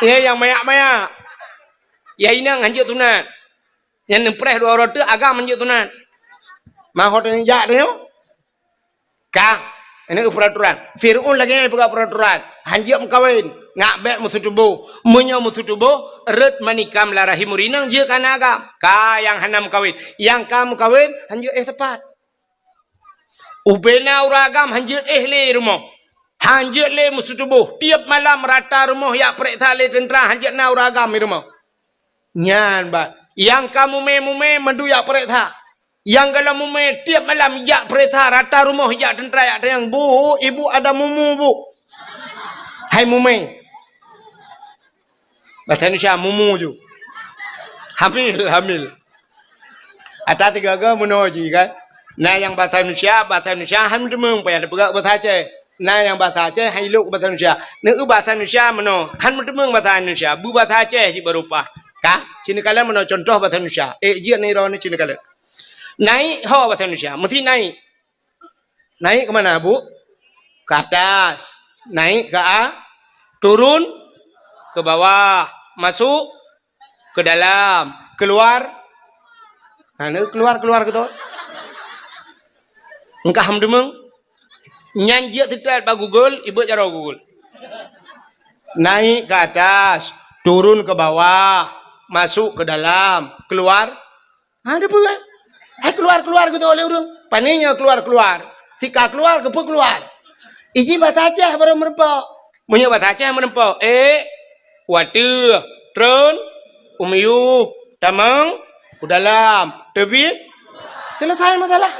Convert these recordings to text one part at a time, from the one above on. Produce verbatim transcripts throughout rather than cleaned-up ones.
Nyang mayak-mayak. Ya inong hanjeuet sunat. Nyang neupreh dua uroe teuk agam hanjeuet sunat. Mahot nyang jak teuh. Ka, ini peraturan. Fir'aun lagèe nyan peugah peraturan. Hanjeuet meukawen, ngak bèk meuseutuboh. Meunyoe meuseutuboh, rhët manikam lam rahim ureueng inong jeuet keu aneuk agam. Ka nyang hana meukawen. Nyang ka meukawen, hanjeuet éh sapat. Ubena ureueng agam hanjeuet éh lé rumoh. Hanjeuet lé meuseutuboh. Tiep malam rata rumoh jak peuriksa lé teuntra hanjeuet na ureueng agam di rumoh. Nyan bah. Nyang ka mumè-mumè mandum jak peuriksa. Nyang gohlom mumè tiep malam jak peuriksa rata rumoh jak teuntra jak tanyong, "Bu, ibu ada mumu, Bu." Hai mumè. Bahasa Indonesia, mumu ju. Hamil, hamil. Ata tiga-tiga meunoe ji kan. Na nyang bahasa Indonesia, bahasa Indonesia han meuteumèe payah teupeugah bahasa Aceh. Na nyang bahasa Aceh han ilok bahasa Indonesia. Neu bahasa Indonesia meunoe, han meuteumèe bahasa Indonesia. Beubahasa Aceh ji baru paih. Ka, sini kalian meunoe contoh bahasa Indonesia. Eh, jeuet ni droeneuh sini kalian. Naik ho bahasa Indonesia, mesti naik. Naik ke mana, Bu? Ke atas. Naik ke a-, turun ke bawah. Masuk ke dalam. Keluar. Nah, ni keluar, keluar gitu. Engkah meudeungoe. Nyan jeuet seutôt bak Google, ibeuet jaroe Google. Naik ke atas, turun ke bawah, masuk ke dalam, keluar. Ha, ada apa kan? Hai keluar-keluar gitu oleh ureueng. Pane nyoe keluar-keluar. Sika keluar, keupeue keluar? Iji bahasa Aceh baru meureumpok. Meunyoe bahasa Aceh meureumpok, ék, u ateueh, treun, u miyueb, tamong, u dalam, teubiet, selesai masalah.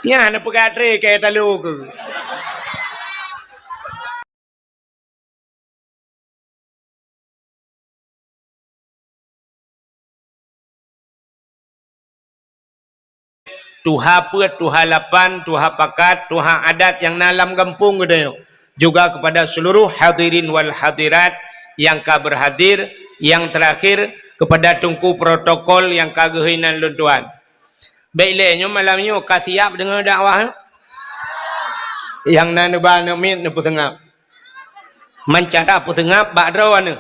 Nyan na peugah tré keu talo keu. Tuha peuet, tuha lapan, tuha pakat, tuha adat nyang na lam gampông geutanyoe. Juga kepada seluruh hadirin wal hadirat nyang ka berhadir, nyang terakhir kepada teungku protokol nyang ka geuhôi nan lôn tuan. Bèk lé nyoe malam nyoe ka siap deungoe dakwah. Nyang na neuba aneuk miet neupeuseungab. Man cara peuseungab bak droeneuh.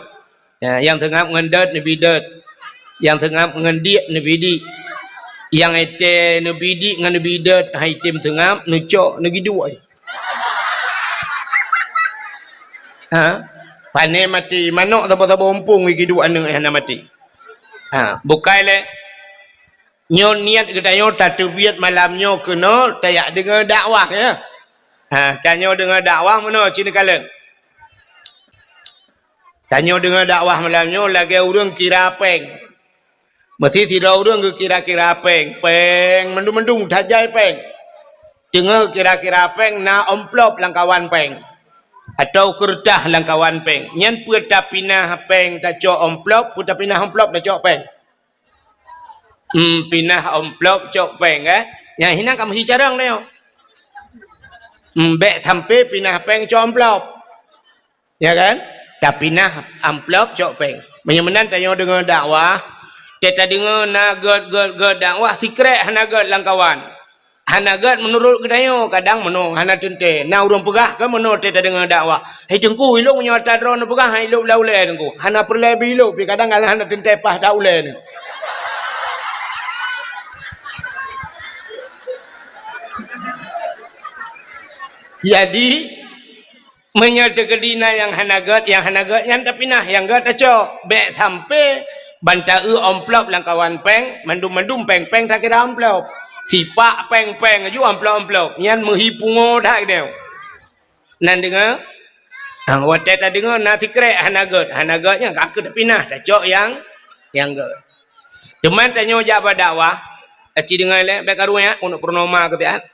Ya, nyang seungab ngon dot neubi dot. Nyang seungab ngon diek neubi diek. Nyang étée neubi diek ngon neubi dot, hai tem seungab, neucok, neugiduek. Ha? Pane maté, manok saboh-saboh umpung giduek aneuk hana maté. Ha, bukai lé. Nyoe niet geutanyoe tateubiet malam nyoe keunoe tajak deungoe dakwah, ya. Ha, tanyoe deungoe dakwah meunoe cit neukalon. Tanyoe deungoe dakwah malam nyoe lagèe ureueng kira péng. Meusti sidroe ureueng geukira-kira péng, péng mandum-mandum tajai péng. Deungoe kira-kira péng na amplop lam kawan péng. Atau keureutah lam kawan péng. Nyan peue tapinah péng tacok amplop, peue tapinah amplop tacok péng. Hmm, pinah amplop cok péng, eh. Nyang hinan ka meuhi carông tanyoe. Hmm, bèk sampé pinah péng cok amplop. Ya kan? Tapinah amplop cok péng. Meunyoe meunan tanyoe deungoe dakwah, teuka deungoe na gèt, gèt, gèt dakwah, sikrek hana gèt lam kawan. Hana gèt meunurot geutanyoe, kadang meunoe hana teuntèe. Na ureueng peugah ka meunoe teuka deungoe dakwah. Hai Teungku, ilok meunyoe ata droeneuh peugah, hai ilok lam ulèe Teungku. Hana peureulèe beu ilok, pi kadang hana teuntèe paih that ulèe nyoe. Jadi, meunyoe teukeudi na nyang hana gèt, nyang hana gèt nyan tapinah, nyang gèt tacok. Bèk sampé ban ta-eu amplop lam kawan péng, mandum-mandum péng-péng takira amplop. Sipak péng-péng aju amplop-amplop. Nyan meuhi pungo that geutanyoe. Nan deungoe? Ah, watèe tadeungoe na sikrek hana gèt, hana gèt nyan ka kheueh tapinah, tacok nyang, nyang gèt. Teuma tanyoe jak bak dakwah, aci deungoe lé, bèk karu nyan, keuneuk purnoma keu siat.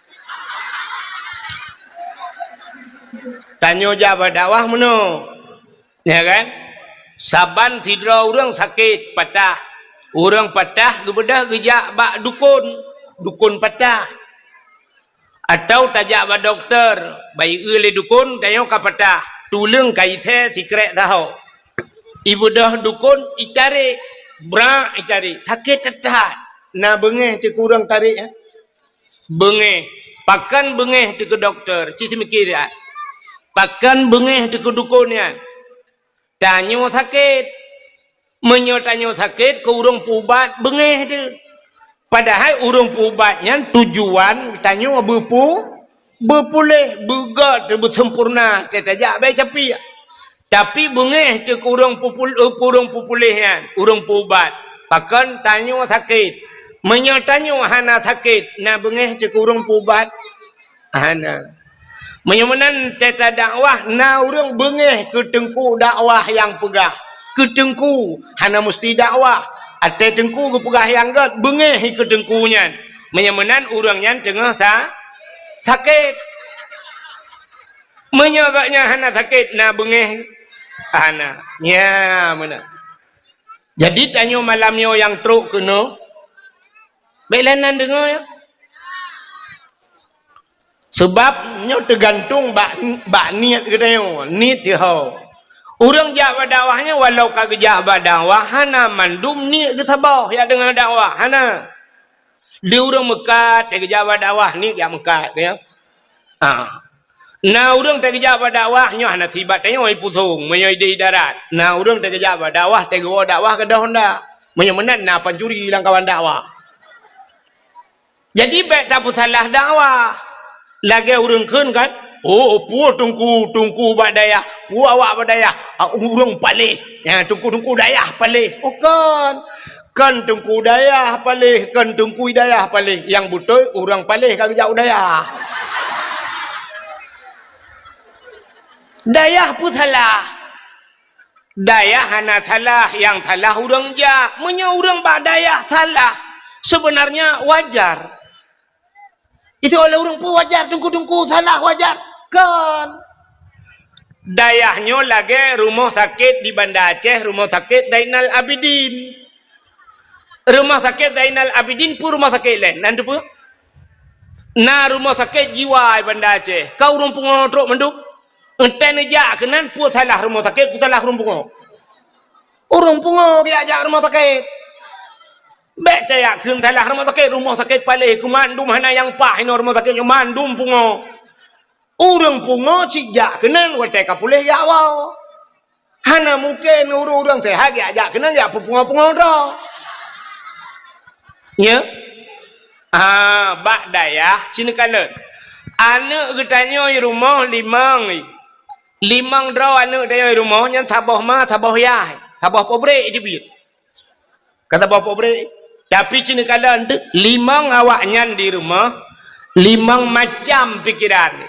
Tanyoe jak bak dakwah meunoe. Ya kan? Saban sidroe ureueng sakét, patah. Ureueng patah geubeudôh geujak bak dukon, dukon patah. Atau tajak bak dokto, bak ié lé dukon, tanyoe ka patah. Tuleueng ka isé sikrek saho. Ibeudôh dukon, itarek, brak itarek. Sakét that-that. Na beungéh teuh keu ureueng tarek, eh? Beungéh. Pakon beungéh teuh keu dokto? Ci seumiké siat. Pakon beungéh teuh keu dukon nyan? Tanyoe sakét. Meunyoe tanyoe sakét, keu ureuëng peuubat beungéh teuh. Padahai ureuëng peuubat nyan tujuan tanyoe beupeu-, beupuléh, beugét, beuseumpurna, teutajak bèe capiek. Tapi beungéh teuh keu ureuëng peupul-, eh, keu ureuëng peupuléh nyan, ureuëng peuubat. Pakon tanyoe sakét? Meunyoe tanyoe hana sakét, na beungéh teuh keu ureuëng peuubat? Hana. Meunyoe meunan teuta dakwah, na ureuëng beungéh keu teungku dakwah nyang peugah. Keu teungku, hana musti dakwah. Até teungku geupeugah nyang gét, beungéh keu teungku nyan. Meunyoe meunan ureuëng nyan teungoh sa-, sakét. Meunyoe gobnyan hana sakét, na beungéh? Hana. Nya meunan. Jadi tanyoe malam nyoe nyang trok keunoe, bèk lé nan deungoe, ya. Seubab nyoe teugantung bak, bak niet geutanyoe, niet teuho. Ureuëng jak bak dakwah nyoe walau ka geujak bak dakwah, hana mandum niet geusaboh jak deungoe dakwah, hana. Di ureuëng meukat, teugeujak bak dakwah, niet jak meukat, ya. Ah. Na ureuëng teugeujak bak dakwah, nyoe hana sibat tanyoe pusong, meunyoe idéh darat. Na ureuëng teugeujak bak dakwah, teugeujak dakwah keudroe Honda. Meunyoe meunan, na pancuri lam kawan dakwah. Jadi, bèk tapeusalah dakwah. Lagèe ureuëng kheun kan, "Oh, peue teungku, teungku bak dayah, peue awak bak dayah, ah, ureuëng paléh. Ya, teungku-teungku dayah paléh." Oh, kon. Kon teungku dayah paléh, kon teungku dayah paléh. Nyang beutôi, ureuëng paléh ka geujak u dayah. Dayah peue salah? Dayah hana salah, nyang salah ureuëng jak. Meunyoe ureuëng bak dayah salah, sebenarnya wajar. Itu oleh ureuëng peue wajar, teungku-teungku salah wajar? Kon. Dayah nyoe lagèe rumoh sakét di Banda Aceh, Rumoh Sakét Zainal Abidin. Rumoh Sakét Zainal Abidin peue rumoh sakét lé? Nan teupeue? Na rumoh sakét jiwa di Banda Aceh. Ka ureuëng pungo trok mandum. Entah neujak keunan, peue salah rumoh sakét, peue salah ureuëng pungo. Ureuëng pungo geujak rumoh sakét. Bèk tajak kheun salah rumoh sakét, rumoh sakét paléh keu mandum, hana nyang paih inoe rumoh sakét nyoe, mandum pungo. Ureuëng pungo cit jak keunan watèe ka puléh jak woe. Hana mungken ureuëng-ureuëng seuhat jak, jak keunan jak peupungo-pungo droe. Nya? Ah, bak dayah, ci neukalon. Aneuëk geutanyoe i rumoh limong. Limong droe aneuëk tanyoe i rumoh nyan saboh ma, saboh yah, saboh pabrék jiteubiet. Ka saboh pabrék. Tapi ci neukalon teuh, limong awaknyan di rumoh, limong macam pikeran.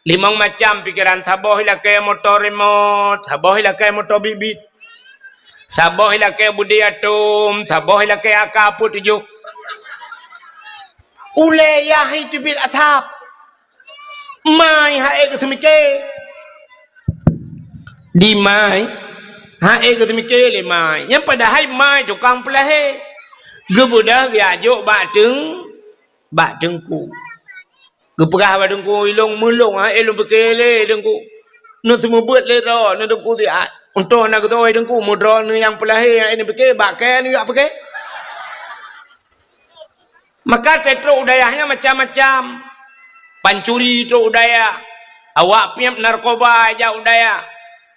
Limong macam pikeran, saboh ilakèe moto remote, saboh ilakèe moto bit-bit. Saboh ilakèe beudé atom, saboh ilakèe AK peuet tujoh. Ulèe yah jiteubiet asap. Mai han ék geuseumiké. Di mai, han ék geuseumiké lé mai. Nyan padahai mai tukang peulahé. Geubeudôh geujak jok bak teung-, bak teungku. Geupeugah bak teungku, "Ilôn meulôn, han ék lôn piké lé teungku. Neuseumeubeuet lé droe, neu teungku siat. Untông hana geutôi teungku, meudroe neu nyang peulahé, han ék neupiké, bak kèe neujak piké." Maka trok u dayah nyan macam-macam. Pancuri trok u dayah. Awak piep narkoba jak u dayah.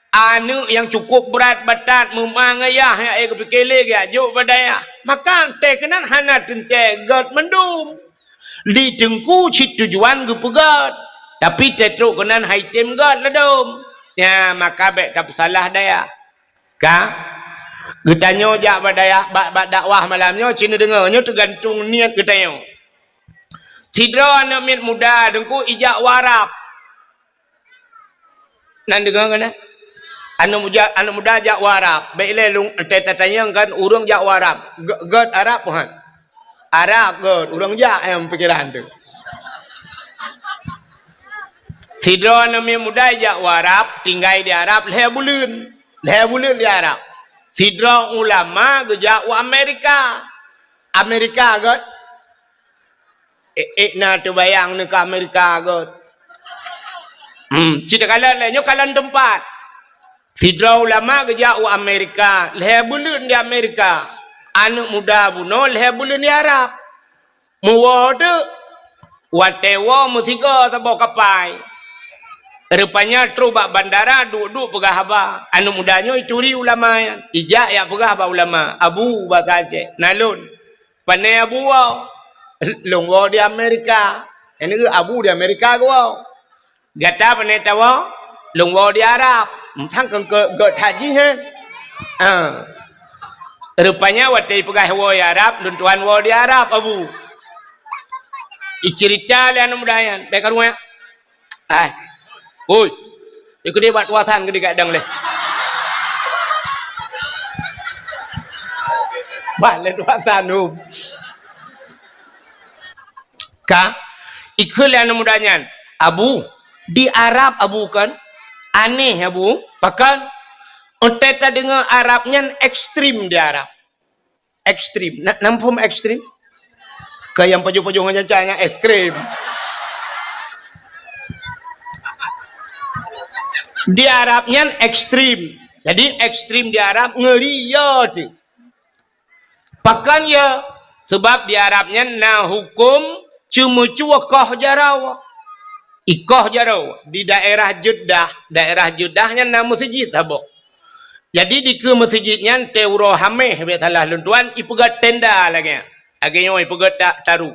Aneuëk nyang cukup brat batat meuma ngon yah, han ék geupiké lé geujak jok bak dayah. Maka teuh keunan hana teuntèe gèt mandum. Di teungku cit tujuan geupeugèt. Tapi teuh trok keunan han tém gèt ladôm. Nyan, maka bèk tapeusalah dayah. Ka? Geutanyoe jak bak dayah, bak, bak dakwah malam nyoe, ci neudeungö, nyoe teugantung niet geutanyoe. Sidroe aneuëk miet muda teungku ijak u Arab. Nan deungö keunan? Aneuëk muda, aneuëk muda jak u Arab. Bèk ilèe lôn, teutatanyong kan ureuëng jak u Arab. Gèt, gèt Arab, Tuhan. Arab gèt, ureuëng jak nyang pikeran teuh. Sidroe aneuëk miet muda jak u Arab, tinggai di Arab lhèe buleuen. Lhèe buleuen di Arab. Sidroe ulama geujak u Amerika. Amerika gèt. Ék, ék na teubayang neuh keu Amerika gèt. Hmm, ci takalon lé, nyoe kalon teumpat. Sidroe ulama geujak u Amerika, lhèe buleuen di Amerika. Aneuëk muda bunoe lhèe buleuen di Arab. Meuwoe teuk, watèe woe meusigoe saboh kapai. Rupanya trok bak bandara, duek-duek peugah haba. Aneuk muda nyoe ituri ulama nyan. Ijak jak peugah bak ulama, "Abu," basa Aceh, "na lôn." "Pane Abu woe?" "Lôn woe di Amerika." "Nyan Abu di Amerika geuwoe." "Gata pane tawoe?" "Lôn woe di Arab." "Sang keu, keu, keu that jih nyan?" "Ah." Rupanya watèe ipeugah woe di Arab, "Lôn tuan woe di Arab, Abu." Iceurita lé aneuk muda nyan, bèk karu nyan. Ai. Oi. Ikeu deh bak tuasan keu digadang leh. Bak lé tuasan, um. Ka, ikheun lé aneuk muda nyan, "Abu, di Arab Abu kon? Aneh Abu, pakon?" "Watèe tadeungoe Arab nyan ekstrem di Arab." Ekstrem. Na, na muphom ekstrem? Keu nyang pajoh-pajoh ngon nyan, nyan ekstrem. Di Arab nyan ekstrem. Jadi ekstrem di Arab ngeuri yo teuh. Pakon yo? Sabab di Arab nyan na huköm ceumeucue koh jaroe. Ikoh jaroe di daerah Jeddah, daerah Jeddah nyan na meuseujid saboh. Jadi dikeue meuseujid nyan teuh uroe Hamèh, bèk salah lôn tuan, ipeugöt tenda lagèe nyan. Lagèe nyoe ipeugöt ta-, taru.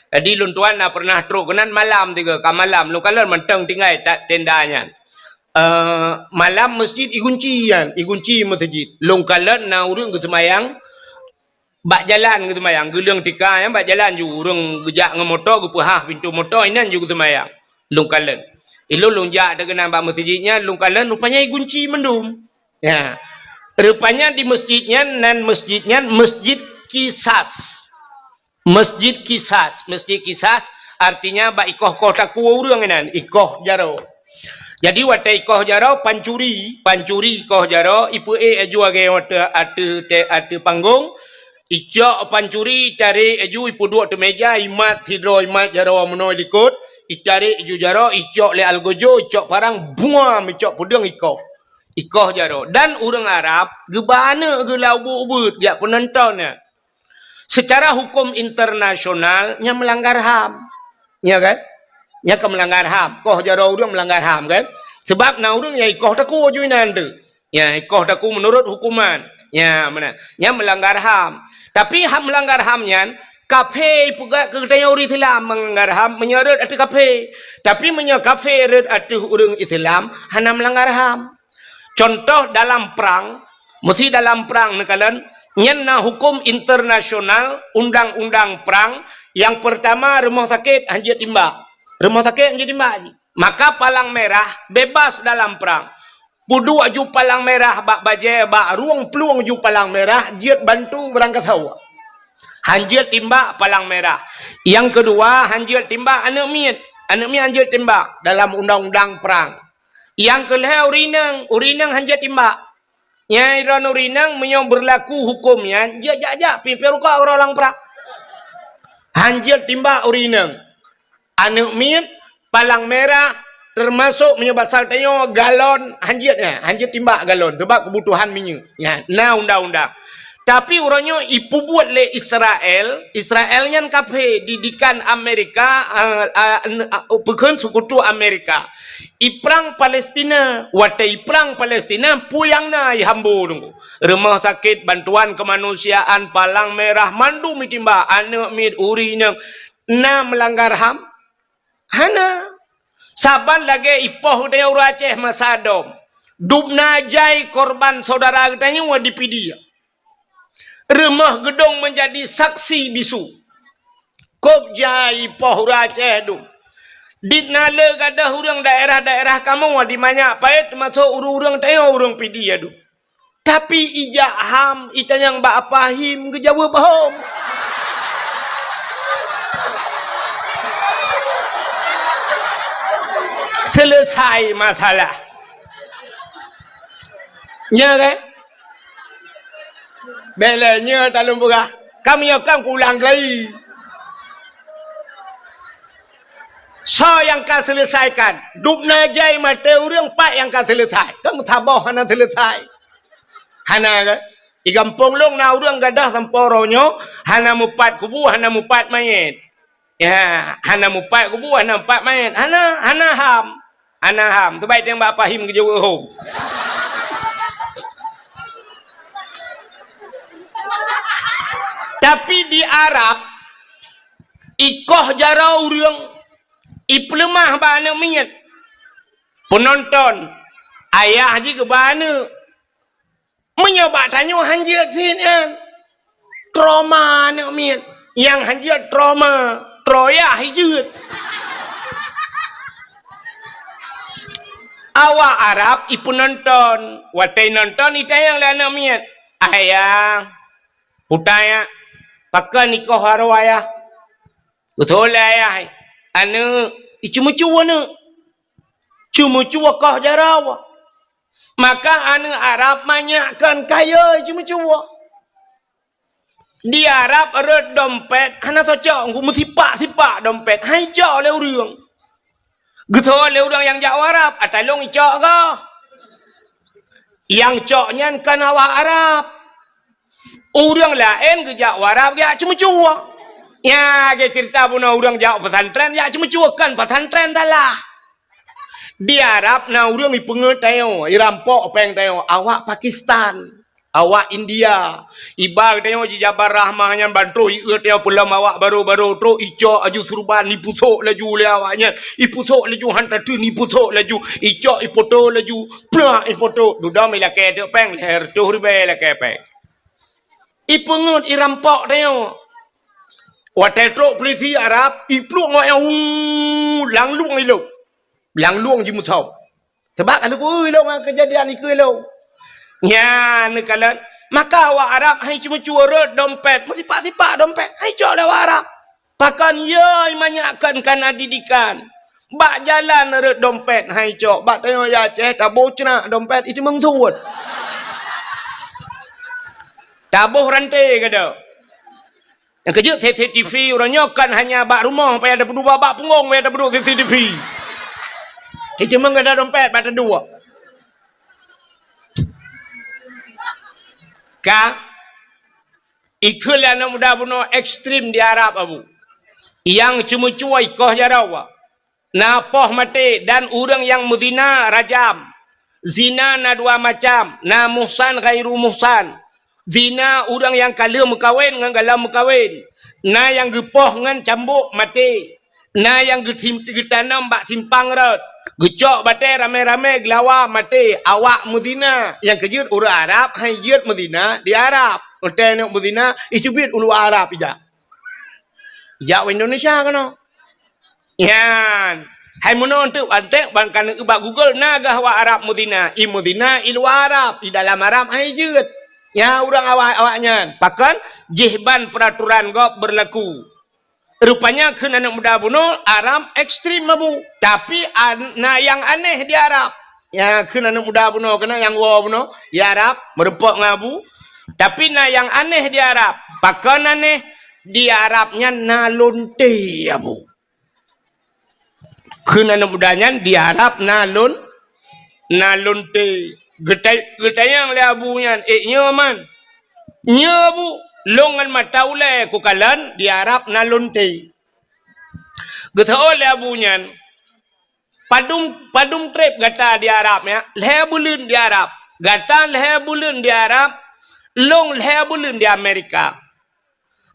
Jadi lôn tuan na pernah trok keunan malam tiga, ka malam lôn kalon mantong tinggai ta-, tenda nyan. Eh, malam meuseujid igunci nyan, igunci meuseujid. Lôn kalon na ureueng geuseumayang bak jalan geuseumayang, geuleueng tika nyan bak jalan ju, ureueng geujak ngon moto geupeuhah pintoe moto, inan ju geuseumayang. Lôn kalon. Ilôn lôn jak teuh keunan bak meuseujid nyan, lôn kalon rupanya igunci mandum. Ya. Rupanya di meuseujid nyan, nan meuseujid nyan Meuseujid Qisas. Meuseujid Qisas, Meuseujid Qisas artinya bak ikoh-koh takue ureueng inan, ikoh jaroe. Jadi watèe ikoh jaroe, pancuri, pancuri ikoh jaroe, ipeuék laju lagèe ateueh, ateueh, ateueh panggong, icok pancuri, itarek laju, ipeuduek ateueh meuja, imat sidroe, imat jaroe meunoe likot, itarek laju jaroe, icok lé algojo, icok parang, buam, icok peudeueng ikoh. Ikoh jaroe. Dan ureueng Arab geuba aneuk geuh lam ubeuet-ubeuet, jak peunonton nyan. Secara huköm internasional, nyan meulanggar ham. Ya kan? Nyan ka meulanggar ham. Koh jaroe ureueng meulanggar ham kan? Sabab na ureueng nyang ikoh takue ju inan teuh. Ya, ikoh takue meunurot huköman. Ya, meunan. Nyan meulanggar ham. Tapi ham meulanggar ham nyan, kafé ipeugah keu geutanyoe ureueng Islam meulanggar ham meunyoe rhot ateueh kafé. Tapi meunyoe kafé rhot ateueh ureueng Islam, hana meulanggar ham. Contoh dalam prang, meusi dalam prang neukalon, nyan na huköm internasional, undang-undang prang, nyang peurtama rumoh sakét hanjeuet timbak. Rumoh sakét hanjeuet timbak jih. Maka palang merah bebas dalam prang. Peuduek ju palang merah bak bajèe, bak rueng plueng ju palang merah, jeuet bantu beurangkasoe. Hanjeuet timbak palang merah. Nyang keudua, hanjeuet timbak aneuk miet. Aneuk miet hanjeuet timbak dalam undang-undang prang. Nyang keu lhèe ureueng inong, ureueng inong hanjeuet timbak. Nyang droeneuh ureueng inong meunyoe beurlaku huköm nyan, jeuet jak-jak pih peuruka uroe lam prang. Hanjeuet timbak ureueng inong. Aneuk miet, palang merah, teumasok meunyoe basa tanyoe galon, hanjeuet nyan, hanjeuet timbak galon, sabab keubutuhan minyeuk. Nyan, na undang-undang. Tapi uroe nyoe ipeubuet lé Israel, Israel nyan kafé, didikan Amerika, a, a, n-, a, peukheun seukutu Amerika. Iprang Palestina, watèe iprang Palestina, peue nyang na ihambo teungku. Rumoh sakét, bantuan keumanusiaan, palang merah, mandum itimbak, aneuk miet, ureueng inong, na meulanggar ham? Hana. Saban lagèe ipoh geutanyoe ureueng Aceh masa dom. Dubna jai korban syedara geutanyoe di Pidie. Rumoh geudong meunjadi saksi bisu. Kôb jai ipoh ureueng Aceh dum. Dit na le gadôh ureueng daerah-daerah kamoe di Manyak Payet, teumasok ureueng-ureueng tanyoe ureueng Pidie dum. Tapi ijak ham itanyong bak Apa Him geujaweueb hom. Selesai masalah. Nya kan? Bèk lé nyoe talôn peugah. Ka meunyoe kan kuulang kali. Soe nyang ka seuleusaikan? Dubna jai maté ureueng, pat nyang ka seuleusai? Kan meusaboh hana seuleusai. Hana kan? Di gampông lôn na ureueng gadôh sampoe uroe nyoe hana mupat kubu, hana mupat manyét. Ya, hana mupat kubu, hana mupat manyét. Hana, hana ham. Hana ham, teubai teueng bak pahim geujaweueb hom. Tapi di Arab, ikoh jaroe ureuëng, ipeuleumah bak aneuëk miet. Peunonton, ayah jih geuba aneuëk. Meunyoe bak tanyoe han jeuet cit nyan, trauma aneuëk miet. Nyang han jeuet trauma, troyah jeuet. Awak Arab ipeunonton, watée nonton itanyong lé aneuëk miet, "Ayah, putai, pakon ikoh jaroe ayah?" Beutôi lé ayah, aneuëk, iceumeucue aneuëk. Ceumeucue koh jaroe. Maka aneuëk Arab manyak kon kayée ceumeucue. Di Arab rot dompet hana cocok, meusipak-sipak dompet, han icok lé ureuëng. Geutho lé ureuëng nyang jak u Arab, "Ata lôn icok goh." Nyang cok nyan kon awak Arab. Ureuëng laén geujak u Arab jak ceumeucue. Nyan lagée ceurita bunoe ureuëng jak u pesantren jak ceumeucue, kon pesantren salah. Di Arab na ureuëng ipeungeut tanyoe, irampok péng tanyoe, awak Pakistan, awak India. Iba geutanyoe jijabar rahmah nyan ban troh ieuet tanyoe peulom awak barô-barô, troh icok laju surban, ipusok laju lé awak nyan, ipusok laju han tateun, ipusok laju, icok ipoto laju, plak ipoto, dudoe ilakée teuk péng, lhée reutôh ribée ilakée péng. Ipeungeut irampok tanyoe. Watée trok peulisi Arab, ipluek ngon nyang hu, langlueng ilong. Langlueng jimusau. Sabab ka lheueh ilong ngon keujadian ikeue ilong. Nyan neukalon, maka awak Arab han iceumeucue rot dompet, meusipak-sipak dompet, han icok lé awak Arab. Pakon yoi manyak kon kana didikan. Bak jalan rot dompet han icok, bak tanyoe ya Aceh taboh ceunak dompet iteumeung suet. Taboh ranté gada. Nyang keujeuet C C T V uroe nyoe kon hanya bak rumoh payah tapeuduek, bak punggong payah tapeuduek C C T V. Iteumeung gada dompet bak taduek. Ka Ikheun lé aneuëk muda bunoe ekstrem di Arab, Abu. Nyang ceumeucue ikoh jaroe. Na poh maté dan ureuëng nyang meuzina rajam. Zina na dua macam, na muhsan ghairu muhsan. Zina ureuëng nyang ka lheueh meukawen ngon gohlom meukawen. Na nyang geupoh ngon cambuk maté. Na nyang geutim-, geutanom bak simpang rot, geucok batée ramé-ramé geulawa maté, awak meuzina. Nyang keujeuet ureuëng Arab han jeuet meuzina di Arab. Watée neuk meuzina, iteubiet u luwa Arab ijak. Ijak u Indonesia keunoe. Nyan. Hai meunoe teuk antek ban ka neuk bak Google na gah awak Arab meuzina. I meuzina i luwa Arab, i dalam Arab han jeuet. Nyan ureuëng awak, awak nyan. Pakon? Jih ban peuraturan gob beurlaku. Rupanya kheun aneuëk muda bunoe Arab ekstrem, Abu. Tapi an-, na nyang aneh di Arab. Nyang kheun aneuëk muda bunoe keunan nyang woe bunoe, di Arab meureumpok ngon Abu. Tapi na nyang aneh di Arab. Pakon aneh? Di Arab nyan na lonte, Abu. Kheun aneuëk muda nyan di Arab na lon-, na lonte. Geutai-, geutanyong lé Abu nyan, "Eh, nyoe man?" "Nyoe, Abu, lôn ngon mata ulée kukalon di Arab na lonte." Geuteu'oh lé Abu nyan, "Padum, padum treb gata di Arab, ya?" "Lhée buleuen di Arab." "Gata lhée buleuen di Arab, lôn lhée buleuen di Amerika."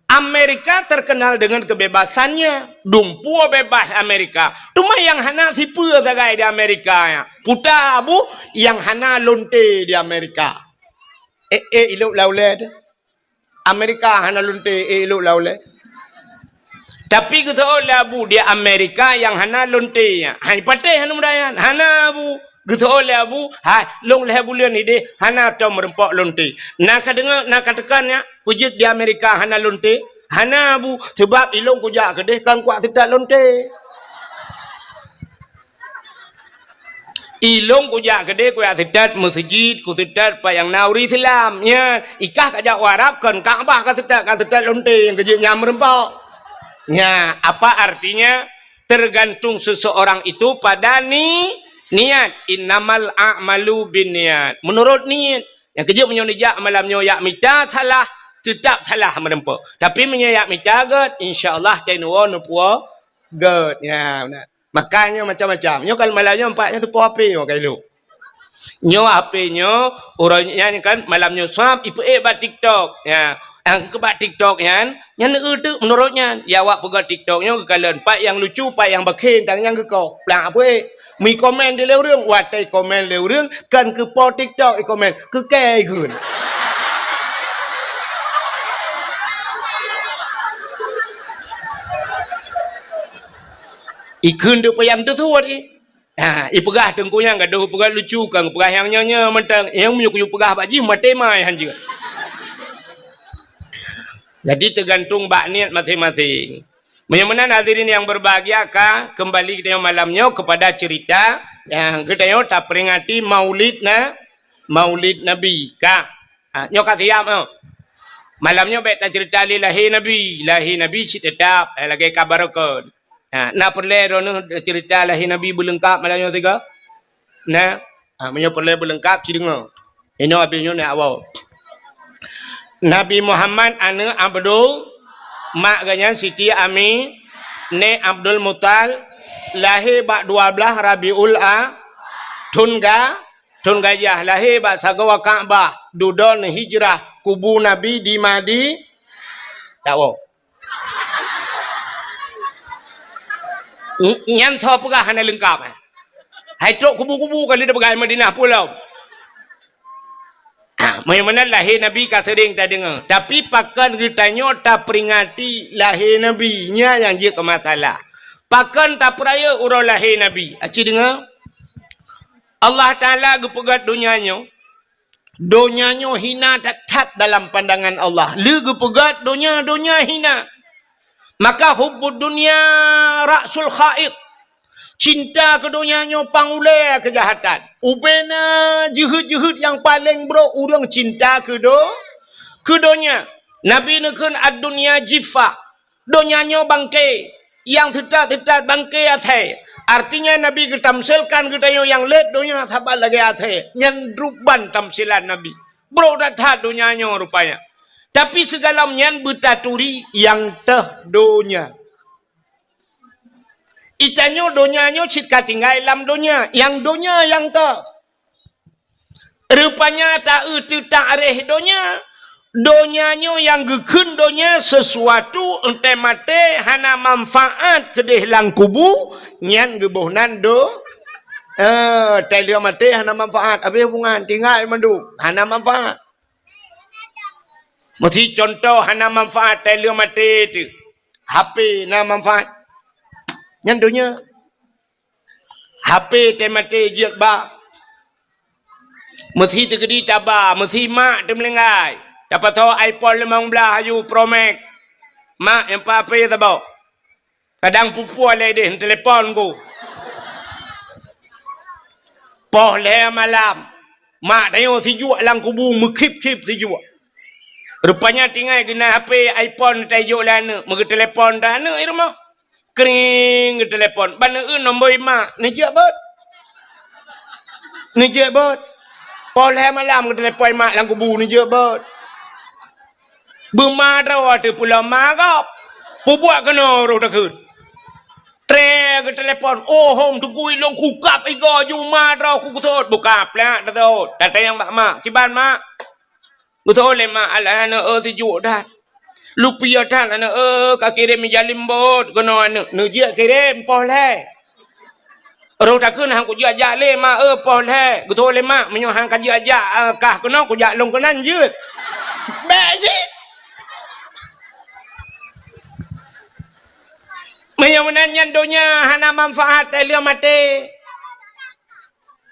Amerika terkenal dengan kebebasannya. Dumpeue bebas Amerika. Teuma nyang hana sipeue sagai di Amerika nyan. Peue ta, Abu, nyang hana lonte di Amerika. Eh, eh, ilok lam ulée teuh. Amerika hana lonte, eh, ilok lam ulée. Tapi geuteu'oh lé Abu di Amerika nyang hana lonte nyan. Hai patéh hana muda nyan. Hana, Abu. Geuteu'oh lé Abu, hai, lôn lhée buleuen ideh hana tom meureumpok lonte. Na ka deungoe, na ka teuka nyan, peue jeuet di Amerika hana lonte? Hana, Abu, sabab ilôn kujak keudeh kon kuat seutat lonte. Ilôn kujak keudeh kuat seutat meuseujid, kuseutat pat nyang na ureuëng Islam. Nyan, ikah kajak u Arab kon Ka'bah kaseutat, kaseutat lonte nyang keujeuet nyan meureumpok. Nyan, apa artinya? Tergantung seseorang itu pada ni-, niat. Innamal a'malu binniyat. Menurut niet. Nyang keujeuet meunyoe neujak malam nyoe jak mita salah, teutap salah meureumpok. Tapi meunyoe jak mita gét, insya Allah teunoe neupuwoe gét. Ya, beuna. Makan nyoe macam-macam. Nyoe kan malam nyoe empat nyoe teupeu H P nyoe kai lhok. Nyoe H P nyoe, uroe nyan kan malam nyoe swab ipeuék bak TikTok. Ya, nyang keu bak TikTok nyan, nyan eu teuk meunurot nyan. Ya awak peugah TikTok nyoe geukalon pat nyang lucu, pat nyang bakhen, tang nyang geukoh. Plang apeuék. Mi komen di lé ureueng, watée komen lé ureueng, kan keu po TikTok i komen, keu kée ikheun. Ikheun deuk payang teusuet i. Ha, ipeugah teungku nyang gadoh peugah lucu, kan peugah nyang nyoe-nyoe mantong. Nyang meunyoe kuyue peugah bak jih maté mai hanjeuet. Jadi teugantung bak niet maséng-maséng. Meunyoe meunan hadirin yang berbahagia ka kembali geutanyoe malam nyoe kepada cerita nyang geutanyoe taperingati Maulid Na-, Maulid Nabi ka. Ha, nyoe ka siap nyoe. Malam nyoe bék tacerita lé lahé Nabi. Lahé Nabi cit teutap, eh, lagée ka barokon. Ha, na peureulée droeneuh cerita lahé Nabi beuleungkab malam nyoe sigoe? Na? Ha, meunyoe peureulée beuleungkab, ci deungoe. Inoe abéh nyoe na awoe. Nabi Muhammad aneuëk Abdul, mak geuhnyan Siti Ami, nèk Abdul Mutal, lahé bak dua blaih Rabiul A, thon ga-, thon gajah, lahé bak sagoe Ka'bah, dudoe neuhijrah, kubu Nabi di Madi-, tawoe. N-, nyan soe peugah hana leungkab, eh? Hai trok kubu-kubu ka lheueh peugah Madinah pulo. Ah, meunyoe meunan lahé Nabi ka seuring tadeungoe, tapi pakon geutanyoe taperingati lahé Nabi, nyan nyang jeuet keu masalah. Pakon tapeurayeuk uroe lahé Nabi? Aci deungoe, Allah Taala geupeugét donya nyoe, donya nyoe hina that-that dalam pandangan Allah. Lé geupeugét donya, donya hina. Maka hubbud dunya ra'sul kha'it. Cinta keu donya nyoe pangulée keujahatan. Ubena jeuhet-jeuhet nyang paleng brok ureuëng cinta keu do-, keu donya. Nabi neukheun ad-dunya jiffah. Donya nyoe bangke, nyang teutat-teutat bangke asèe. Artinya Nabi geutamsilkan geutanyoe nyang lét donya saban lagée asèe. Nyan ruban tamsilan Nabi. Brok that-that donya nyoe rupanya. Tapi sigohlom nyan beutaturi nyang teuh donya. Itanyoe donya nyoe cit ka tinggai lam donya, nyang donya nyang teuh. Rupanya ta-eu teutak réh donya, donya nyoe nyang geukheun donya sesuatu, enté maté hana manfaat keudeh lam kubu, nyan geuboh nan do-, eh, tai lheueh maté hana manfaat, habéh hubungan, tinggai mandum, hana manfaat. Meusi contoh hana manfaat tai lheueh maté teuh. H P na manfaat. Nyan donya. H P teumaté jeuet ba. Meusi teukeudi taba, meusi mak teumeulinggai. Tapasoe iPhone limong blaih aju Pro Max. Mak, nyan pat H P saboh. Kadang pue-pue lé deh, telepon ku. Poh lhée malam. Mak tanyoe sijuek lam kubu meukhip-khip sijuek. Rupanya tinggai geunan H P iPhone tajok lé aneuëk, meugeuteulepon dah aneuëk i rumoh. Kring, geutelepon. Ban neueu nombor i mak, neujeuet beuet. Neujeuet beuet. Poh lhée malam geutelepon i mak lam kubu, neujeuet beuet. Beuma droe teuh pulo ma gob. Peubuet keunoe roh takheun. Tré geutelepon, "Oh, hom teungku ilong kukab igoe ju ma droe ku geutot." Buka plak tatot. Datang nyang bak mak. Kiban mak. Geutoh lé mak, "Alah, aneuëk, eh, sijuek that. Lupiah that, aneuëk, eh, ka kirém ija limbot keunoe aneuëk." Neujeuet kirém poh lhée. Roh takheun han kujeuet jak lé mak, eh, poh lhée. Geutoh lé mak, "Meunyoe han kajeuet jak, eh, kah keunoe, kujak lôn keunan jeuet." Bék cit. Meunyoe meunan nyan donya hana manfaat, eh, lheueh maté.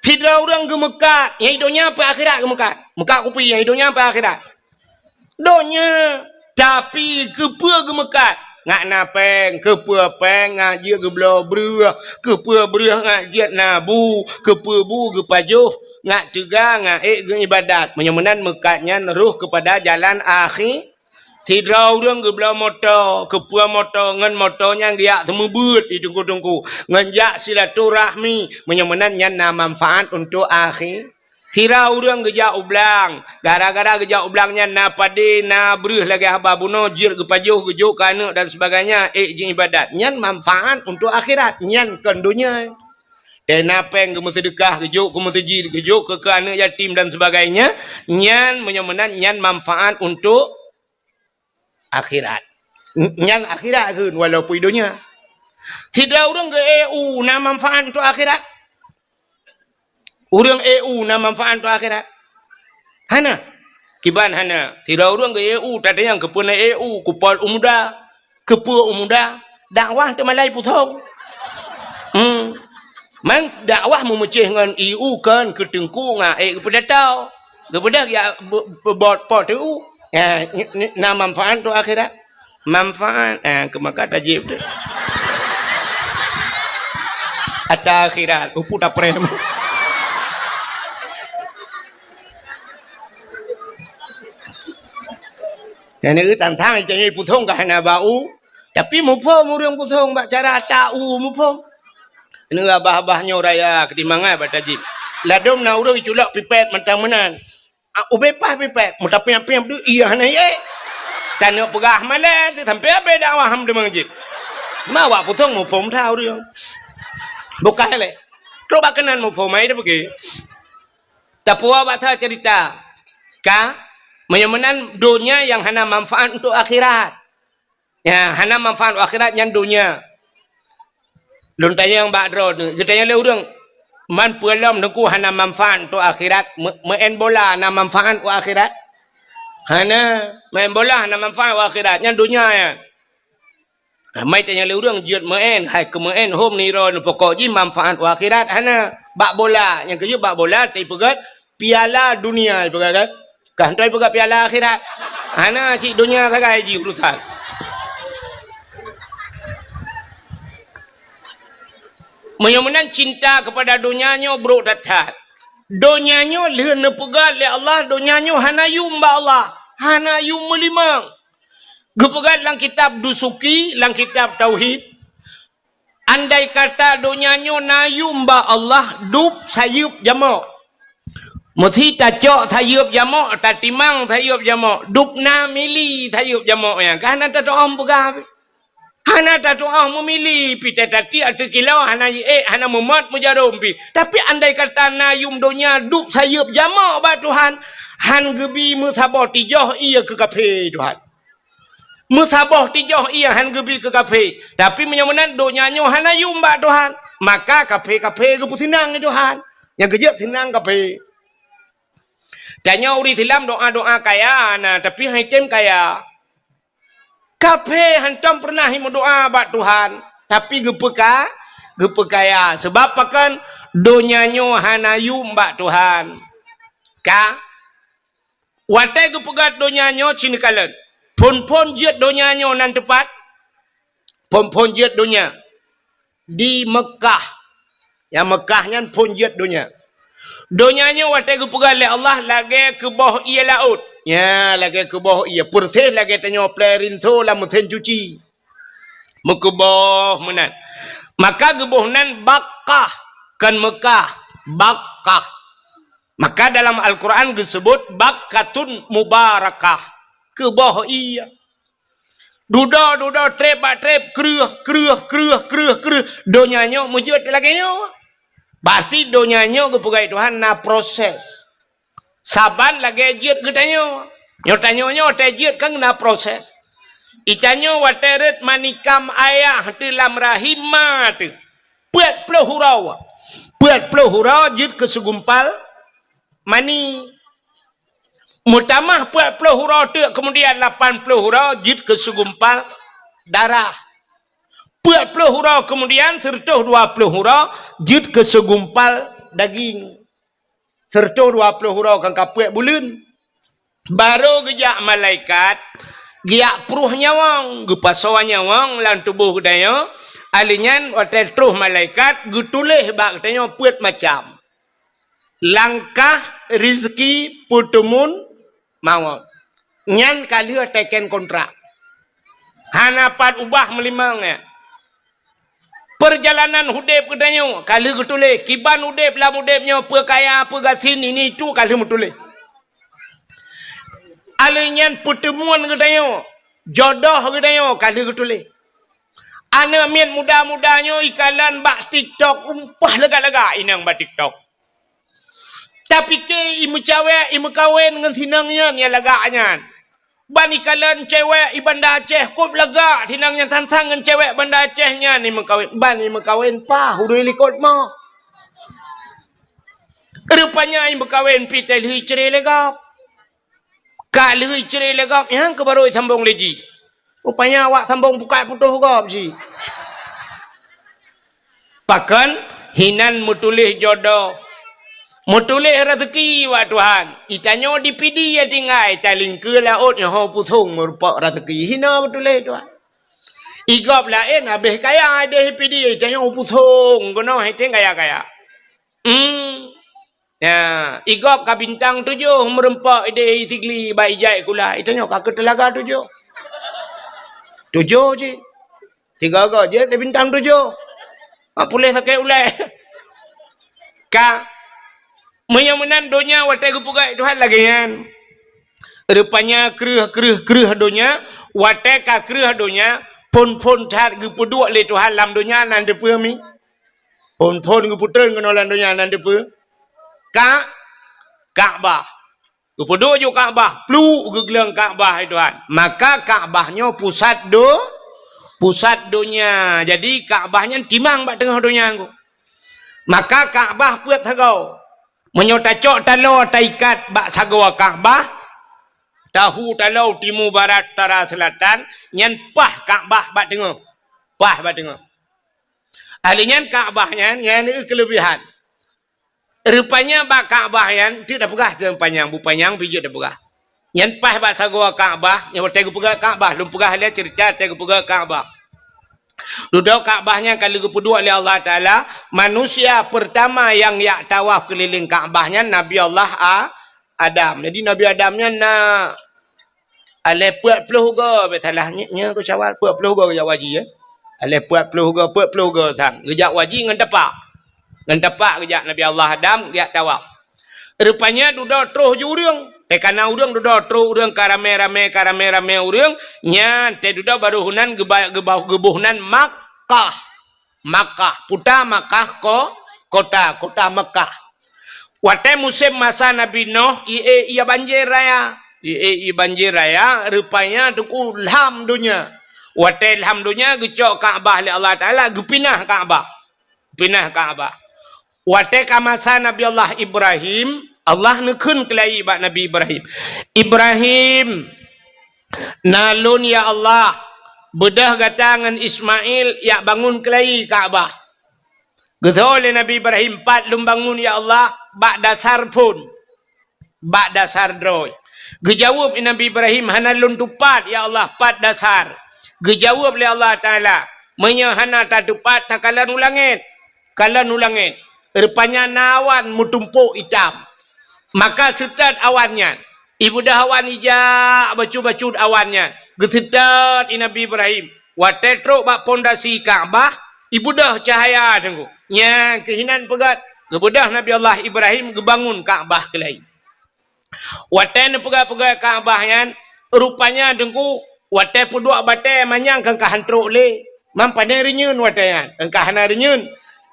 Sidroe ureuëng geumeukat, nyang i donya peu akhirat geumeukat. Meukat kupi, nyang i donya peu akhirat. Donya, tapi keupeue geumeukat? Ngat na péng, keupeue péng, ngat jeuet geubloe breueh, keupeue breueh ngat jeuet na bu, keupeue bu geupajoh, ngat teuga, ngat ék geuibadat. Meunyoe meunan meukat nyan roh keupada jalan akhi-, Sidroe ureuëng geubloe moto, keupeue moto, ngon moto nyan geujak seumeubeuet di teungku-teungku, ngon jak silaturahmi, meunyoe meunan nyan na manfaat untuk akhi-, Sira ureuëng geujak u blang, gara-gara geujak u blang nyan na padé, na breueh lagée haba bunoe, jeuet geupajoh, geujok keu aneuëk dan sebagainya, ék jiibadat. Nyan manfaat untuk akhirat, nyan kon donya. Teuh na péng geumeuseudeukah, geujok keu meuseujid, geujok keu, keu aneuëk yatim dan sebagainya, nyan meunyoe meunan nyan manfaat untuk akhirat. N-, nyan akhirat kheun walaupun donya. Sidroe ureuëng geu-ék u na manfaat untuk akhirat. Ureuëng ék u na manfaat untuk akhirat. Hana. Kiban hana. Sidroe ureuëng geu-ék u, tatanyong keupeue na ék u, kupol u muda. Keupeue u muda? Dakwah teumalai pusong. Hmm. Man dakwah meumeucéh ngon ék u kon keu teungku ngon ék geupeudata. Geupeudeh ya be-, be-, bot po teu u. Ya, ni, ni, na manfaat tu akhirat. Manfaat. Ah, keu maka tajib tu. Ata akhirat, upu taprem. Nyang neu tantang cari pusong ka hana bak u, tapi muphom ureuëng pusong bak cara ata u muphom. Neu abah-abah nyoe raya keudimangai bak tajib. Ladom na ureuëng culok pipet mantang meunan. Ah, ubé pah pipet, meutapiang-piang deuh iya hana yek. Tanyoe peugah malée tu sampai abé dakwah ham deungon jih. Ma wak pusong muphom that ureuëng. Bukai lé. Trok bak keunan muphom ai dah pergi. Tapuwa bak that cerita. Ka, meunyoe meunan donya nyang hana manfaat untuk akhirat. Ya, hana manfaat akhirat nyan donya. Lôn tanyong bak droe tu, geutanyong lé ureuëng, "Man peue lom Teungku hana manfaat untuk akhirat? Me-, meu'en bola na manfaat untuk akhirat?" Hana, meu'en bola hana manfaat untuk akhirat, nyan donya nyan. Ramai tanyong lé ureuëng jeuet meu'en, hai keu meu'en hom nirôn pokok jih manfaat u akhirat hana. Bak bola, nyang keujeuet bak bola teupeugét piala dunia ipeugét kan. Kah hantoi peugét piala akhirat. Hana cit donya sagai jih urusan. Meunyoe meunan cinta kepada donya nyoe brok that-that. Donya nyoe lheueh neupeugét lé Allah, donya nyoe hana yum bak Allah, hana yum meulimong. Geupeugah lam kitab Dusuki, lam kitab Tauhid, andai kata donya nyoe na yum bak Allah, dub sayeuep jamok. Meusi tacok sayeuep jamok, tatimang sayeuep jamok, dub na mili sayeuep jamok nyan. Ka hana tatu'oh peugah. Hana tatu'oh meumili, pih tatiek ateueh kilô, hana jiék, hana meumot meujarom pih. Tapi andai kata na yum donya dub sayeuep jamok bak Tuhan, han geubi meusaboh tijoh ie keu kafé Tuhan. Meusaboh tijoh ie han geubi keu kafé. Tapi meunyoe meunan donya nyoe hana yum bak Tuhan, maka kafé-kafé geupeuseunang lé Tuhan. Nyang keujeuet seunang kafé. Tanyoe ureuëng Islam doa-doa kaya na, tapi han item kaya. Kafé hantom peureunah meudoa bak Tuhan, tapi geupeuka-, geupeukaya. Sabab pakon? Donya nyoe hana yum bak Tuhan. Ka? Watée geupeugét donya nyoe cit neukalon, phon-phon jeuet donya nyoe nan teupat? Phon-phon jeuet donya di Meukah. Nyang Meukah nyan phon jeuet donya. Donya nyoe watée geupeugét lé Allah lagée keuboh ie laôt. Nya, lagée keuboh ie, peureuséh lagée tanyoe plée rinso lam meusén cuci. Meukeuboh meunan. Maka geuboh nan Bakkah, kon Meukah, Bakkah. Maka dalam Al-Quran geuseubut bakkatun mubarakah, keuboh ie. Dudoe-dudoe, treb bak treb, kreueh, kreueh, kreueh, kreueh, kreueh. Donya nyoe meujeuet lagée nyoe. Berarti donya nyoe geupeugét Tuhan na proses. Saban lagée jeuet geutanyoe. Nyoe tanyoe nyoe watée jeuet kan na proses. Itanyoe watée rhot manikam ayah teuh lam rahim ma teuh. Peuet ploh uroe. Peuet ploh uroe jeuet keu segumpal mani. Meutamah peuet ploh uroe teuk, keumudian lapan ploh uroe jeuet keu segumpal darah. Peuet ploh uroe keumudian, seureutôh dua ploh uroe jeuet keu segumpal daging. Seureutôh dua ploh uroe kan ka peuet buleuen. Barô geujak malaikat, geujak pruh nyawöng, geupasoe nyawöng lam tuboh geutanyoe, alheuh nyan watée troh malaikat geutuléh bak geutanyoe peuet macam. Langkah, rizki, peuteumun, mawöt. Nyan ka lheueh teken kontrak. Hana pat ubah meulimong nyan. Peurjalanan udeb geutanyoe ka lheueh geutuléh, kiban udeb lam udeb nyoe, peue kaya, peue gasien, ini itu ka lheueh meutuléh. Alheuh nyan peuteumuan geutanyoe, jodoh geutanyoe ka lheueh geutuléh. Aneuk miet muda-muda nyoe ikalon bak TikTok, umpah lagak-lagak inong bak TikTok. Tapike imeucawek, imeukawen ngon sinong nyan nyang lagak nyan. Ban ikalon cewek i Banda Aceh kôb lagak sinong nyan sang-sang ngon cewek Banda Aceh nyan imeukawen. Ban imeukawen paih ureueng likot mo. Rupanya imeukawen pih teuh lheueh icre lé gob. Ka lheueh icre lé gob, nyang keuh barô isambong lé jih. Rupanya awak sambong bukai putôh gob jih. Pakon hinan meutuléh jodoh, meutuléh raseuki bak Tuhan. Itanyoe di Pidie tinggai, talingkeue laôt nyoe ho pusong meurumpok raseuki. Hina meutuléh Tuhan. Igob laén habéh kaya ideh Pidie, itanyoe pusong keunoe hiteng kaya-kaya. Hmm. Ya, igob ka bintang tujoh meurumpok ideh Sigli bak ijai kula. Itanyoe ka keu teulaga tujoh. Tujoh cit. Tiga-tiga jeuet lé bintang tujoh. Mak puléh sakét ulée. Ka. Meunyoe meunan donya watée geupeugah Tuhan lagée nyan. Rupanya kreueh, kreueh, kreueh donya, watée ka kreueh donya, phon-phon that geupeuduek lé Tuhan lam donya nan teupeue mi. Phon-phon geupeutreun keunoe lam donya nan teupeue. Ka, Ka'bah. Geupeuduek ju Ka'bah, pluek geugleueng Ka'bah, hai Tuhan. Maka Ka'bah nyoe pusat do-, pusat donya. Jadi Ka'bah nyan timang bak teungoh donya nyoe. Maka Ka'bah peuet sagoe. Meunyoe tacok taloe taikat bak sagoe Ka'bah, tahu taloe timu, barat, utara, seulatan, nyan paih Ka'bah bak teungoh. Paih bak teungoh. Ahli nyan Ka'bah nyan, nyan keuleubehan. Rupanya bak Ka'bah nyan, teuk tapeugah teuh panyang, bu panyang pih jeuet tapeugah. Nyan paih bak sagoe Ka'bah, nyan watée geupeugah Ka'bah, lôn peugah lé ceurita watée geupeugah Ka'bah. Dudoe Ka'bah nyan ka lheueh geupeuduek lé Allah Taala, manusia peurtama nyang jak tawaf keulileng Ka'bah nyan Nabi Allah A-, Adam. Jadi Nabi Adam nyan na Alée peuet ploh goe, bèk salah, nyoe, nyoe keu syawal, peuet ploh goe geujak haji, ya. Alée peuet ploh goe, peuet ploh goe sang. Geujak haji ngon tapak. Ngon tapak geujak Nabi Allah Adam, geujak tawaf. Rupanya dudoe troh ju ureuëng. Teuka na ureuëng dudoe troh ureuëng ka ramé-ramé, ka ramé-ramé ureuëng. Nyan, teuh dudoe barô heunan geuba-, geuba-, geuboh nan Makkah. Makkah, puta Makkah ko-, kota, kota Makkah. Watée musém masa Nabi Nuh, ié, ié banjir raya. Ié, ié banjir raya, rupanya teungku lham donya. Watée lham donya, geucok Ka'bah lé Allah Taala, geupinah Ka'bah. Pinah Ka'bah. Watée ka masa Nabi Allah Ibrahim, Allah neukheun keulayi bak Nabi Ibrahim. Ibrahim, na lôn, ya Allah, beudôh gata ngon Ismail jak bangun keulayi Ka'bah. Geutho lé Nabi Ibrahim, pat lôn bangun, ya Allah, bak dasar phon, bak dasar droe. Geujaweueb Nabi Ibrahim, hana lôn tupat, ya Allah, pat dasar. Geujaweueb lé Allah Taala, meunyoe hana tatupat, takalon u langét. Kalon u langét, rupanya na awan meutumpôk itam. Maka seutôt awan nyan, ibeudôh awan ijak bacut-bacut awan nyan. Geuseutôt i Nabi Ibrahim. Watée trok bak pondasi Ka'bah, ibeudôh cahya teungku. Nyang keuhinan peugét, geubeudôh Nabi Allah Ibrahim geubangun Ka'bah keulayi. Watée neupeugah-peugah Ka'bah nyan, rupanya teungku, watée peuduek batée manyang keu ka han trok lé. Mam pane reunyeun watée nyan, keu ka hana reunyeun.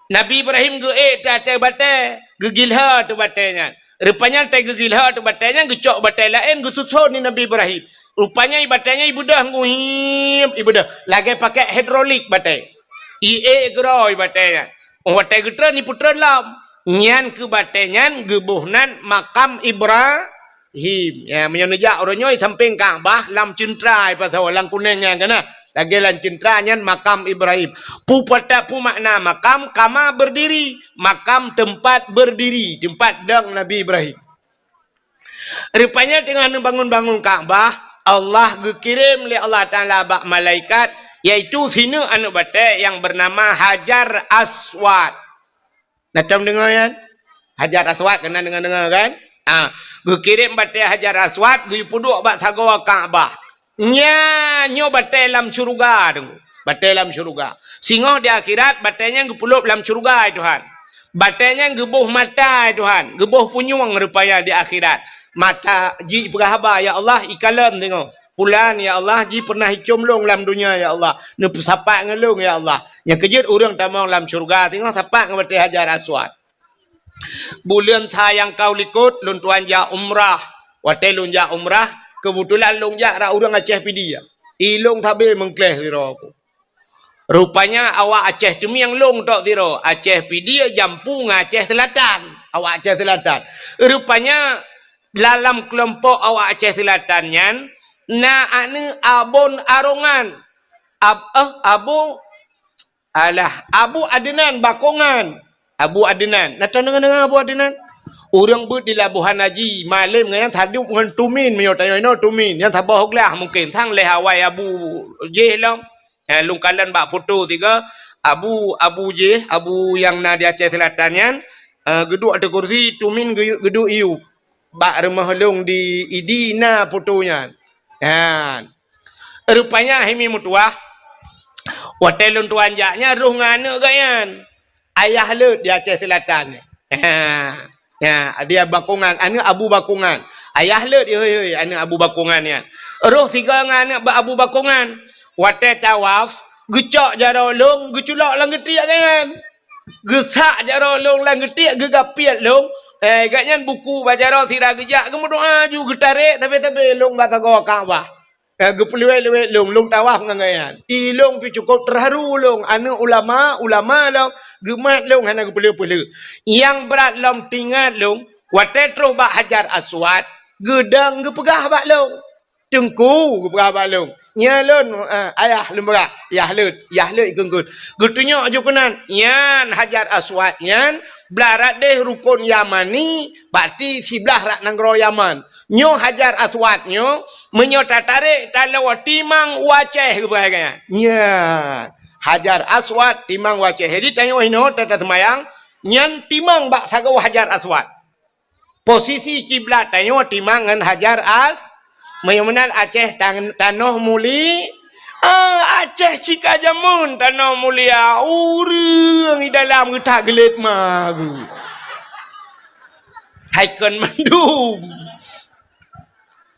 Nabi Ibrahim geuék teuh ateueh batée, geugilhô teuh batée nyan. Rupanya teuh geugilhô teuh batée nyan, geucok batée laén geususon di Nabi Ibrahim. Rupanya i batée nyan ibeudôh ngui, ibeudôh. Lagée pakai hidrolik batée. Iék geurôi batée nyan. Watée geutreun, ipeutreun lom. Nyan keu batée nyan geuboh nan makam Ibrahim. Ya, meunyoe neujak uroe nyoe sampéng Ka'bah lam ceuntra ipasoe lam kunéng nyan kana. Lagée lam ceuntra nyan makam Ibrahim. Peue pata-, peue makna makam, kama berdiri, makam tempat berdiri, tempat dong Nabi Ibrahim. Rupanya teungoh neubangun-bangun Ka'bah, Allah geukirém lé Allah Taala bak malaikat, yaitu sineuk aneuëk batée nyang beunama Hajar Aswad. Na tom deungoe nyan? Hajar Aswad, keunan deungoe-deungoe kan? Ha, geukirém batée Hajar Aswad, geupeuduek bak sagoe Ka'bah. Nyan nyoe batée lam syeuruga teungku. Batée lam syeuruga. Singoh di akhirat, batée nyan geupeulop lam syeuruga, hai Tuhan. Batée nyan geuboh mata, hai Tuhan. Geuboh punyueng rupanya di akhirat. Mata jipeugah haba, "Ya Allah, ikalon singoh. Pulan, ya Allah, ji pernah icom lôn lam dunia, ya Allah. Neupeusapat ngon lôn, ya Allah." Nyang keujeuet ureuëng tamong lam syeuruga, singoh sapat ngon batée Hajar Aswad. Buleuen sa nyang ka likot, lôn tuan jak umrah. Watée lôn jak umrah, keubeutulan lôn jak rot ureuëng Aceh Pidie. I lôn sabe meungkléh sidroe. Rupanya awak Aceh Teumieng lôn tok sidroe, Aceh Pidie jampu ngon Aceh Selatan. Awak Aceh Selatan. Rupanya dalam keulompok awak Aceh Selatan nyan, na aneuk Abon Arongan. Ab-, eh, Abu Alah, Abu Adnan Bakongan. Abu Adnan. Na tadeungoe-deungoe Abu Adnan? Ureuëng beuet di Labuhan Haji, malem ngon nyan sadub ngon Tumin, meunyoe tanyoe inoe Tumin. Nyan saboh glah mungken, sang lhée awai Abu jih lom. Eh, lôn kalon bak foto sigoe, Abu, Abu jih, Abu nyang na di Aceh Selatan nyan, eh, geuduek ateueh kursi, Tumin geu-, geuduek iyup. Bak rumoh lôn di Idi na foto nyan. Nyan. Rupanya hai mi meutuwah, watée lôn tuan jak nyan rôh ngon aneuk geuh nyan. Ayah leuet di Aceh Selatan nyan. Ha, ha, dia Bakongan, aneuk Abu Bakongan. Ayah leuet, hei, hei, aneuk Abu Bakongan nyan. Rôh sigoe ngon aneuk ba-, Abu Bakongan. Watée tawaf, geucok jaroe lôn, geuculok lam geutiek geuh nyan. Geusak jaroe lôn lam geutiek, geugapiet lôn. Eh, geuh nyan buku bak jaroe sira geujak, geumeudoa ju geutarek, sabe-sabe lôn bak sagoe Ka'bah. Eh, geupeuleuwet-leuwet lôn, lôn tawaf ngon geuh nyan. I lôn pih cukôp teuharu lôn, aneuk ulama, ulama lôn, geumat lôn hana geupeuleueh-peuleueh. Nyang brat lom teuingat lôn, watée trôh bak Hajar Aswad, geudong geupeugah bak lôn. Teungku, geupeugah bak lôn. Nyan lôn, eh, ayah lôn peugah, yah leuet, yah leuet ikheun-kheun. Geutunyok ju keunan, nyan Hajar Aswad nyan, blah rot deh rukon Yamani, berarti siblah rot nanggroe Yaman. Nyoe Hajar Aswad nyoe, meunyoe tatarek taloe timang u Aceh geupeugah nyan. Nyan, Hajar Aswad timang u Aceh. Jadi tanyoe inoe ta-, taseumayang, nyan timang bak sagoe Hajar Aswad. Posisi kiblat tanyoe timang ngon Hajar As-, meunyoe meunan Aceh tan-, tanoh muli-, ah, Aceh cika jameun tanoh mulia, ureuëng i dalam geutak geulet ma geuh. Hai kon mandum.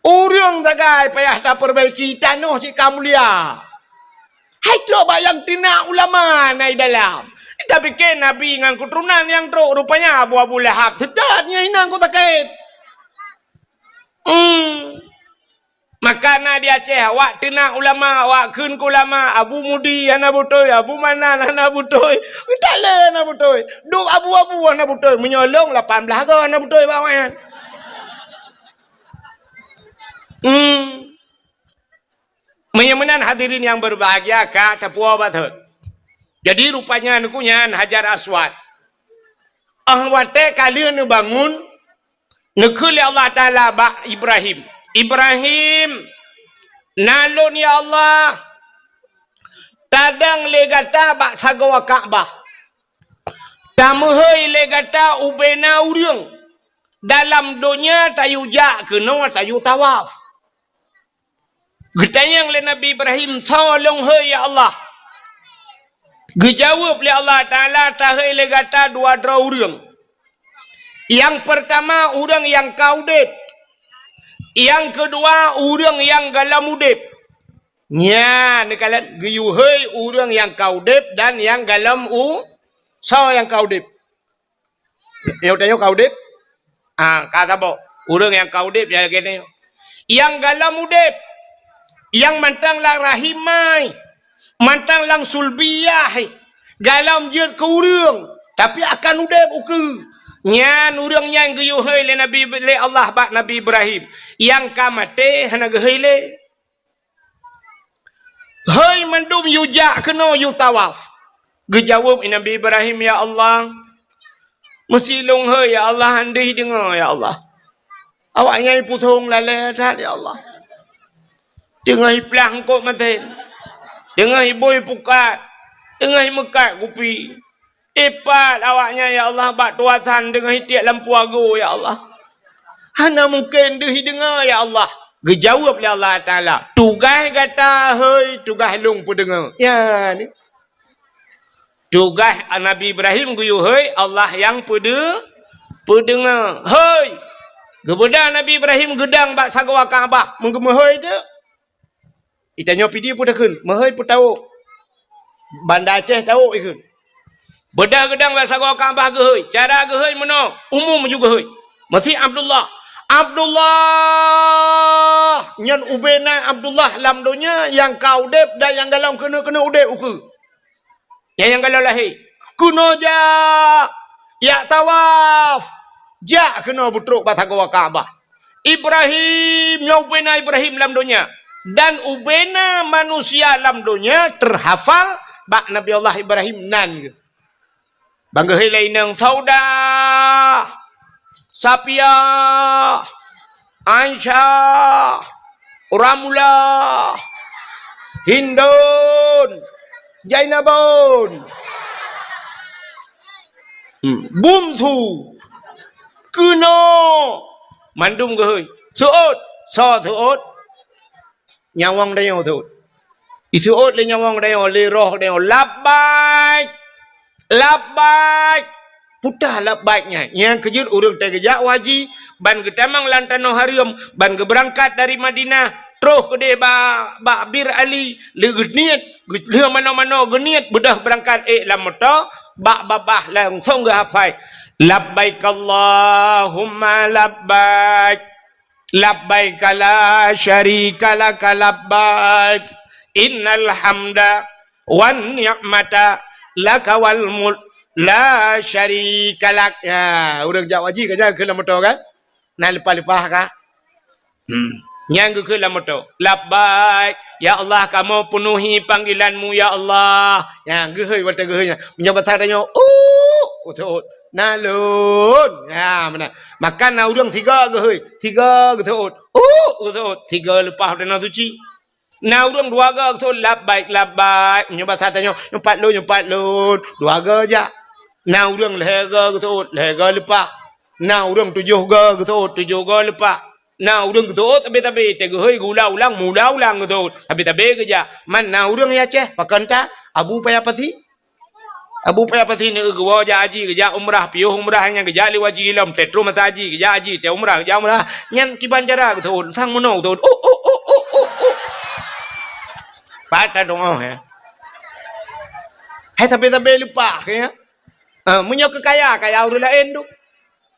Ureuëng sagai payah tapeurbaiki tanoh cika mulia. Hai trok bak nyang teunak ulama na i dalam. Tapike nabi ngon keuturonan nyang trok rupanya Abu, Abu Lahab. Seudeh nyan inong ku sakét. Hmm. Maka na di Aceh, awak teunak ulama, awak kheun keu ulama, Abu Mudi hana beutôi, Abu Manan hana beutôi, geutalé hana beutôi. Dum abu-abu hana beutôi, meunyoe lôn lapan blaih goe hana beutôi bak awaknyan. Hmm. Meunyoe meunan hadirin nyang berbahagia ka tapuwoe batot. Jadi rupanya neuku nyan Hajar Aswad. Ah watée ka lheueh neubangun, neukheun lé Allah Taala bak Ibrahim, "Ibrahim, na lôn ya Allah, tadong lé gata bak sagoe Ka'bah. Tameuhôi lé gata ubena ureuëng dalam donya tayue jak keunoe tayue tawaf." Geutanyong lé Nabi Ibrahim, "Soe lôn hôi ya Allah?" Geujaweueb lé Allah Taala, "Tahôi lé gata dua droe ureuëng. Nyang peurtama ureuëng nyang ka udeb. Nyang keudua ureuëng nyang gohlom udeb." Nyan neukalon geuyue hôi ureuëng nyang ka udeb dan nyang gohlom u-, soe nyang ka udeb? Nyoe tanyoe ka udeb? Ah, ka saboh. Ureuëng nyang ka udeb nyan lagée nyoe. Nyang gohlom udeb, nyang mantong lam rahim mai, mantong lam sulbiyah, gohlom jeuet keu ureuëng, tapi akan udeb ukeue. Nyan ureuëng nyan geuyue hôi lé Nabi, lé Allah bak Nabi Ibrahim. Nyang ka maté hana geuhôi lé. Hôi mandum yue jak keunoe yue tawaf. Geujaweueb Nabi Ibrahim, "Ya Allah, meusi lôn hôi ya Allah, han deuh deungoe ya Allah. Awaknyan pusong lalée that ya Allah. Teungoh iplah eungkot masen, teungoh ibui pukat, teungoh imeukat kupi. Ipat awaknyan ya Allah bak tuasan teungoh itiek lampu agoe ya Allah. Hana mungken deuh ideungoe ya Allah." Geujaweueb lé Allah Taala, "Tugaih gata hôi, tugaih lôn peudeungoe." Ya, ni. Tugaih Nabi Ibrahim geuyue hôi, Allah nyang peudeu-, peudeungoe. Hôi! Geubeudôh Nabi Ibrahim geudong bak sagoe Ka'bah, meugeumeuhôi teuk. Geutanyoe Pidie peue takheun, meuhôi peutawök. Banda Aceh tawök ikheun. Beudôh geudong bak sagoe Ka'bah geuhôi. Cara geuhôi meunoe, umum ju geuhôi. Meusi Abdullah. Abdullah! Nyan ubena Abdullah lam donya nyang ka udeb dan nyang golom keuneuk-keuneuk udeb ukeue. Nyang, nyang golom lahé. Keunoe jak, jak tawaf. Jak keunoe beutrok bak sagoe Ka'bah. Ibrahim, nyoe ubena Ibrahim lam donya. Dan ubena manusia lam donya teuhafal bak Nabi Allah Ibrahim nan geuh. Ban geuhôi lé inong Saudah, Sapiah, Aisyah, Ramlah, Hindun, Jainabun, hmm, Bungsu, keunoe, mandum geuhôi. Seuôt, soe seuôt? Nyawöng tanyoe seuôt. Iseuôt lé nyawöng tanyoe, lé roh tanyoe, "Labbaik! Labbaik!" Peue teuh labbaik nyan? Nyang keujeuet ureuëng teuh geujak u haji, ban geutamong lam tanoh hareuem, ban geubeurangkat dari Madinah, troh keudeh bak, bak Bir Ali, lé geuniet, lheueh manoe-manoe geuniet, beudôh beurangkat ék lam moto, bak babah langsong geuhafai, "Labbaik Allahumma labbaik." Labbaika la syarika laka labbaik. Innal hamda wan ni'mata laka wal mulk la syarika lak. Ya, ureuëng jak haji ka jak keu lam moto kan? Na leupah-leupah ka? Hmm. Nyang geukheun lam moto, "Labbaik, ya Allah, kamoe peunuhi panggilan-Mu, ya Allah." Nyang geuhôi watée geuhôi nyan. Meunyoe basa tanyoe, "Uh," geuseuôt, "Na lôn." Ya, meunan. Maka na ureuëng sigoe geuhôi, sigoe geuseuôt, "Uh," geuseuôt, sigoe leupah tanoh suci. Na ureuëng dua goe geuseuôt, "Labbaik, labbaik." Meunyoe basa tanyoe, "Nyoe pat lôn, nyoe pat lôn." Dua goe jak. Na ureuëng lhée goe geuseuôt, lhée goe leupah. Na ureuëng tujoh goe geuseuôt, tujoh goe leupah. Na ureuëng geuseuôt tabe-tabe, teuh geuhôi geuulang-ulang, meuulang-ulang geuseuôt, tabe-tabe geujak. Man na ureuëng ya Aceh, pakon that, Abu Paya Pasi. Abu Paya Pasi neu geuwoe jak haji, geujak umrah, piôh umrah nyan geujak lé haji lom, teuh troh masa haji, geujak haji, teuh umrah, geujak umrah. Nyan kiban cara geuseuôt, sang meunoe geuseuôt. Uh, uh, uh, uh, uh, uh. Pat that doa, ya. Hai tabe-tabe leupah, ya. Ah, meunyoe keu kaya, kaya ureuëng laén tu.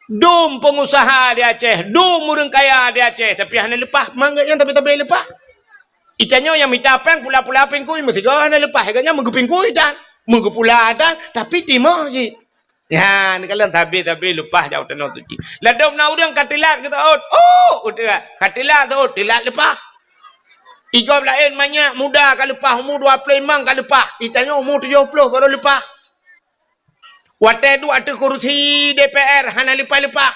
Dum peungusaha di Aceh, dum ureuëng kaya di Aceh, tapi hana leupah, mangat nyang tabe-tabe leupah. Itanyoe nyang mita péng pula-pula pingkui, meusigoe hana leupah, gobnyan meugeupingkui tan, meugeupula tan, tapi timoh cit. Ya, neukalon tabe-tabe leupah jak u tanoh suci. Ladôm na ureuëng ka teulat geuseuôt, oh, udeb, ka teulat seuôt, teulat leupah. Igob laén manyak muda ka leupah, umu dua ploh limong ka leupah, itanyoe umu tujoh ploh barô leupah. Watée duek ateueh kursi D P R hana leupah-leupah.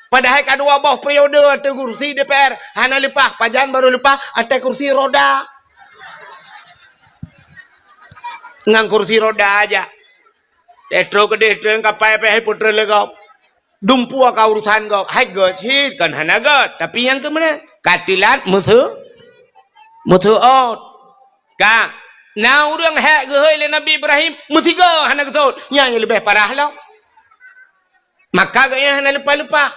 Padahai ka dua boh periode ateueh kursi D P R hana leupah, pajan barô leupah ateueh kursi roda. Ngon kursi roda jak. Teuh troh keudeh treun kapai pih hai peutrön lé gob. Dumpeue ka urusan gob, hai göt cit kon hana göt, tapi nyang keu meunan ka teulat meuseu-, meuseuôt. Ka, na ureuëng hék geuhôi lé Nabi Ibrahim, meusigoe hana geuseuôt, nyan nyang leubeh parah lom. Maka gobnyan hana leupah-leupah.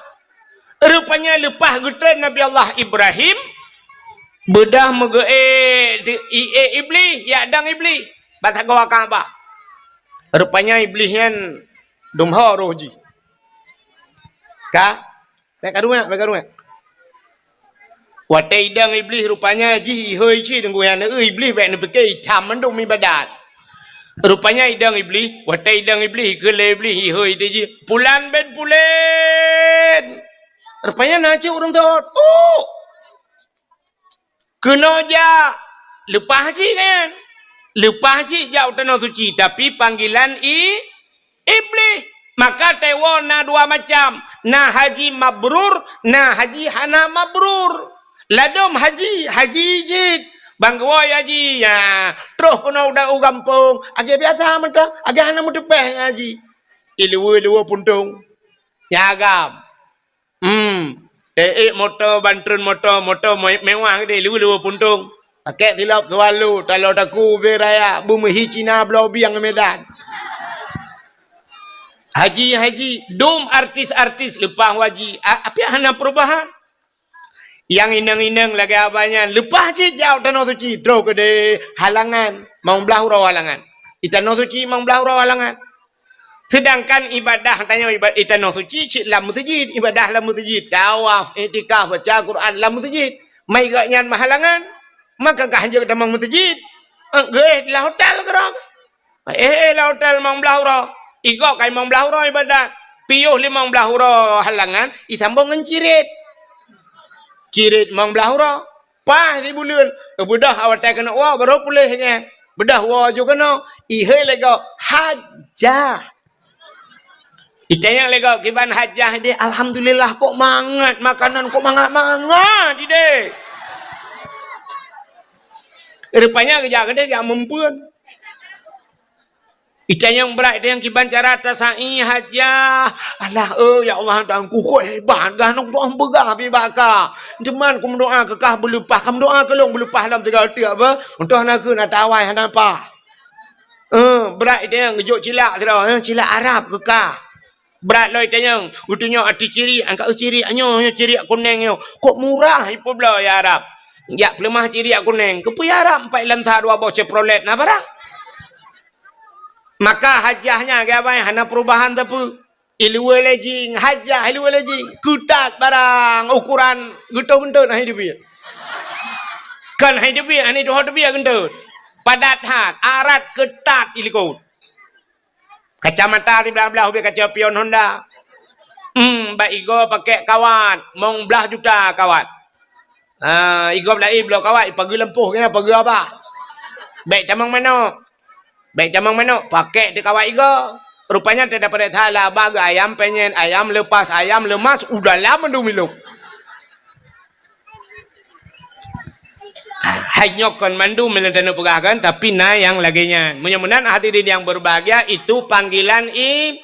Rupanya leupah geutreun Nabi Allah Ibrahim, beudôh meugeuék di, iék Iblih, jak dong Iblih bak sagoe Ka'bah. Rupanya Iblih nyan dum ho roh jih. Ka, Bék karuek, bék karuek. Watée idong Iblih rupanya jih ihôi cit deungon nyan, eu Iblih bék neupike itam mandum ibadat. Rupanya idong Iblih, watée idong Iblih, keu lé Iblih ihôi teuh jih, "Pulan bin Pulan!" Rupanya na cit ureuëng seuôt, "Uh!" Keunoe jak, leupah cit nyan. Leupah cit jak u tanoh suci, tapi panggilan i-, Iblih. Maka teuwoe na dua macam, na haji mabrur, na haji hana mabrur. Ladôm haji, haji cit. Ban geuwoe haji, ya, troh keunoe u da-, u gampông, lagée biasa mantong, lagée hana meuteupéh ngon haji. Iluweue-luweue puntông. Ya agam. Hmm. Eh, eh, moto, bantrön moto, moto me-, mewah geude, lue-lue puntông. Pakèk silop Swallow, taloe takue ubé raya, beumeuhi Cina bloe bieng Medan. Haji, haji, dum artis-artis leupah u haji. A-, api hana perubahan. Nyang inong-inong lagèe abah nyan, leupah cit jak u Tanoh Suci, troh keudeh halangan, limong blah uroe halangan. Di Tanoh Suci limong blah uroe halangan. Seudangkan ibadah tanyoe iba-, di Tanoh Suci cit lam meuseujid, ibadah lam meuseujid, tawaf, iktikaf, baca Quran lam meuseujid. Mai gobnyan meuhalangan, maka kah jeuet tamong meuseujid. Eh, geuéh lam hotel keudroe. Eh, eh, lam hotel limong blah uroe. Igob ka limong blah uroe ibadat. Piôh limong blah uroe halangan, isambông ngon cirit. Cirit limong blah uroe. Paih sibuleuen. Eh, beudôh watèe keuneuk woe, barô puléh nyan. Beudôh woe ju keunoe. Ihôi lé gob, hajah. Itanyong lé gob, "Kiban hajah deh?" "Alhamdulillah, kok mangat makanan, kok mangat-mangat deh." Rupanya geujak keudeh jak meumpeuen. Itanyong brat, itanyong kiban cara tasai hajah. "Alah, eh, ya Allah, Tuhanku, kok hebat, gah nong doa peugah pi baka. Teuma kumeudoa keu kah beuleupah, kam doa keu lôn beuleupah lam tiga teuk apa? Untôh na keu na tawai hana pah." Eh, brat itanyong geujok cilak sidroe, eh, cilak Arab keu kah. Brat lom itanyong, geutunyok ateueh cirik, angkat cirik nyoe, nyoe cirik kunéng nyoe. Kok murah ipeubloe ya Arab. Jak peuleumah cirik kunéng. Keupeue ya Arab, empat lam sa dua boh Chevrolet na barang. Maka hajah nyan geubai hana perubahan sapeue. Ilue lejing, hajah ilue lejing. Keutat barang ukuran geutoh geuntôt hai teubiet. Kan hai teubiet, hai tuho teubiet geuntôt. Padat that, arat keutat ilikot. Kacamata siblah-blah ubé kaca pion Honda. Hmm, bak igoe pakèk kawat, limong blah juta kawat. Ha, igoe laén bloe kawat, ipageue lampôh keunan, pageue abah. Bèk tamong manok. Bèk tamong manok, pakèk di kawat igoe. Rupanya teudapat salah, abah geu ayam penyet, ayam lepas, ayam leumas, u dalam mandum ilop. Hai nyoe kon mandum nyang taneuk peugah kan, tapi na nyang lagèe nyan. Meunyoe meunan hadirin yang berbahagia, itu panggilan i-,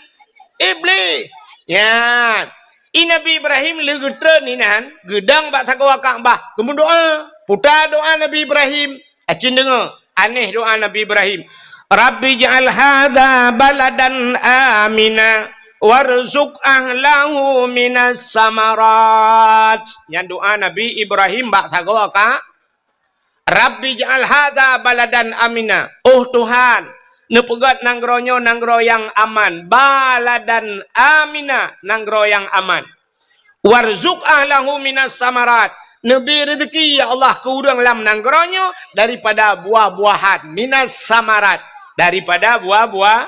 Iblih. Nyan. I Nabi Ibrahim lé geutreun inan, geudong bak sagoe Ka'bah, geumeudoa. Peue doa Nabi Ibrahim? Acin deungö, aneh doa Nabi Ibrahim. "Rabbi ij'al hadza baladan amina warzuq ahlahu minas samarat." Nyan doa Nabi Ibrahim bak sagoe Ka-, "Rabbi ij'al hadza baladan amina." Oh Tuhan, neupeugöt nanggroe nyoe nanggroe nyang aman. Baladan amina, nanggroe nyang aman. "Warzuq ahlahu minas samarat." Neubri reuzeuki, ya Allah, keu ureuëng lam nanggroe nyoe daripada buah-buahan. Minas samarat, daripada buah-buah.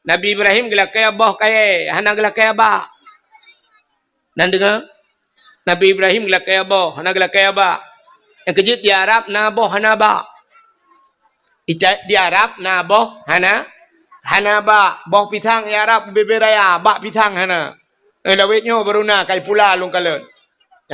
Nabi Ibrahim geulakèe boh kayèe, hana geulakèe bak. Nan deungö? Nabi Ibrahim geulakèe boh, hana geulakèe bak. Nyang keujeuet di Arab na boh hana bak. Ita-, di Arab na boh hana, hana bak. Boh pisang di Arab bubé-bubé raya, bak pisang hana. Eh, lawét nyoe baru na kai pula lôn kalon.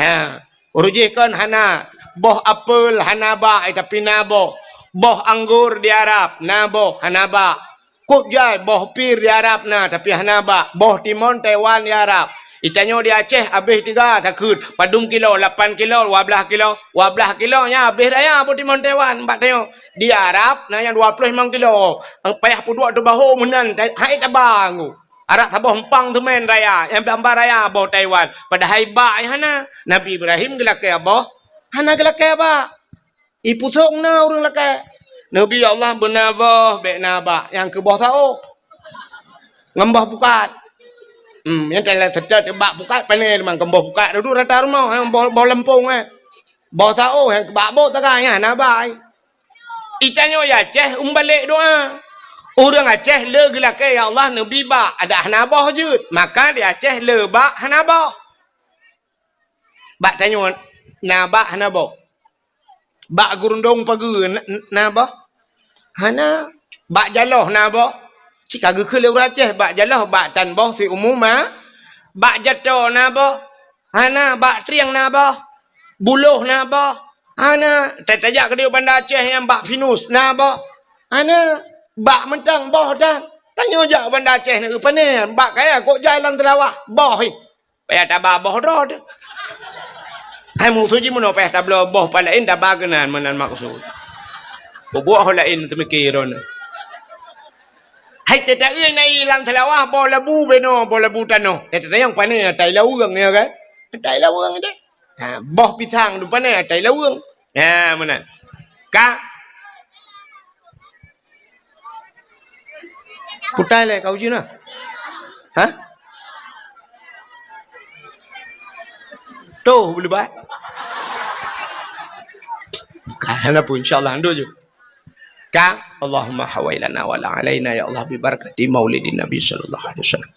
Ha, uroe jih kon hana. Boh apel hana bak, eh, tapi na boh. Boh anggur di Arab na boh, hana bak. Kok jai boh pir di Arab na, tapi hana bak. Boh timon Taiwan di Arab. Itanyoe di Aceh abéh tiga takheun. Padum kilo, lapan kilo, dua blah kilo. Dua blah kilo nyan abéh raya boh timon Taiwan bak tanyoe. Di Arab na nyang dua ploh limong kilo. Payah peuduek teubaho meunan, hai taba nggu. Arak saboh empang seumén raya, nyang bamba raya boh Taiwan. Padahai bak nyang hana. Nabi Ibrahim geulakèe boh, hana geulakèe bak. Ipusong na ureuëng lakèe. Nabi Allah beuna boh, bèk na bak, nyang keu boh saôh. Ngon boh pukat. Hmm, nyang teulat seutôt bak pukat, pané limong keu boh pukat, dudu rata rumoh, nyang boh, boh leumpông, eh. Boh saôh, nyang keu bak boh taga, nyan na bak, eh. Itanyoe di Aceh umbalek doa. Ureuëng Aceh le geulakèe, "Ya Allah, neubri bak," adak hana boh jeuet. Maka di Aceh le bak hana boh. Bak tanyoe na bak hana boh. Bak geurundong pageue na, na boh? Hana. Bak jaloh na boh? Cit ka geukheun lé ureuëng Aceh, bak jaloh, bak tan boh siumu ma. Bak jato na boh? Hana. Bak trieng na boh? Buloh na boh? Hana. Ta-, tajak keudéh Banda Aceh nyang bak pinus na boh? Hana. Bak mantong boh tan. Tanyoe jak Banda Aceh na geupané, bak kaya kok jai lam teulawah, boh, eh. Payah taba boh droe teuh. Hai musoh jih meunoe payah tabloe boh pat laén taba keunan meunan maksud. Peubuet ho laén teumikir droeneuh. Hai teuta-eu na ié lam seulawah boh labu binoe, boh labu tanoh. Teuta nyang pané atai laweueng, ya kan? Atai laweueng deh. Ha, boh pisang tu pané atai laweueng. Ha, meunan. Ka? Kutai lé kau jina. Ha? Toh beulebat. Ka, hana pun, insyaallah, anduk ju. Ka, Allahumma hawailana wala alaina, ya Allah, bi barakati maulidin Nabi sallallahu alaihi wasallam.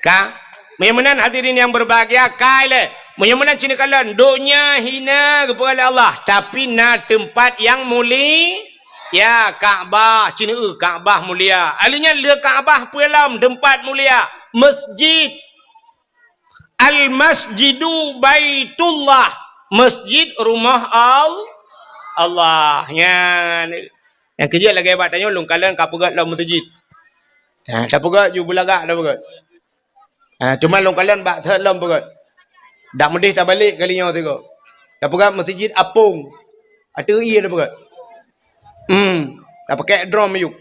Ka, meunyoe meunan hadirin yang berbahagia, ka ilée. Meunyoe meunan cit neukalon, donya hina geupeugah lé Allah, tapi na teumpat nyang muli-, ya, Ka'bah, cit neueu Ka'bah mulia. Ahli nyan le Ka'bah peue lom teumpat mulia, masjid. Al-masjidu baitullah, masjid rumah Al-, Allah. Nyan. Nyang keujeuet lagée bak tanyoe lôn kalon ka peugét lom meuseujid. Ha, tapeugét ju beulagak tapeugét. Ha, teuma lôn kalon bak thot lom peugét. Dak meudeh tabalek kali nyoe sigoe. Tapeugét meuseujid apong. Ateueh ié tapeugét. Hmm, tapakek drom ayub.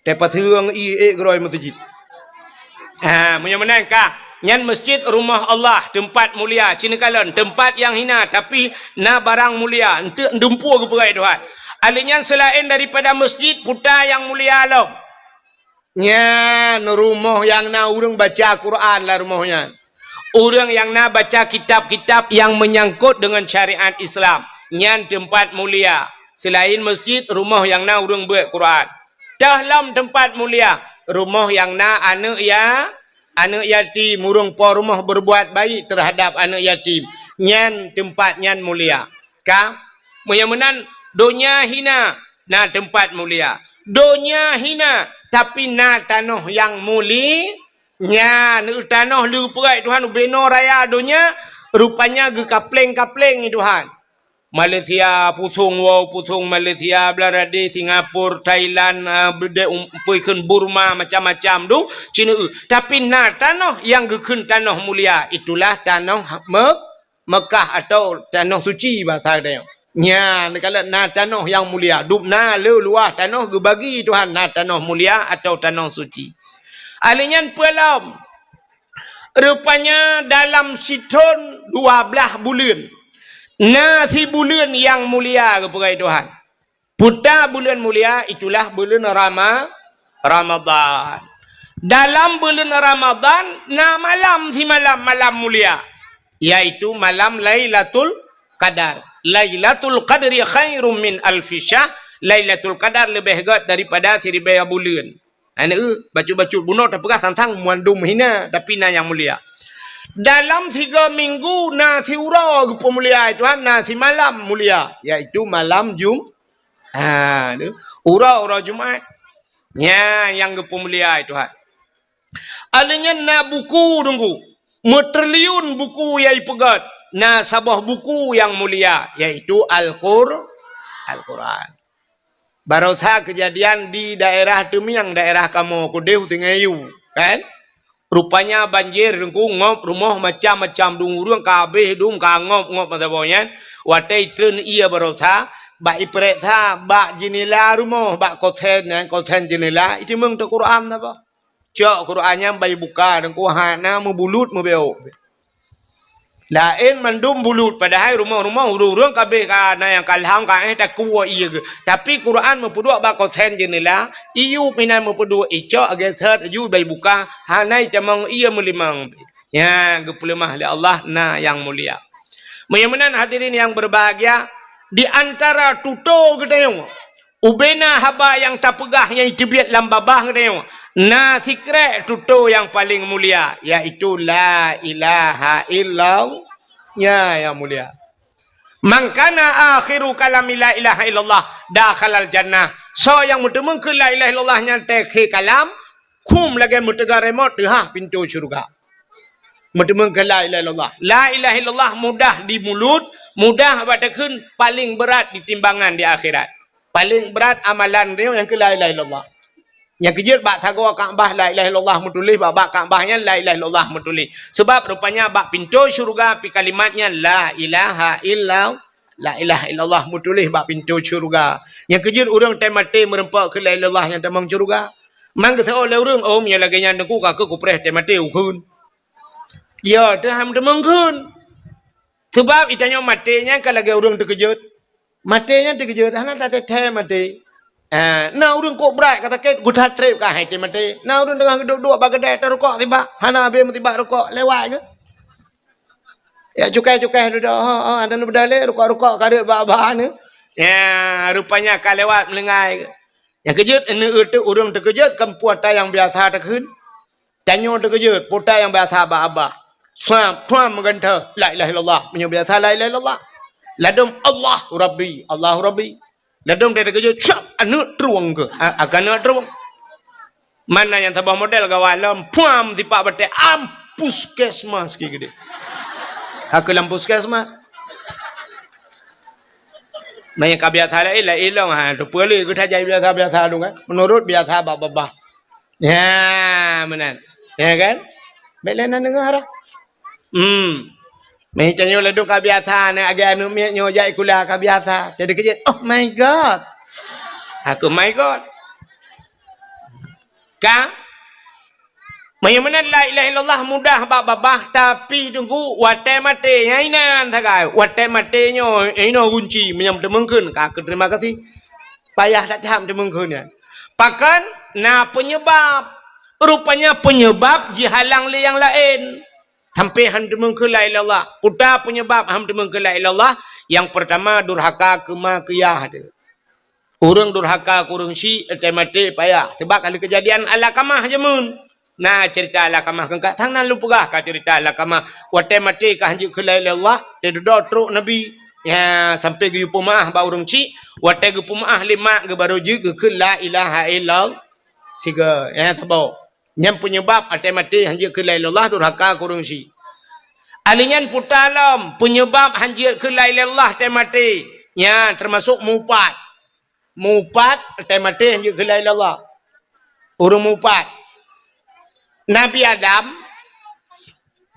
Teupaseung ié ék keudroe meuseujid. Ha, meunyoe meunan ka, nyan masjid rumah Allah, teumpat mulia, cit neukalon, teumpat nyang hina, tapi na barang mulia, eunteuk dumpeue geupeugah Tuhan. Ahli nyan seulaén daripada masjid, peue nyang mulia lom. Nyan rumoh nyang na ureuëng baca Quran lam rumoh nyan. Ureuëng nyang na baca kitab-kitab nyang meunyangkot deungon syariat Islam, nyan teumpat mulia. Seulaén masjid, rumoh nyang na ureuëng beuet Quran. Teuh lom teumpat mulia, rumoh nyang na aneuëk ya-, aneuëk yatim, ureuëng po rumoh berbuat baik terhadap aneuëk yatim, nyan teumpat nyan mulia. Ka? Meunyoe meunan, donya hina, na teumpat mulia. Donya hina, tapi na tanoh nyang muli-, nyan, tanoh le geupeugét Tuhan ubenoe raya donya, rupanya geukapleng-kapleng Tuhan. Malaysia, pusong woe, pusong Malaysia, Bangladesh, Singapura, Thailand, ah, beudé um-, peue kheun Burma, macam-macam tu, cit neueu. Tapi na tanoh nyang geukheun tanoh mulia, itulah tanoh Mek-, Mekah atau tanoh suci bahasa geutanyoe. Nyan, neukalon na tanoh nyang mulia. Dum na le luwah tanoh geubagi Tuhan na tanoh mulia atau tanoh suci. Ahli nyan peue lom? Rupanya dalam sithon dua blaih buleuen, na sibuleuen nyang mulia geupeugah Tuhan. Peue buleuen mulia, itulah buleuen Rama-, Ramadhan. Dalam buleuen Ramadhan na malam simalam, malam mulia, yaitu malam Lailatul Qadar. Lailatul Qadri khairum min alfi syahr. Lailatul Qadar leubeh gét daripada siribée buleuen. Aneuëk, bacut-bacut bunoe tapeugah sang-sang mandum hina, tapi na nyang mulia. Dalam tiga minggu na siuroe geupeumulia Tuhan, na simalam mulia, yaitu malam Jum-, ha, tu, uroe-uroe Jumat. Nyan nyang geupeumulia Tuhan. Aleuh nyan na buku teungku, meutriliun buku nyang ipeugét, na saboh buku nyang mulia, yaitu Al-Qur-, Al-Quran. Barosa keujadian di daerah Teumieng, daerah kamoe keudeh u Sungai Yu, kan? Rupanya banjir teungku ngop rumoh macam-macam dum ureuëng ka habéh dum ka ngop-ngop masa boh nyan. Watée itreun ié barosa, bak ipeurek sa bak jeunela rumoh, bak kosen nyan, kosen jeunela, iteumeung teuh Quran saboh. Cok Quran nyan bak ibuka teungku hana meubulut meubeuk. Laén mandum bulut, padahai rumoh-rumoh ureuëng-ureuëng ka abéh ka na nyang ka lham ka éh takue ié geuh. Tapi Quran meupeuduek bak kosen jeunela, iyup inan meupeuduek icok geuseuet aju bak ibuka, hana itamong ié meulimong. Nyan geupeuleumah lé Allah na nyang mulia. Meunyoe meunan hadirin yang berbahagia, di antara tutoe geutanyoe Ubena haba nyang tapeugah nyang teubiet lam babah geutanyoe, na sikrek tutoe nyang paleng mulia, yaitu la ilaha illallah. Nya nyang mulia. Man kana akhiru kalami la ilaha illallah dakhalal jannah. Soe nyang meuteumeung keu la ilaha illallah nyan teukhe kalam, khum lagée meuteuga remote teuhah pintoe syeuruga. Meuteumeung keu la ilaha illallah. La ilaha illallah mudah di mulut, mudah bak takheun, paleng beurat di timbangan di akhirat. Paleng brat amalan droe nyang keu la ilaha illallah. Nyang keujeuet bak sagoe Ka'bah la ilaha illallah meutuléh, bak, bak Ka'bah nyan la ilaha illallah meutuléh. Sebab rupanya bak pintoe syeuruga pih kalimat nyan la ilaha illa, la ilaha illallah meutuléh bak pintoe syeuruga. Nyang keujeuet ureuëng teumaté meureumpok keu la ilaha illallah nyang tamong syeuruga. Man geuseuôt lé ureuëng, "Oh, meunyoe lagée nyan Teungku, ka keuh kupreh teumaté ukheun." Ya, teuham teumeung kheun. Sebab itanyoe maté nyan ka lagée ureuëng teukeujot. Maté nyan teukeujot, hana tateuthée maté. Ah, na ureuëng kok brat ka sakét, geutat treb ka hai teumaté. Na ureuëng teungoh geuduek-duek bak keudée tarukok sibak, hana habéh meusibak rukok, lewat geuh. Ya cukai-cukai dudoe, ha, ha, dan beudalé rukok-rukok ka reuet bak-bak ni. Ya, rupanya ka lewat meulinggai geuh. Nyang keujot, ureuëng teukeujot kan peue ata nyang biasa takheun. Tanyoe teukeujot, peue ata nyang biasa bak abah. Swab, swab meugantoe, la ilaha illallah. Meunyoe biasa la ilaha illallah. Ladom Allahu Rabbi, Allahu Rabbi. Ladom teukeujot, swab, aneuëk trueng keuh. A-, akan aneuëk trueng. Mana nyang saboh model gawai lom, puam sipak batée, am puskesmas ki gede. Ka keuh lam puskesmas. Meunyoe ka biasa laén, laén lom, ha, teupeue lé geutanyoe biasa-biasa dong kan. Meunurot biasa bak babah. Ya, meunan. Ya kan? Bék lé na deungoe harah. Hmm. Meutanyoe ladom ka biasa, na agée aneuëk miet nyoe jak sikula ka biasa. Jadi keujeuet, "Oh my God." Aku, "My God." Ka? Meunyoe meunan la ilaha illallah mudah bak babah, tapi Teungku, watée maté, nyan inan sagai. Watée maté nyoe, inoe gunci, meunyoe teumeung kheun, ka keuh terima kasih. Payah that-that teumeung kheun nyan. Pakon na peunyeubab. Rupanya peunyeubab jihalang lé nyang laén. Sampai han teumeung kheun la ilaha illallah. Peue ata peunyeubab han teumeung kheun la ilaha illallah? Nyang peurtama durhaka keu ma keu yah teuh. Ureuëng durhaka keu ureuëng syik, teumaté payah. Sebab ka lheueh keujadian Alakamah jameun. Na ceurita Alakamah keu ka sang nan lôn peugah ka ceurita Alakamah. Watée maté ka han jeuet kheun la ilaha illallah, teududoe trok Nabi. Ya, sampai geuyue peumeu'ah bak ureuëng syik. Watée geupeumeu'ah lé mak geuh barô jeuet geukheun la ilaha illallah. Sigoe, ya, saboh. Nyan peunyeubab watée maté han jeuet kheun la ilaha illallah durhaka keu ureuëng syik. Ahli nyan peue ata lom peunyeubab han jeuet kheun la ilaha illallah watée maté. Nyan teumasok mupat. Mupat watée maté han jeuet kheun la ilaha illallah. Ureuëng mupat. Nabi Adam,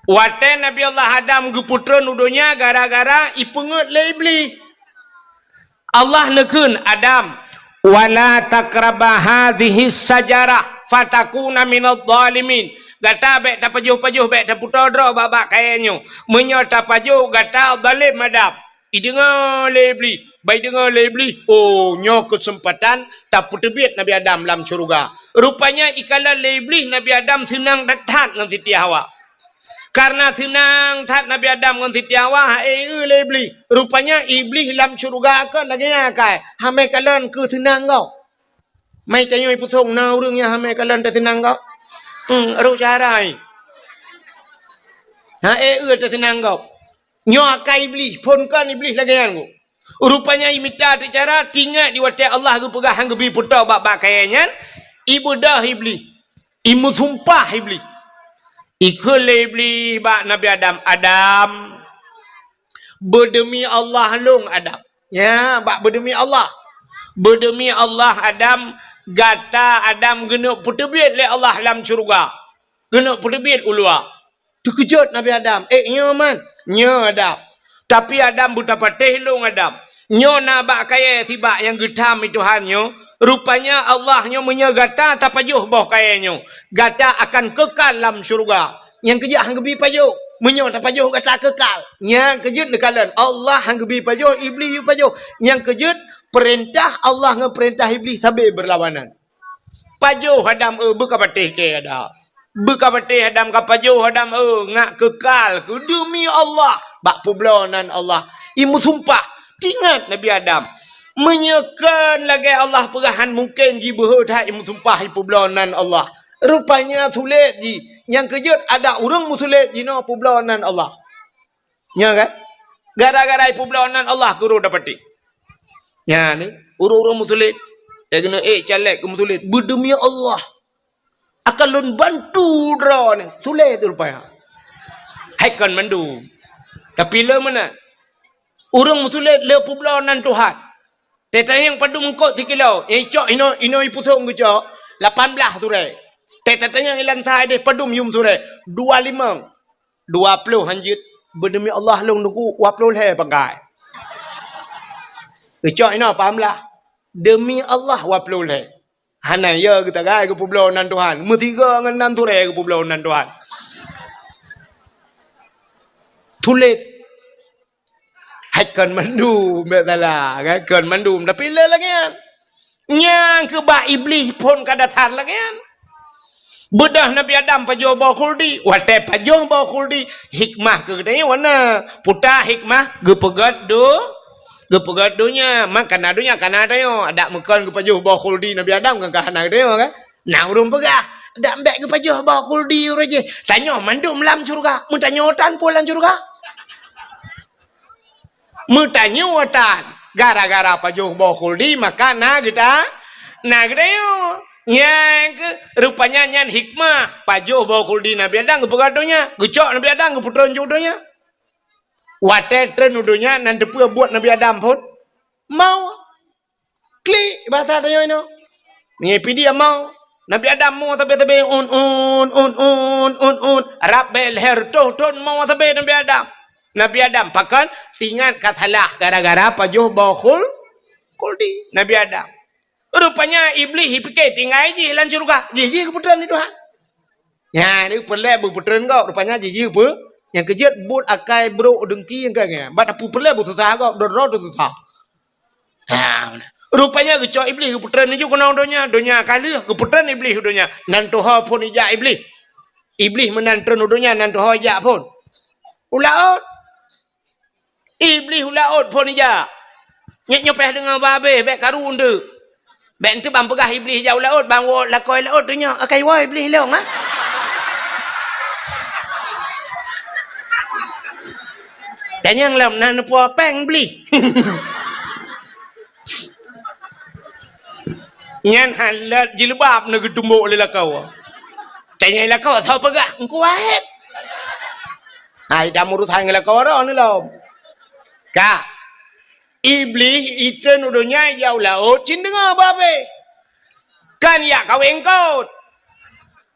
watée Nabi Allah Adam geupeutreun u donya gara-gara ipeungeuet lé Iblih. Allah neukheun, "Adam, wala taqraba hadhihi syajarah fatakuna minadh dhalimin." Gata bék tapajoh-pajoh, bék tapeutoe droe bak-bak kayée nyoe. Meunyoe tapajoh, gata zalem Adam. Ideungoe lé Iblih, bak ideungoe lé Iblih, "Oh, nyoe keuseumpatan tapeuteubiet Nabi Adam lam syeuruga." Rupanya ikalon lé Iblih Nabi Adam seunang that-that ngon Siti Hawa. Karena seunang that Nabi Adam ngon Siti Hawa, ha, eh, eh, lé Iblih. Rupanya Iblih lam syeuruga kon lagée nyan akai, hamé kalon keu seunang gob. Mai tanyoe ipusong na ureuëng nyang hamé kalon teuseunang gob. Hmm, roh cara ai. Ha, eh, eh, teuseunang gob. Nyoe akai Iblih, phon kon Iblih lagée nyan gob. Rupanya imita teucara, tingat di watée Allah geupeugah han geubi peutôh bak-bak kayée nyan, ibeudôh Iblih. Imeusumpah Iblih. Ikheun lé Iblih bak Nabi Adam, "Adam, beudeumi Allah lôn Adam." Ya, bak beudeumi Allah. "Beudeumi Allah Adam, gata Adam geuneuk peuteubiet lé Allah lam syeuruga. Geuneuk peuteubiet u luwa." Teukeujot Nabi Adam, "Eh, nyoe man, nyoe Adam. Tapi Adam beutapatéh lôn Adam. Nyoe na bak kayée sibak nyang geutham i Tuhan nyoe. Rupanya Allah nyoe meunyoe gata tapajoh boh kayée nyoe, gata akan keukal lam syeuruga. Nyang keujeuet han geubi pajoh. Meunyoe tapajoh gata keukal." Nyang keujeuet neukalon, Allah han geubi pajoh, Iblih yue pajoh. Nyang keujeuet peurintah Allah ngon peurintah Iblih sabe beurlawanan. Pajoh Adam, eh, beukapatéh kée Adam. Beukapatéh Adam, kapajoh Adam, eh, ngat keukal keu deumi Allah bak peubloe nan Allah. Imeusumpah, tingat Nabi Adam. Meunyoe kon lagée Allah peugah han mungken jibeuhe that imeusumpah ipeubloe nan Allah. Rupanya sulet jih. Nyang keujeuet ada ureuëng meusulet jinoe peubloe nan Allah. Nyan kan? Gara-gara ipeubloe nan Allah keu roh dapaté. Nyan ni, ureuëng-ureuëng meusulet. Eh, keuneuk ék caleg keu meusulet. Beudeumi Allah. Akan lôn bantu droeneuh. Sulet rupanya. Hai kon mandum. Tapi le meunan. Ureuëng meusulet le peubloe nan Tuhan. Teuh tanyong padum eungkot sikilo, nyang icok inoe, inoe ipusong geucok, Lapan blaih surée. Teutatanyong ilan sa ideh padum yum surée. Dua limong. Dua ploh hanjeuet. Beudemi Allah lôn nunggu dua ploh lhée pangkai. Geucok inoe paham lah. Demi Allah dua ploh lhée. Hana ya geutagai geupeubloe nan Tuhan. Meusigoe ngon nan surée geupeubloe nan Tuhan. Tuléh. Hai kon mandum, bèk salah, kan? Kon mandum, tapi le lagèe nyan. Nyang keu bak Iblih phon ka dasar lagèe nyan. Beudôh Nabi Adam pajoh boh khuldi, watèe pajoh boh khuldi, hikmah keu geutanyoe na. Peue ta hikmah? Geupeugèt do-, geupeugèt donya. Man kana donya, kana tanyoe. Adak meukon geupajoh boh khuldi Nabi Adam kan ka hana geutanyoe, kan? Na ureueng peugah, "Dak bèk geupajoh boh khuldi uroe jih. Tanyoe mandum lam syeuruga." Meutanyoe tan peue lam syeuruga? Meutanyoe tan, gara-gara pajoh boh khuldi, maka na geuta-, na geutanyoe. Nyang keu, rupanya nyan hikmah pajoh boh khuldi Nabi Adam geupeugah donya, geucok Nabi Adam geupeutreun ju donya. Watèe treun u donya, nan teupeue buet Nabi Adam phon? Mau. Klik, bahasa tanyoe inoe. Meunyoe pih dia mau, Nabi Adam mo sabe-sabe, un, un, un, un, un, un. Rab bèe lhèe reutôh thon mo sabe Nabi Adam. Nabi Adam, pakon? Teuingat ka salah gara-gara pajoh boh khul-, khuldi Nabi Adam. Rupanya Iblih jipike tinggai jih lam syeuruga. Jih, jih geupeutreun lé Tuhan. Nyan, peureulèe beupeutreun gob. Rupanya jih, jih peu-, nyang keujeuet buet akai brok deungki nyang ka nyan. Bak tapeureulèe beususah gob, droe-droe teususah. Ha, rupanya geucok Iblih geupeutreun laju keunoe donya, donya ka lheueh geupeutreun Iblih u donya. Nan tuho phon ijak Iblih. Iblih meunan treun u donya, nan tuho ijak phon u laôt. Iblih u laôt phon ijak. Nyét nyoe payah deungoe babeh, bèk karu eunteuk. Bèk eunteuk ban peugah Iblih ijak u laôt, ban woe lakoe laôt donya. Akai woe Iblih lôn, ha? Tanyong lom na neupeue péng Iblih. Nyan hana jilbab na geutumbok lé lakoe. Tanyong lakoe, soe peugah? Engku Waheb. Hai, dak meurusan ngon lakoe droe ni lom. Ka. Iblih itreun u donya ijak u laôt cit deungoe babeh. Kan ijak kawé eungkôt.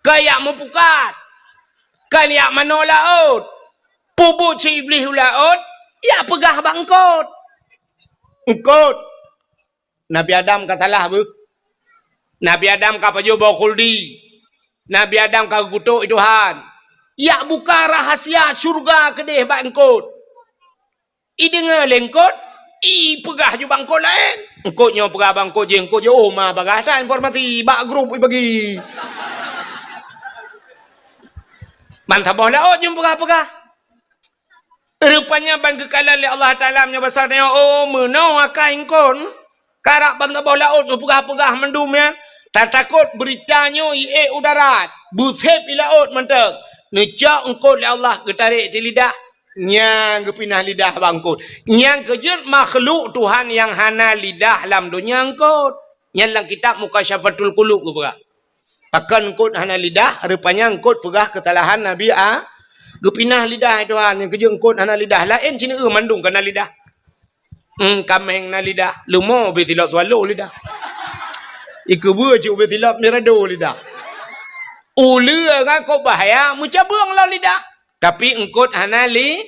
Kan ijak meupukat. Kan ijak manoe laôt. Peubuet si Iblih u laôt, ijak peugah bak eungkôt. Eungkôt. Nabi Adam ka salah beuh. Nabi Adam ka pajoh boh khuldi. Nabi Adam ka geukutok Tuhan. Ijak buka rahasia syeuruga keudeh bak eungkôt. Ideungoe lé eungkôt, ipeugah ju bak eungkôt laén. Eungkôt nyoe peugah bak eungkôt jih, eungkôt jih, oh, ma bagah that informasi bak grup ibagi. Ban saboh laôt jeuem peugah-peugah. Rupanya ban geukalon lé Allah Taala meunyoe basa nyoe, oh, meunoe akai eungkôt. Karab ban saboh laôt neupeugah-peugah mandum nyan, tatakot beurita nyoe iék u darat, beusép i laôt mantong. Neucok eungkôt lé Allah geutarek di lidah, nyang geupinah lidah bak eungkôt. Nyang keujeuet makhluk Tuhan nyang hana lidah lam donya eungkôt. Nyan lam kitab Mukasyafatul Qulub geupeugah. Pakon eungkôt hana lidah, rupanya eungkôt peugah keusalahan Nabi A-, geupinah lidah Tuhan, nyang keujeuet eungkôt hana lidah. Laén sineuk mandum kana lidah. Hmm, kaméng na lidah, leumo ubé silop swallow lidah. Ikeubeue cit ubé silop mirado lidah. Uleue ngon kok bahya meucabeueng lom lidah. Tapi eungkôt hana li-,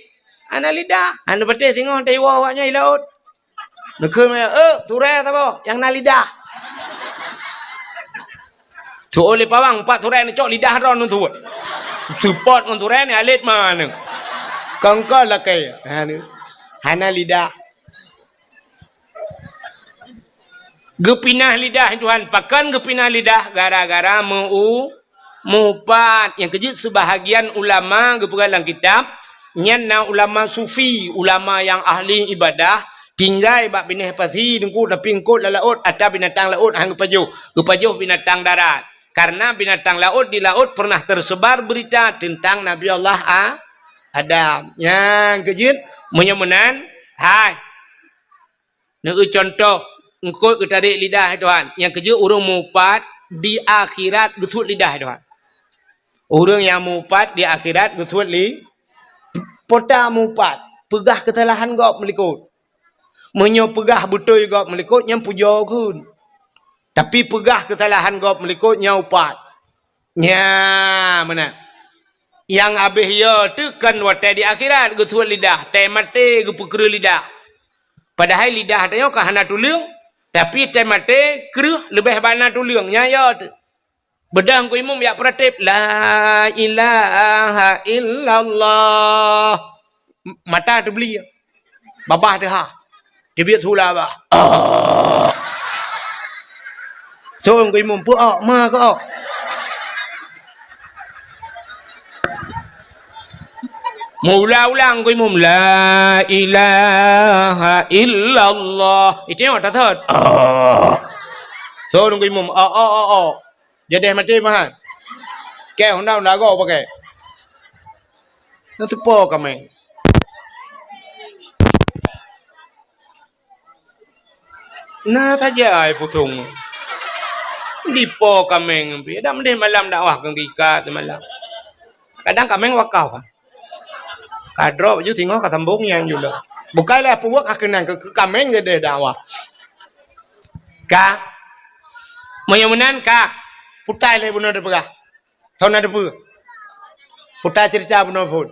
hana lidah. Hana patéh singoh taiwoe awaknyan i laôt. Neukheun maya, "Eh, turée saboh nyang na lidah." Tu'oh lé pawang, pat turée neucok lidah droe neusuet. Seupôt ngon turée ni alet ma neu. Kongkol lakée. Ha, ni. Hana lidah. Geupinah lidah Tuhan. Pakon geupinah lidah? Gara-gara meu-, meuupat. Nyang keujeuet seubahagian ulama geupeugah lam kitab, nyan na ulama sufi, ulama nyang ahli ibadah, tinggai bak binéh pasi teungku, tapi eungkôt lam laôt, ata binatang laôt han geupajoh, geupajoh binatang darat. Karena binatang laôt di laôt pernah tersebar berita tentang Nabi Allah A-, Adam. Nyang keujeuet, meunyoe meunan, hai. Neueu contoh, eungkôt geutarek lidah Tuhan. Nyang keujeuet ureuëng meuupat di akhirat geusuet lidah Tuhan. Ureuëng nyang meuupat di akhirat geusuet li-, peue ta meuupat, peugah keusalahan gob meulikot. Meunyoe peugah beutôi gob meulikot, nyan pujoe kheun. Tapi peugah keusalahan gob meulikot nyan upat. Nyan meunan. Nyang habéh yo teuh kon watée di akhirat geusuet lidah, tée maté geupeukreue lidah. Padahai lidah tanyoe ka hana tuleueng, tapi tée maté kreueh leubeh bana tuleueng, nyan yo teuh. Beudôh Teungku Imum jak peuratéb, "La ilaha illallah." M-, mata teubli. Babah teuha. Teubiet hula bah. Ah. Teungku Imum, peu-ok, ma keu-ok. Meuulang-ulang Teungku Imum, "La ilaha illallah." Itu yang tak thot. Ah. Teungku Imum, "Ok, ok, ok, ok." Jadeh maté meuhan. Kée honda-honda goe pakai. Na teupo kaméng. Na saja ai pusong. Dipo kaméng pih. Dak meudeh malam dakwah keu gika teumalam. Kadang kaméng wakaf. Ka droe baju singoh ka sambong nyang jula. Bukai lé peubuet ka keunan keu, keu kaméng jadeh dakwah. Ka. Meunyoe meunan ka. Putai lé bunoe dipeugah. Soe na teupeue? Puta cerita bunoe phon.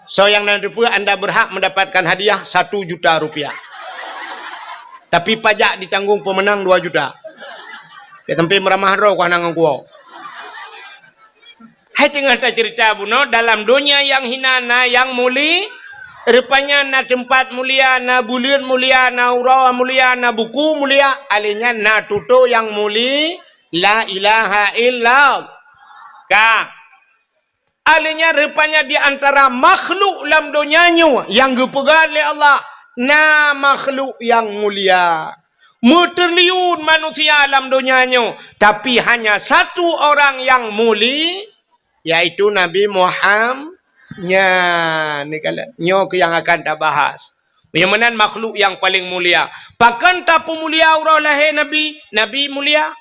Soe nyang na teupeue, anda berhak mendapatkan hadiah satu juta rupiah. Tapi pajak ditanggung pemenang dua juta. Keu teumpat meuramah droe ku hana ngon kuwoe. Hai teungoh tacerita bunoe, dalam donya nyang hina na nyang muli-, rupanya na teumpat mulia, na buleuen mulia, na uroe mulia, na buku mulia, alèh nyan na tutoe nyang muli-, La ilaha illallah. Ka. Alèh nyan rupanya di antara makhluk lam donya nyoe nyang geupeugah lé Allah, na makhluk nyang mulia. Meutriliun manusia lam donya nyoe, tapi hanya satu orang nyang muli-, yaitu Nabi Muham-, nyan, ni kala-, nyoe keuh nyang akan tabahas. Nyang meunan makhluk nyang paleng mulia. Pakon tapeumulia uroe lahé Nabi? Nabi mulia.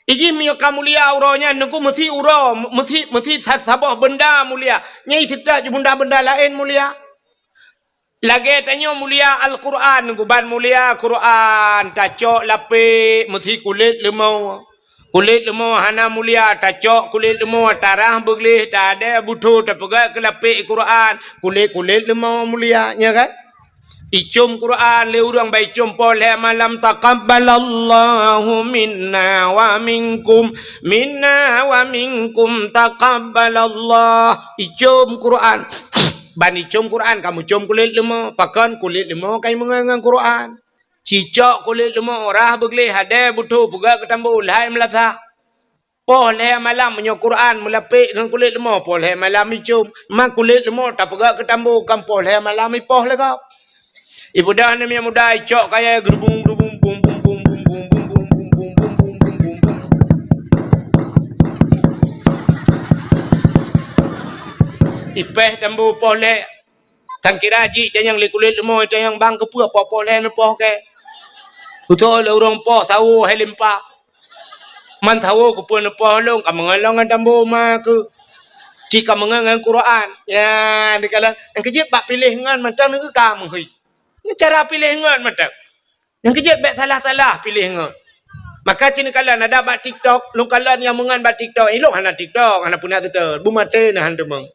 Iji meunyoe ka mulia uroe nyan, Teungku, meusi uroe, meusi, meusi sa-, saboh beunda mulia. Nyang seutôt ju beunda-beunda laén mulia. Lagèe tanyoe mulia Al-Qur'an, Teungku, ban mulia Qur'an, tacok lapék, meusi kulét leumo. Kulét leumo hana mulia, tacok kulét leumo, tarah beugleh, tadè butho, tapeugöt keu lapék Qur'an, kulét-kulét leumo mulia, nya kan? Icôm Qur'an lé ureueng ban icôm poh lhèe malam, "Taqabbalallahu minna wa minkum, minna wa minkum taqabbalallah." Icôm Qur'an. Ban icôm Qur'an, ka meucôm kulét leumo. Pakon kulét leumo ka imeungon ngon Qur'an. Cicok kulét leumo, rah beugleh, hadè butho, peugöt keu tambo, lhai meulasah. Poh lhèe malam meunyoe Qur'an meulapék ngon kulét leumo, poh lhèe malam icôm. Ma kulét leumo tapeugöt keu tambo, kan poh lhèe malam ipoh lé gob. Ibeudôh aneuk miet muda icok kayèe geurubung-geurubung, bum, bum, bum. Ipéh tambo poh lhèe. Tan kira jih tanyong lé kulét leumo, tanyong bang keupeue poh-poh lhèe neupoh kèe. Beutôi lé ureueng poh sawo hai limpa. Man sawo keupeue neupoh lôn, ka meungon lôn ngon tambo ma keuh. Cit ka meungon ngon Qur'an. Ya, dikalon nyang keujeuet bak piléh ngon mantong neu ka meuhôi. Nyoe cara piléh ngon mantong. Nyang keujeuet bèk salah-salah piléh ngon. Maka cit neukalon ada bak TikTok, lôn kalon nyang meungon bak TikTok. Ilôn hana TikTok, hana peue na seutôt. Beumaté na han teumeung.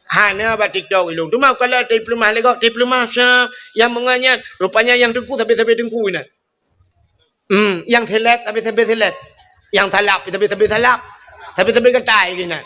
Hana bak TikTok ilôn. Teuma kalon teupeulumah lé gob, teupeulumah sa nyang meungon nyan. Rupanya nyang teungku sabe-sabe teungku inan. Hmm, nyang seleb sabe-sabe seleb. Nyang salab sabe-sabe salab. Sabe-sabe gatai inan.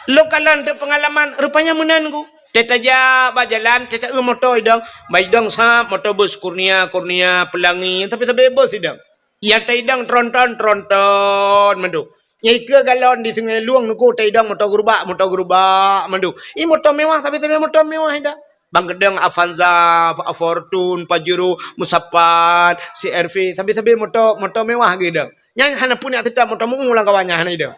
Lôn kalon teupeungalaman, rupanya meunan ku. Teutajak bak jalan, teuta-eu moto idong, bak idong sab moto bus Kurnia, Kurnia, Pelangi, sabe-sabe bus idong. Nyang taidong tronton, tronton mandum. Nyang ikeue galon di Sungai Lueng Teungku taidong moto gerubak, moto gerubak mandum. I moto mewah, sabe-sabe moto mewah idong. Bang geudong Avanza, Fortuner, Pajero, Musapat, C R V, sabe-sabe moto, moto mewah geudong. Nyang hana peuneuk teutap moto meu lam kawan nyan hana idong.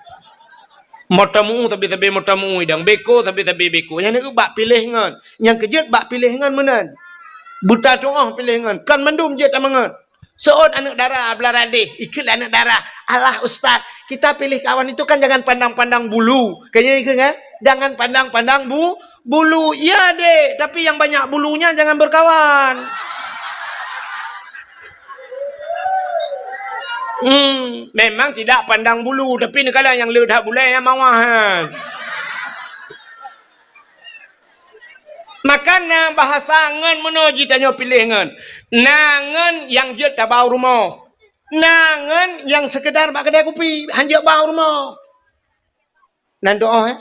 Moto meu sabe-sabe moto meu idong, beko sabe-sabe beko. Nyang na bak piléh ngon. Nyang keujeuet bak piléh ngon meunan. Beutatuoh piléh ngon. Kon mandum jeuet tameungon. Seuôt aneuk dara beulara deh, ikheun lé aneuk dara, "Alah ustaz, kita pilih kawan itu kan jangan pandang-pandang bulu." Kan nyan ikheun kan? Jangan pandang-pandang bu-, bulu. Iya dek, tapi yang banyak bulunya jangan berkawan. Hmm, memang tidak pandang bulu, tapi neukalon nyang le that bulèe nyang mawah nyan. Maka na bahasa ngon meunoe jitanyoe piléh ngon. Na ngon nyang jeuet tabau rumoh. Na ngon nyang sekedar bak keudè kupi, han jeuet bau rumoh. Nan doa, eh?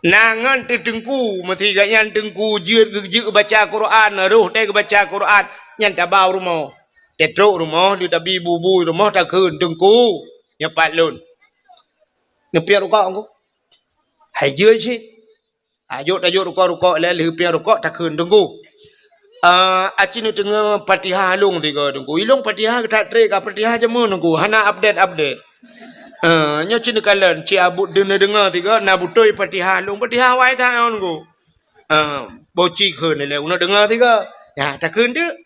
Na ngon teu-, teungku, meusi gobnyan teungku jeuet geu-, jeuet geubaca Quran, roh teuh geubaca Quran, nyan tabau rumoh. Teutrok rumoh, teutabi bubui rumoh takheun, "Teungku, nyoe pat lôn." Neupiep rukok, teungku. Hai jeuet cit. Tajok, tajok rukok-rukok, lheuh, lheuh piep rukok takheun, "Teungku, ah, aci neudeungoe Fatihah lôn tiga, Teungku. Ilôn Fatihah that trép ka Fatihah jameun, Teungku. Hana update-update. Ah, nyoe ci neukalon, ci abut deungoe, deungoe tiga, na beutôi Fatihah lôn, Fatihah awai that nyoe, Teungku." Ah, boh ci kheun lé, uneuk deungoe tiga. Nyan, takheun teuk.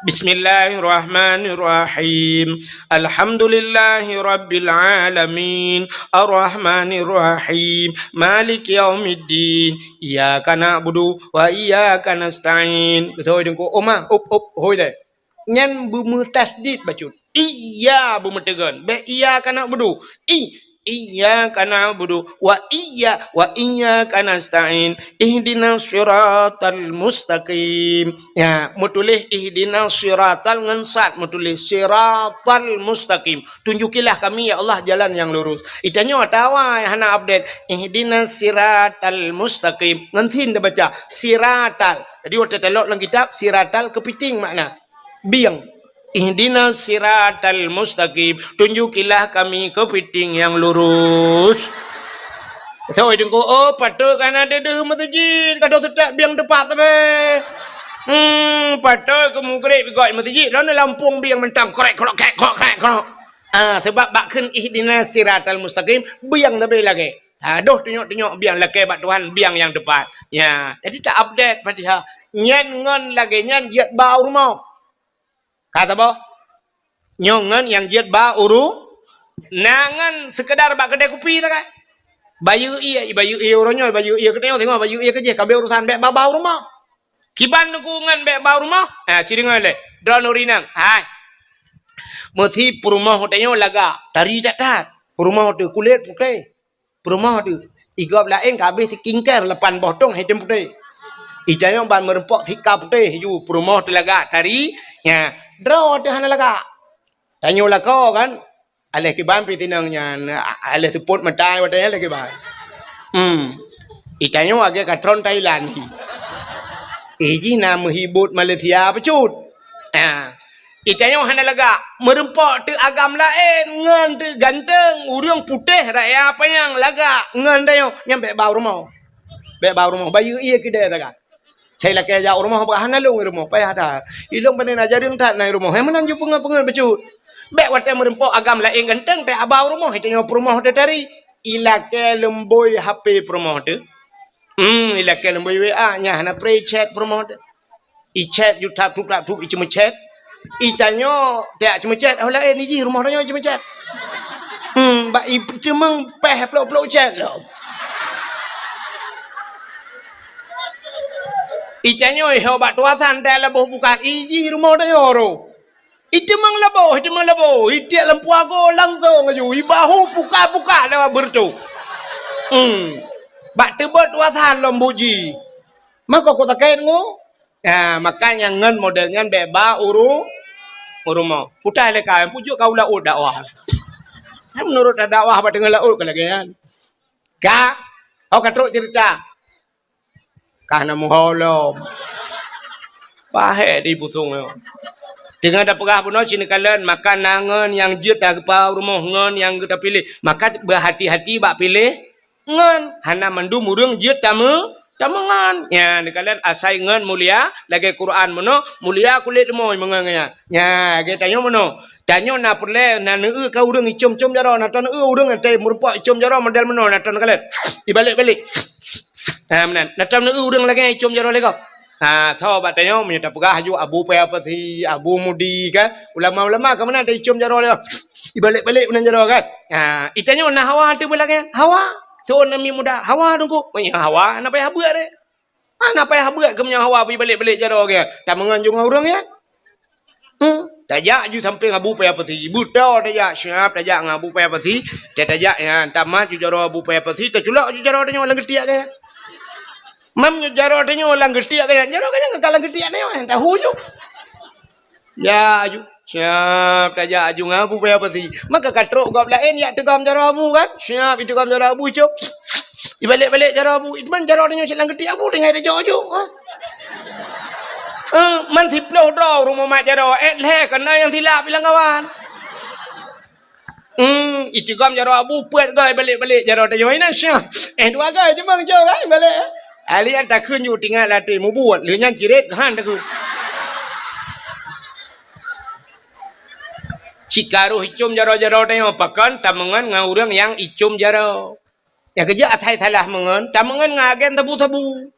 Bismillahirrahmanirrahim. Alhamdulillahirabbil alamin. Arrahmanirrahim. Maliki yaumiddin. Iyyaka na'budu wa iyyaka nasta'in. Beutôi teungku, oh ma, up, up, hôi deh. Nyan beumeutasydid bacut. Iya beumeuteugon. Bèk iyyaka na'budu. I, iyyaka na'budu wa iyya-, wa iyyaka nasta'in. Ihdinas siratal mustaqim. Ya, meutuléh ihdinas siratal ngon sad meutuléh siratal mustaqim. Tunjukilah kami, ya Allah, jalan yang lurus. Itanyoe atawa hana update. Ihdinas siratal mustaqim. Ngon sin tabaca. Siratal. Jadi, watèe talok lam kitab, siratal keupiting makna. Bieng. Ihdinas siratal mustaqim. Tunjukilah kami keupiting yang lurus. Soe teungku, oh, patôt ka na deuh-deuh meuseujid, ka deuh seutôt bieng teupat sabe. Hmm, patôt keu mugreb gok meuseujid, droeneuh lampông bieng mantong, krek, krok, krek, krok, krek, krok. Ah, sabab bak kheun ihdinas siratal mustaqim, bieng sabe lagèe. Ah, deuh tunyok-tunyok bieng lakèe bak Tuhan, bieng nyang teupat. Ya, jadi ta-update Fatihah. Nyan ngon lagèe nyan jeuet ba u rumoh. Ka saboh. Nyoe ngon nyang jeuet ba u ru-, na ngon seukeudar bak keudè kupi takai. Bayeue ie, bayeue ie uroe nyoe, bayeue ie keunoe, singoh bayeue ie keujih, ka abéh urusan, bèk ba-ba u rumoh. Kiban teungku ngon bèk ba u rumoh? Ha, ci deungö lé. Droeneuh ureueng inong. Hai. Meusi peurumoh tanyoe lagak, tari that-that. Peurumoh teuh kulét putéh. Peurumoh teuh, i gob laén ka abéh skincare lapan boh tong, hitam putéh. Itanyoe ban meureumpok sika putéh ju, peurumoh teuh lagak tari, nya, droe teuh hana lagak. Tanyoe lakoe kan, aléh kiban pih tinong nyan, a-, aléh seupôt mata watèe nyan aléh kiban. Hmm. Itanyoe lagèe ka tron Thailand hi. Eh, jih na meuhibot Malaysia bacut. Ah. Itanyoe hana lagak, meureumpok teuh agam laén, ngon teuh ganteng, ureueng putéh raya panyang lagak, ngon tanyoe, nyan bèk ba u rumoh. Bèk ba u rumoh, bayeue ie keudè takai. Sai lakèe jak u rumoh, bah hana lôn i rumoh, payah that. Ilôn pané na jareueng that na i rumoh, hai meunan ju peungeut-peungeut bacut. Bèk watèe meureumpok agam laén ganteng, teuh ba u rumoh, itanyoe peurumoh teuh tari. Ilakèe leumbôi H P peurumoh teuh. Hmm, ilakèe leumbôi W A, nyan hana pré chat peurumoh teuh. Ichat ju tap tup tap tup, iceumeuchat. Itanyoe tajak ceumeuchat, oh laén, ijih rumoh tanyoe iceumeuchat. Hmm, bak iteumeung péh plôk-plôk chat lom. Itanyoe iho bak tuasan tajak laboh pukat, ijih rumoh tanyoe roh. Iteumeung laboh, iteumeung laboh, itiek lam puago langsong aju, ibahu pukat-pukat lewat beureutoh. Hmm. Bak teubot tuasan lom buji. Mako ku takét ngu. Ya, maka nyang ngon model nyan bèk ba u ru-, u rumoh. Putai lé ka, pujôk ka u laôt dakwah. Hai meunurot dakwah bak teungoh laôt ka lagèe nyan. Ka, oh ka trok cerita. Ka na muho lom. Pahé di pusong nyoe. Teungoh tapeugah bunoe ci neukalon, maka na ngon nyang jeuet tageupa u rumoh ngon nyang geuta piléh. Maka beuhati-hati bak piléh ngon, hana mandum ureueng jeuet tameu-, tameungon. Nya, neukalon asai ngon mulia, lagèe Quran meunoe, mulia kulét leumoi meungon nyan. Nya, lagèe tanyoe meunoe. Tanyoe na peureulèe, na neueu ka ureueng icom-com jaroe, na tanoh neueu ureueng na teumeureumpok icom jaroe model meunoe, na tanoh neukalon. Ibalek-balek. Ha, meunan. Na tanoh neueu ureueng lagèe nyan icom jaroe lé gob. Ha, soe bak tanyoe meunyoe tapeugah aju Abu Paya Pasi, Abu Mudi kan. Ulama-ulama ka meunan ta icom jaroe lé gob. Ibalek-balek meunan jaroe kan. Ha, itanyoe na hawa teuh beulagèe nyan. Hawa. Tu'on namiet muda. Hawa teungku. Meunyoe hawa, hana payah beuet deh. Hana payah beuet keu meunyoe hawa beuibalek-balek jaroe geuh. Tameungon ju ngon ureueng nyan. Hmm. Tajak ju sampéng Abu Paya Pasi. Beutôi tajak, siap tajak ngon Abu Paya Pasi. Tajak nyan, tamah ju jaroe Abu Paya Pasi, taculok ju jaroe tanyoe lam geutiek gaya. Mam ju jaroe tanyoe lam geutiek gaya, jaroe gaya ka lam geutiek tanyoe, tahu ju. Ya ju, siap tajak ju ngon Abu Paya Pasi. Maka ka trok gob laén jak teugom jaroe Abu kan. Siap iteugom jaroe Abu, cop. Ibalek-balek jaroe Abu, man jaroe tanyoe cit lam geutiek Abu tinggai tajok ju. Ha? Eh, man siploh droe rumoh mat jaroe, eh, lhèe keunan nyang silap ilang kawan. Hmm, iteugom jaroe Abu peuet goe balek-balek jaroe tanyoe inan syah. Eh, dua goe cuma ngejok kan balek. Ahli an takheun ju tinggai lam até mubuet, lheueh nyan cirét han takheun. Cikaroh icom jaroe-jaroe tanyoe pakon tameungon ngon ureueng nyang icom jaroe. Nyang keujeuet asai salah meungon, tameungon ngon agen sabu-sabu.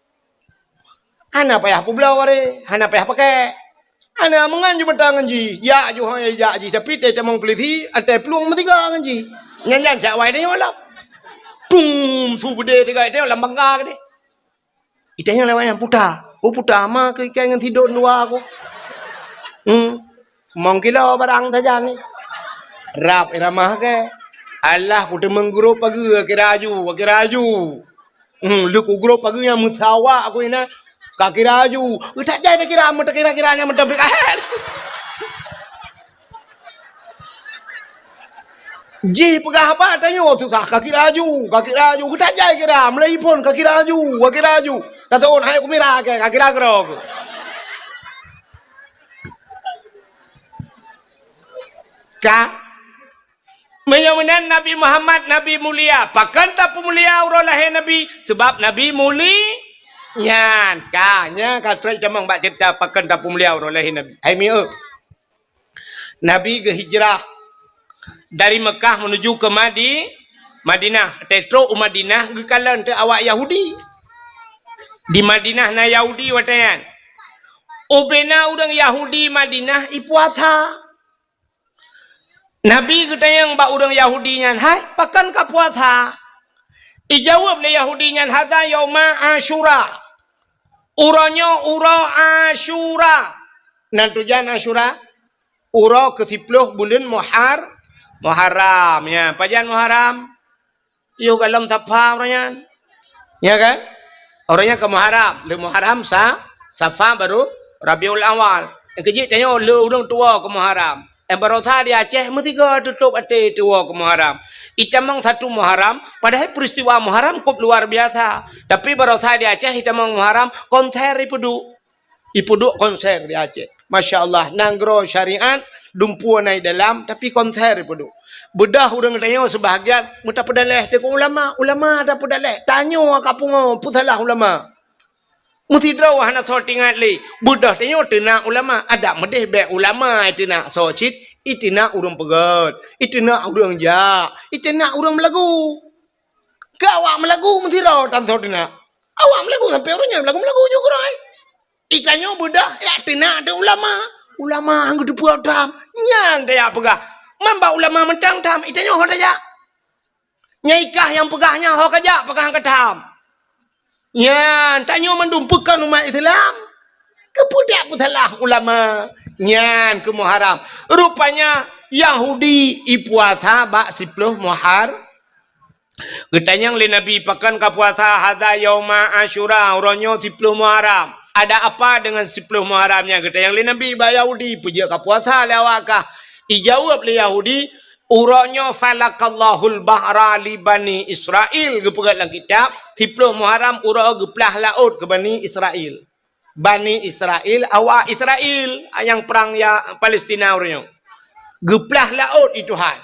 Hana payah peubloe waréh, hana payah pakèk. Hana meungon ju mata ngon jih, jak ju hana jak jih, tapi teutamong peulisi, até plueng meusiga ngon jih. Nyan-nyan siat awai tanyoe lom. Tum, su beudé siga tanyoe lam bangga keudéh. Itanyong lewat nyan, "Puta, oh puta, ma keu ikai ngon sidon dua aku." Hmm. Mong kilo barang sajan ni. Rab iramah ke. Alah kuteumeung gurôp pageue kira aju, kira aju. Hmm, lheueh ku gurôp pageue nyang meusawa aku inan. Ka kira aju. Utak jai takira, meutakira-kira nyang meuteumpeue kahet. Jih peugah haba tanyoe susah, ka kira aju, ka kira aju. Geutajai kira, meulai phon ka kira aju, ka kira aju. Taseuôn hai kumira ke, ka kira keudroe. Ka? Meunyoe meunan Nabi Muhammad Nabi mulia, pakon tapeumulia uroe lahé Nabi? Seubab Nabi muli-, nyan ka, nyan ka trok tamong bak ceurita pakon tapeumulia uroe lahé Nabi. Hai mieu. Nabi geuhijrah dari Mekah menuju ke Madi-, Madinah. Tetrok u Madinah geukalon teu awak Yahudi. Di Madinah na Yahudi watée nyan. Ubena ureuëng Yahudi Madinah ipuasa. Nabi geutanyong bak ureuëng Yahudi nyan, "Hai, pakon ka puasa?" Ijaweueb lé Yahudi nyan, "Hadza yauma Asyura." Uroe nyoe uroe Asyura. Nan tujan Asyura? Uroe keusiploh buleuen Muhar-, Muharram. Ya, pajan Muharram? Yoh golom Safar uroe nyan. Ya kan? Uroe nyan ka Muharram. Lheueh Muharram sa-, Safar baru Rabiul Awal. Nyang keujeuet tanyoe lheueh ureuëng tuwoe keu Muharram. Eh, barosa di Aceh meusigoe tutôp até tuwoe keu Muharram. Itamong satu Muharram, padahai peristiwa Muharram kôp luar biasa. Tapi barosa di Aceh itamong Muharram, konser ipeuduek. Ipeuduek konser di Aceh. Masya Allah, nanggroe syariat, dumpeue na i dalam, tapi konser ipeuduek. Beudôh ureuëng tanyoe seubahagian, meutapeudaleh teuk ulama, ulama tapeudaleh. Tanyoe ka pungo, peue salah ulama? Meusidroe hana soe teuingat lé. Beudôh tanyoe teunak ulama, adak meudeh bék ulama iteunak soe cit, iteunak ureuëng peugét, iteunak ureuëng jak, iteunak ureuëng meulagu. Keu awak meulagu meusidroe tan soe teunak. Awak meulagu sampoe uroe nyoe meulagu-meulagu ju keurôi. Itanyoe beudôh jak teunak teuh ulama. Ulama han geuteupeue tham. Nyan tajak peugah. Man bak ulama mantong tham, itanyoe ho tajak. Nyang ikah nyang peugah nyan ho kajak peugah han ka tham. Nyan, tanyoe mandum peukon umat Islam. Keupeue dak peusalah ulama? Nyan keu Muharram. Rupanya Yahudi ipuasa bak siploh Muhar-, Geutanyong lé Nabi, "Pakon ka puasa?" "Hadza yauma Asyura, uroe nyoe siploh Muharram." "Ada apa dengan siploh Muharram nyan?" Geutanyong lé Nabi bak Yahudi, "Peue jeuet ka puasa lé awak kah?" Ijaweueb lé Yahudi, "Uroe nyoe falakallahul bahra li Bani Israil." Geupeugah lam kitab, siploh Muharram uroe geuplah laôt keu Bani Israil. Bani Israil, awak Israil nyang prang ya Palestina uroe nyoe. Geuplah laôt i Tuhan.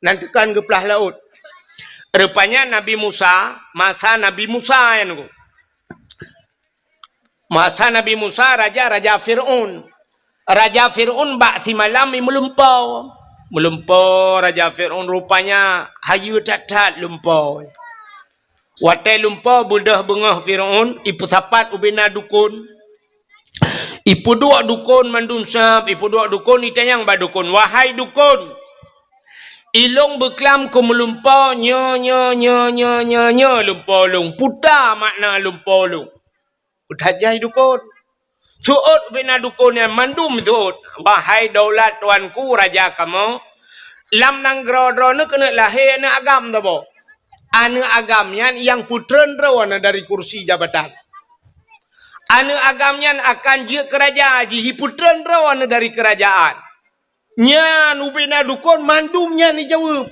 Nan teukan geuplah laôt. Rupanya Nabi Musa, masa Nabi Musa nyan nyoe. Masa Nabi Musa, raja, raja Fir'aun. Raja Fir'aun bak simalam i meulumpoe. Meulumpoe raja Fir'aun rupanya hayeue that-that lumpoe. Watée lumpoe beudôh beungoh Fir'aun, ipeusapat ubena dukon. Ipeuduek dukon mandum sab, ipeuduek dukon, itanyong bak dukon, "Wahai dukon, ilong beuklam keu meulumpoe nyoe, nyoe, nyoe, lumpoe lôn. Peue makna lumpoe lôn?" Peue that jai dukon. Seuôt ubena dukon nyan mandum seuôt, "Wahai daulat tuanku raja kamoe, lam nanggroe droeneuh keuneuk lahé aneuëk agam saboh. Aneuëk agam nyan nyang peutreun droeneuh dari kursi jabatan. Aneuëk agam nyan akan jeuet keu raja, jipeutreun droeneuh dari keurajaan." Nyan ubena dukon mandum nyan jijaweueb.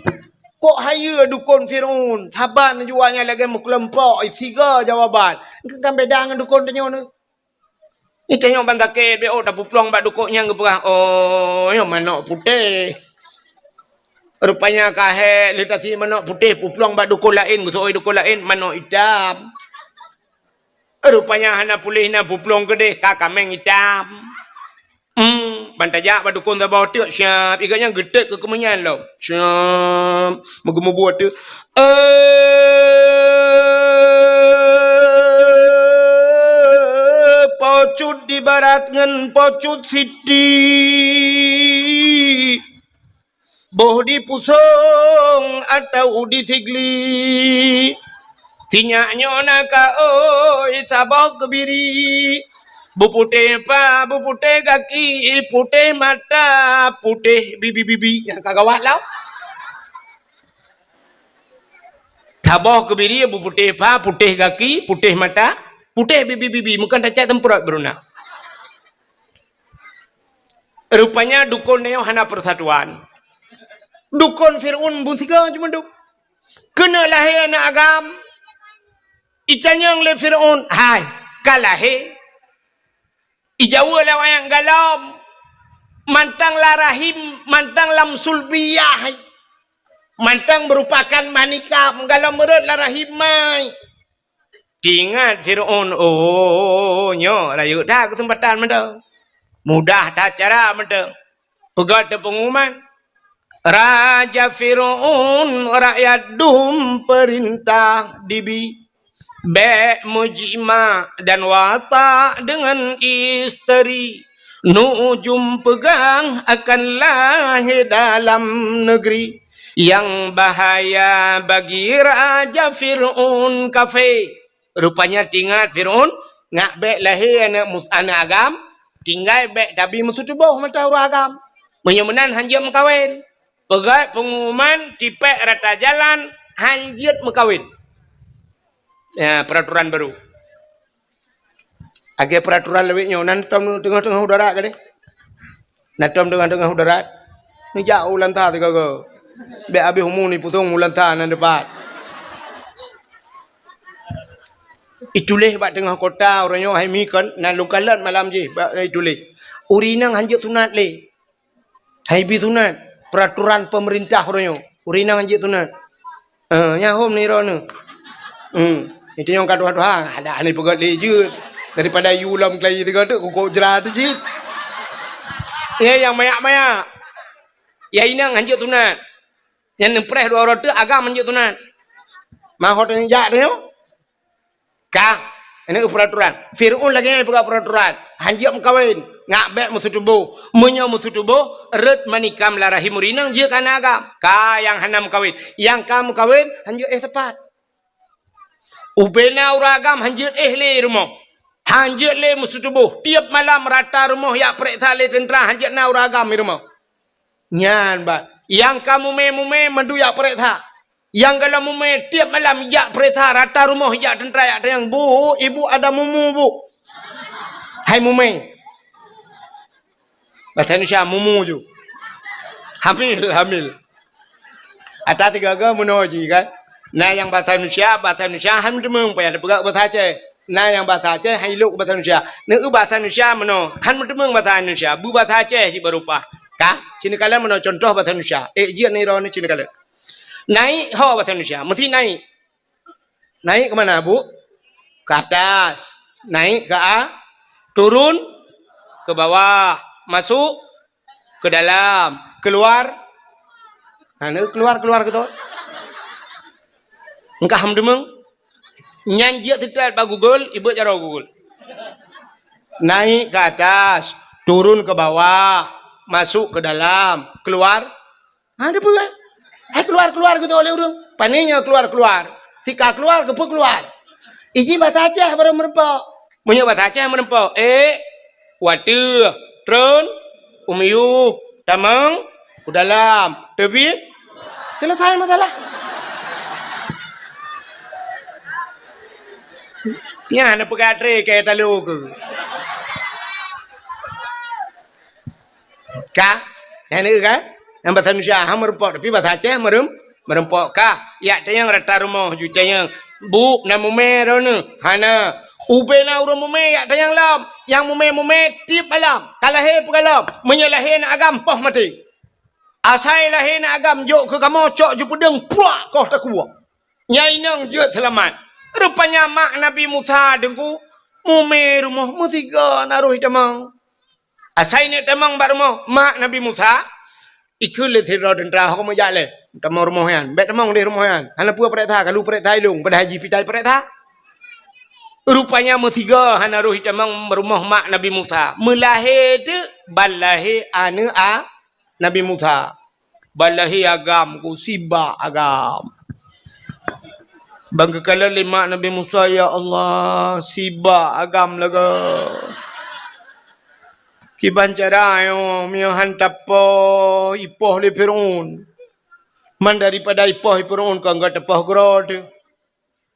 Kok hayeue dukon Fir'aun, saban jua nyan lagée meukeuleumpok, siga jawaban. Kan beda ngon dukon tanyoe nyoe. Nyoe tanyoe ban sakét, beu tapuplueng bak dukon nyang geupeugah, "Oh, nyoe manok putéh." Rupanya ka hék lé tasi manok putéh puplueng bak dukon laén, geuseuôt dukon laén, manok itam. Rupanya hana puléh na puplueng keudeh, ka kaméng itam. Hmm, ban tajak bak dukon saboh teuk siab, iga nyan geutet keu keumeunyan lom. Siab, meugeumeubuet teuk. Eh, pocut di barat ngon pocut siti. Boh di Pusong atau di Sigli. Sinyak nyoe na kaôi saboh keubiri. Beuputéh pa, beuputéh gaki, putéh mata, putéh bibi-bibi. Nyang ka gawat lom. Saboh keubiri beuputéh pa, putéh gaki, putéh mata, putéh bibi-bibi. Meukan tacak teumprot beuruna. Rupanya dukon nyoe hana persatuan. Dukon Fir'aun beusiga cuma dup. Keuneuk lahé aneuëk agam. Itanyong lé Fir'aun, "Hai, ka lahé?" Ijaweueb lé awaknyan, "Galom." Mantong lam rahim, mantong lam sulbiyah. Mantong meurupakan manikam, galom rhot lam rahim mai. Teuingat Fir'aun, "Oh, nyoe rayeuk that keuseumpatan mantong. Mudah that cara mantong." Peugah teuk peungumuman, "Raja Fir'aun, rakyat dum peurintah dibi. Bék meujimak dan watak deungon isteri. Nujum peugah akan lahé dalam negeri. Nyang bahaya bagi Raja Fir'aun kafé." Rupanya teuingat Fir'aun, ngak bék lahé aneuëk mu-, aneuëk agam, tinggai bék tabi meututoboh mata ureuëng agam. Meunyoe meunan hanjeuet meukawen. Peugah peungumuman tipék rata jalan hanjeuet meukawen. Ya, peraturan baru. Lagée peraturan lawét nyoe, nan tom teungoh-teungoh u darat gadeh. Nan tom teungoh-teungoh u darat. Neujak u lanta sigoe-goe. Bék habéh umu ni pusong u lanta nan dipat. Ituléh bak teungoh kota uroe nyoe hai mi kon, nan lungkalon malam jih bak ituléh. Ureuëng inong hanjeuet sunat lé. Hai bi sunat, peraturan pemerintah uroe nyoe. Ureuëng inong hanjeuet sunat. Eh, nyan hom ni droeneuh. Hmm, itu nyang ka tuha-tuha, ada ni peugöt lé jeuet. Daripada yue lom keulayi tiga tu, kukok jera tu cit. Ye, nyang mayak-mayak. Ya inong hanjeuet sunat. Nyang neupreh dua uroe teuk agam hanjeuet sunat. Mahot nyang jak tu nyoe. Ka, ini peraturan. Fir'aun lagée nyan peugah peraturan. Hanjeuet meukawen, ngak bék meututoboh. Meunyoe meututoboh, rhot manikam lam rahim ureuëng inong jeuet keu aneuëk agam. Ka nyang hana meukawen. Nyang ka meukawen, hanjeuet éh sapat. Ubena ureuëng agam hanjeuet éh lé rumoh. Hanjeuet lé meututoboh. Tiep malam rata rumoh jak peuriksa lé teuntra hanjeuet na ureuëng agam di rumoh. Nyan bah. Nyang ka mumé-mumé mandum jak peuriksa. Nyang galom mumé tiep malam jak peuriksa rata rumoh jak teuntra jak tanyong, "Bu, ibu ada mumu, Bu?" Hai mumé. Bahasa Indonesia mumu ju. Hamil, hamil. Ata tiga-tiga meunoe ji kan. Na nyang bahasa Indonesia, bahasa Indonesia han meuteumong payah tapeugah bahasa Aceh. Na nyang bahasa Aceh han ilok bahasa Indonesia. Neu bahasa Indonesia meunoe han meuteumong bahasa Indonesia. Bu bahasa Aceh ji baru pah. Ka, sini kalian meunoe contoh bahasa Indonesia. Eh, jeuet ni droeneuh sini kalian. Naik ho bahasa Indonesia, mesti naik. Naik ke mana, Bu? Ke atas. Naik ke a-, turun ke bawah. Masuk ke dalam. Keluar. Nah, ni keluar, keluar gitu. Engkah ham demeung. Nyan jeuet teutat bak Google, ibeuet jaroe Google. Naik ke atas, turun ke bawah, masuk ke dalam, keluar. Ha, dia peugah. Hai keluar-keluar gitu oleh ureuëng. Pane nyoe keluar-keluar. Tika keluar, keupeu keluar. Iji bahasa Aceh baru meureumpok. Meunyoe bahasa Aceh meureumpok, eh, Wateuh, treun, u miyueb, tamong, u dalam, teubiet, seuleusai masalah. Nyan na peugah tré keu talo keu. Ka? Nyan ka? Nyang basa Indonesia ha meureumpok, tapi basa Aceh meureuem-, meureumpok ka. Jak tanyong rata rumoh ju tanyong, "Bu, na mumè droeneuh?" "Hana." "Ubé na ureueng mumè jak tanyong lom. Nyang mumè-mumè tiep malam. Ka lahé peugalom. Meunyoe lahé na agam, poh maté. Asai lahé na agam, jok keu kamoe cok ju peudeueng, pruak koh takue. Nyan inong jeuet seulamat." Rupanya mak Nabi Musa deungku, mumè rumoh meusigoe na roh jitamong. Asai neuk tamong bak rumoh mak Nabi Musa, ikheun lé sidroe teuntra, "Ho kamoe jak lé, tamong rumoh nyan. Bèk tamong deh rumoh nyan. Hana peue pareksa, ka lheueh pareksa ilong, padahai jih pitai pareksa." Rupanya meusigoe hana roh jitamong rumoh mak Nabi Musa. Meulahé teuk ban lahé aneuk a Nabi Musa. Ban lahé agam ku, sibak agam. Ban geukalon lé mak Nabi Musa, "Ya Allah, sibak agam lagèe. Kiban cara nyoe, meunyoe han tapoh, ipoh lé Fir'aun. Man daripada ipoh lé Fir'aun, kon gata poh keudroe teuh."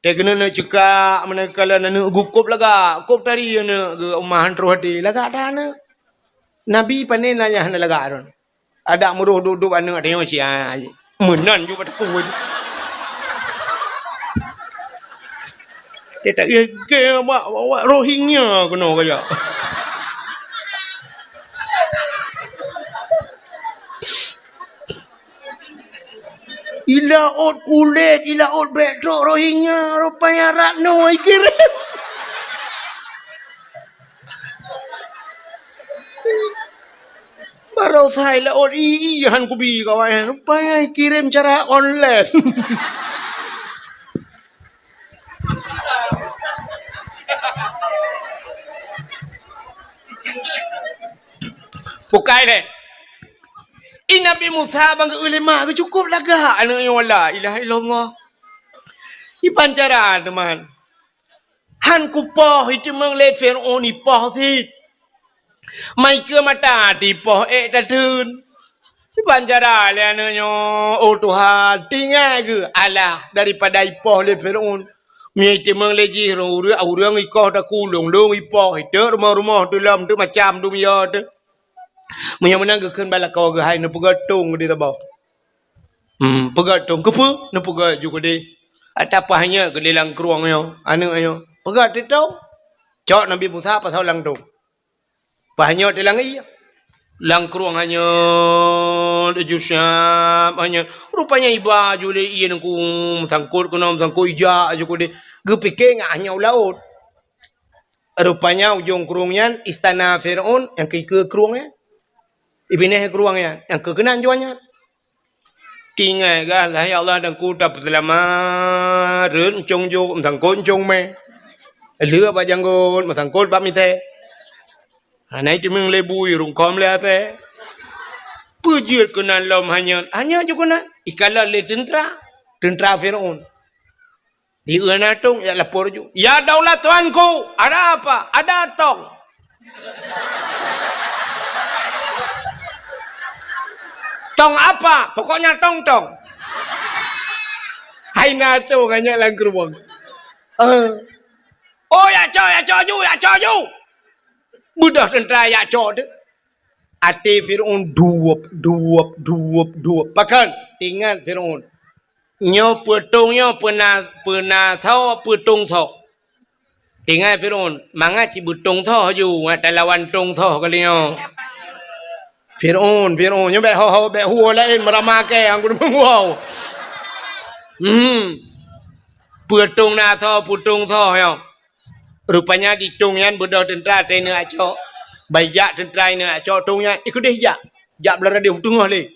Teuh keuneuk neuk ceukak, meunan kalon aneuk geuh kôb lagak, kôb tari aneuk geuh, uma han troh até, lagak that aneuk. Nabi pané na nyang hana lagak droen. Adak meuroh duek-duek aneuk tanyoe sia, meunan ju bak teupeu. Dia tak gègèe bak, bak Rohingya keunoe kajak. I laôt kulét, i laôt bèk trok Rohingya, rupanya Ratno ikirém. Baroesa i laôt i, i han kubi kawan, rupanya ikirém cara online. Bukai lé. I Nabi Musa ban geuék lé mak geuh cukôp lagak aneuk nyoe, la ilaha illallah. Kiban cara teuma. Han kupoh, iteumeung lé Fir'aun ipoh cit. Mai keue mata tipoh ék tateun. Kiban cara lé aneuk nyoe, oh Tuhan, tinggai geuh alah daripada ipoh lé Fir'aun. Meunyoe iteumeung lé jih ureueng, ureueng ikoh takulong, lôn ipoh, iteuk rumoh-rumoh teuh lom teuh macam dum yo teuh. Meunyoe meunan geukheun bak lakoe geuh, hai neupeugöt tong di saboh. Hmm, peugöt tong. Keupeue? Neupeugöt ju keudeh. Ata paih nyoe keudeh lam krueng nyoe, aneuk nyoe. Peugöt tong. Cok Nabi Musa pasoe lam tong. Paih nyoe teuh lam ié. Lam krueng hanyeut, ju siab hanyeut. Rupanya iba ju lé ié nangku meusangkot keunoe, meusangkot ijak ju keudeh. Geupike ngat hanyeut u laôt. Rupanya ujong krueng nyan istana Fir'aun nyang keu ikeue krueng nyan. Ibinéh krueng nyan nyang keu keunan juah nyan. Tinggai gah lah, ya Allah, dan ku tapeuseulamat, rhot euncong jok, meusangkot euncong mè. Lheueh bak janggot, meusangkot bak misé. Hana iteumeung lé bui, rungkôm lé asèe. Peue jeuet keunan lom hanyeut, hanyeut ju keunan. Ikalon lé teuntra, teuntra Fir'aun. Di na tong, ya lapor ju. "Ya daulat tuanku, ada apa?" "Ada tong." "Tong apa?" "Pokoknya tong-tong." Hai na tong, hanyeut lam krueng. Eh. "Oh, ya cok, ya cok ju, ya cok ju." Beudôh teuntra ya cok teuh. Até Fir'aun duweup, duweup, duweup, duweup. Pakon? Teuingat Fir'aun. Nyoe peue tong nyoe, peue na, peue na soe, peue tong soe. Teuingat Fir'aun, mangat cit beutong soe ju, ngat talawan tong soe kali nyoe. Fir'aun, Fir'aun, nyoe bèk ho-ho, bèk huwoe laén meurama kèe, anggun meunguwoe. Hmm. Peue tong na soe, peue tong soe nyoe. Rupanya di tong nyan beudôh teuntra teuh neuk acok. Ban ijak teuntra neuk acok tong nyan, ikeudeh ijak. Jak blah radeh u teungoh lé.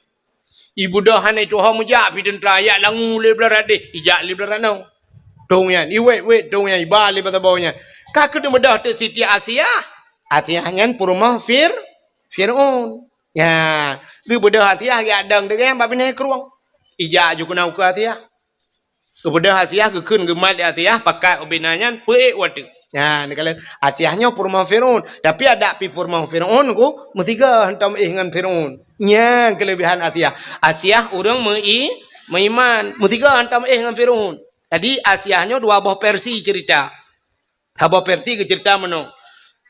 Ibeudôh hana ituho meujak pih teuntra, ijak langue lé blah radeh, ijak lé blah ranoe. Tong nyan, iwét-wét tong nyan, iba lé bak saboh nyan. Ka keuneuk beudôh teuk Siti Asiah. Asiah nyan peurumoh Fir-, Fir'aun. Nya, geubeudôh Asiah geujak dong teuk nyan bak binéh krueng. Ijak ju keunan ukeue Asiah. Geubeudôh Asiah, geukheun geumat lé Asiah, pakat ubé na nyan, peuék u ateueh. Nyan, neukalon Asiah nyoe peurumoh Fir'aun. Tapi adak pi peurumoh Fir'aun ku, meusigoe hantom éh ngon Fir'aun. Nyan keuleubehan Asiah. Asiah ureuëng mei-, meuiman, meusigoe hantom éh ngon Fir'aun. Jadi, Asiah nyoe dua boh versi cerita. Saboh versi geucerita meunoe.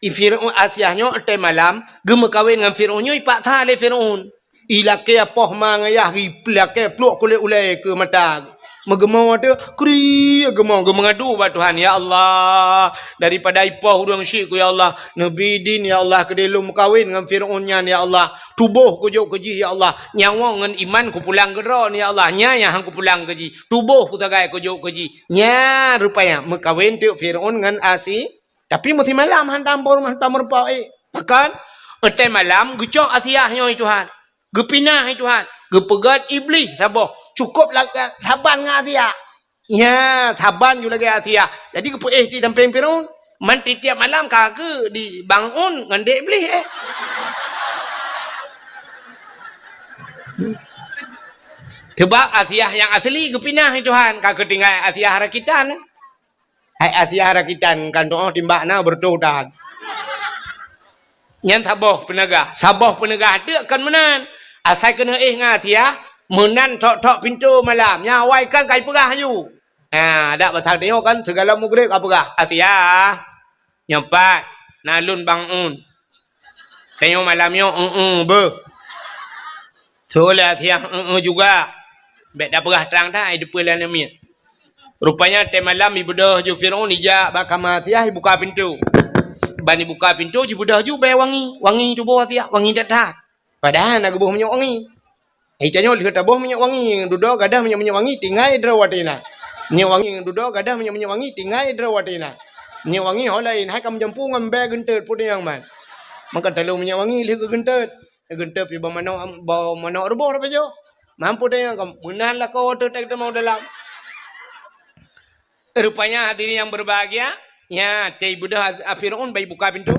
I Fir'aun, Asiah nyoe watée malam, geumeukawen ngon Fir'aun nyoe ipaksa lé Fir'aun. Ilakée poh ma ngon yah, ilakée pluek kulét ulée keu mata. Meugeumoe teuh, kri geumoe, geumeungadu bak Tuhan, "Ya Allah, daripada ipoh ureuëng syik ku, ya Allah, neubi idin, ya Allah, keudeh lôn meukawen ngon Fir'aun nyan, ya Allah. Tuboh kujok keu jih, ya Allah. Nyawöng ngon iman kupulang keu droe, ya Allah. Nyan nyang han kupulang keu jih. Tuboh kusagai kujok keu jih." Nyan rupanya meukawen teuk Fir'aun ngon Asi-, Tapi meusimalam hantom peurumoh, hantom meurumpok éh. Pakon? Watée malam geucok Asiah nyoe, "Tuhan, geupinah, Tuhan." Geupeugét Iblih saboh. Cukôp la-, saban ngon Asiah. Nya, saban ju lagée Asiah. Jadi geupeuéh di sampéng Fir'aun. Man tiep-tiep malam ka keu di bangun ngon dék Iblih, eh. Sebab Asiah nyang asli geupinah, Tuhan, ka keu tinggai Asiah rakitan. Hai Asiah rakitan, kan doa timbak na beureutoh dan. Nyan saboh peuneugah, saboh peuneugah teuk kon meunan. Asai keuneuk éh ngon Asiah, meunan thok-thok pintoe malam. Nyan awai kan kai peugah aju. Ha, dak pasal tanyoe kan sigala mugreb ka peugah, "Asiah, nyoe pat, na lôn bangun." Tanyoe malam nyoe, "Eueh, beuh." Soe lé Asiah, "Eueh juga." Bék tapeugah trang that, ai depan lé aneuk miet. Rupanya watée malam ibeudôh ju Fir'aun ijak bak kama Asiah ibuka pintoe. Ban ibuka pintoe jibeudôh ju bée wangi, wangi tuboh Asiah, wangi that-that. Padahai na geuboh minyeuk wangi. Ai tanyoe lheueh taboh minyeuk wangi, dudoe gadoh minyeuk-minyeuk wangi tinggai droe watée na. Minyeuk wangi, dudoe gadoh minyeuk-minyeuk wangi tinggai droe watée na. Minyeuk wangi ho laén, hai ka meujampu ngon bée geunteut peue nyang man. Maka taleueng minyeuk wangi lheueh geugeunteut. Geunteut pi bak manok, bak manok ruboh tapajoh. Mampu tanyong ka meunan lakoe teutek tamong dalam. Rupanya hadirin yang berbahagia, nya, teuh ibeudôh a-, a Fir'aun bai buka pintoe.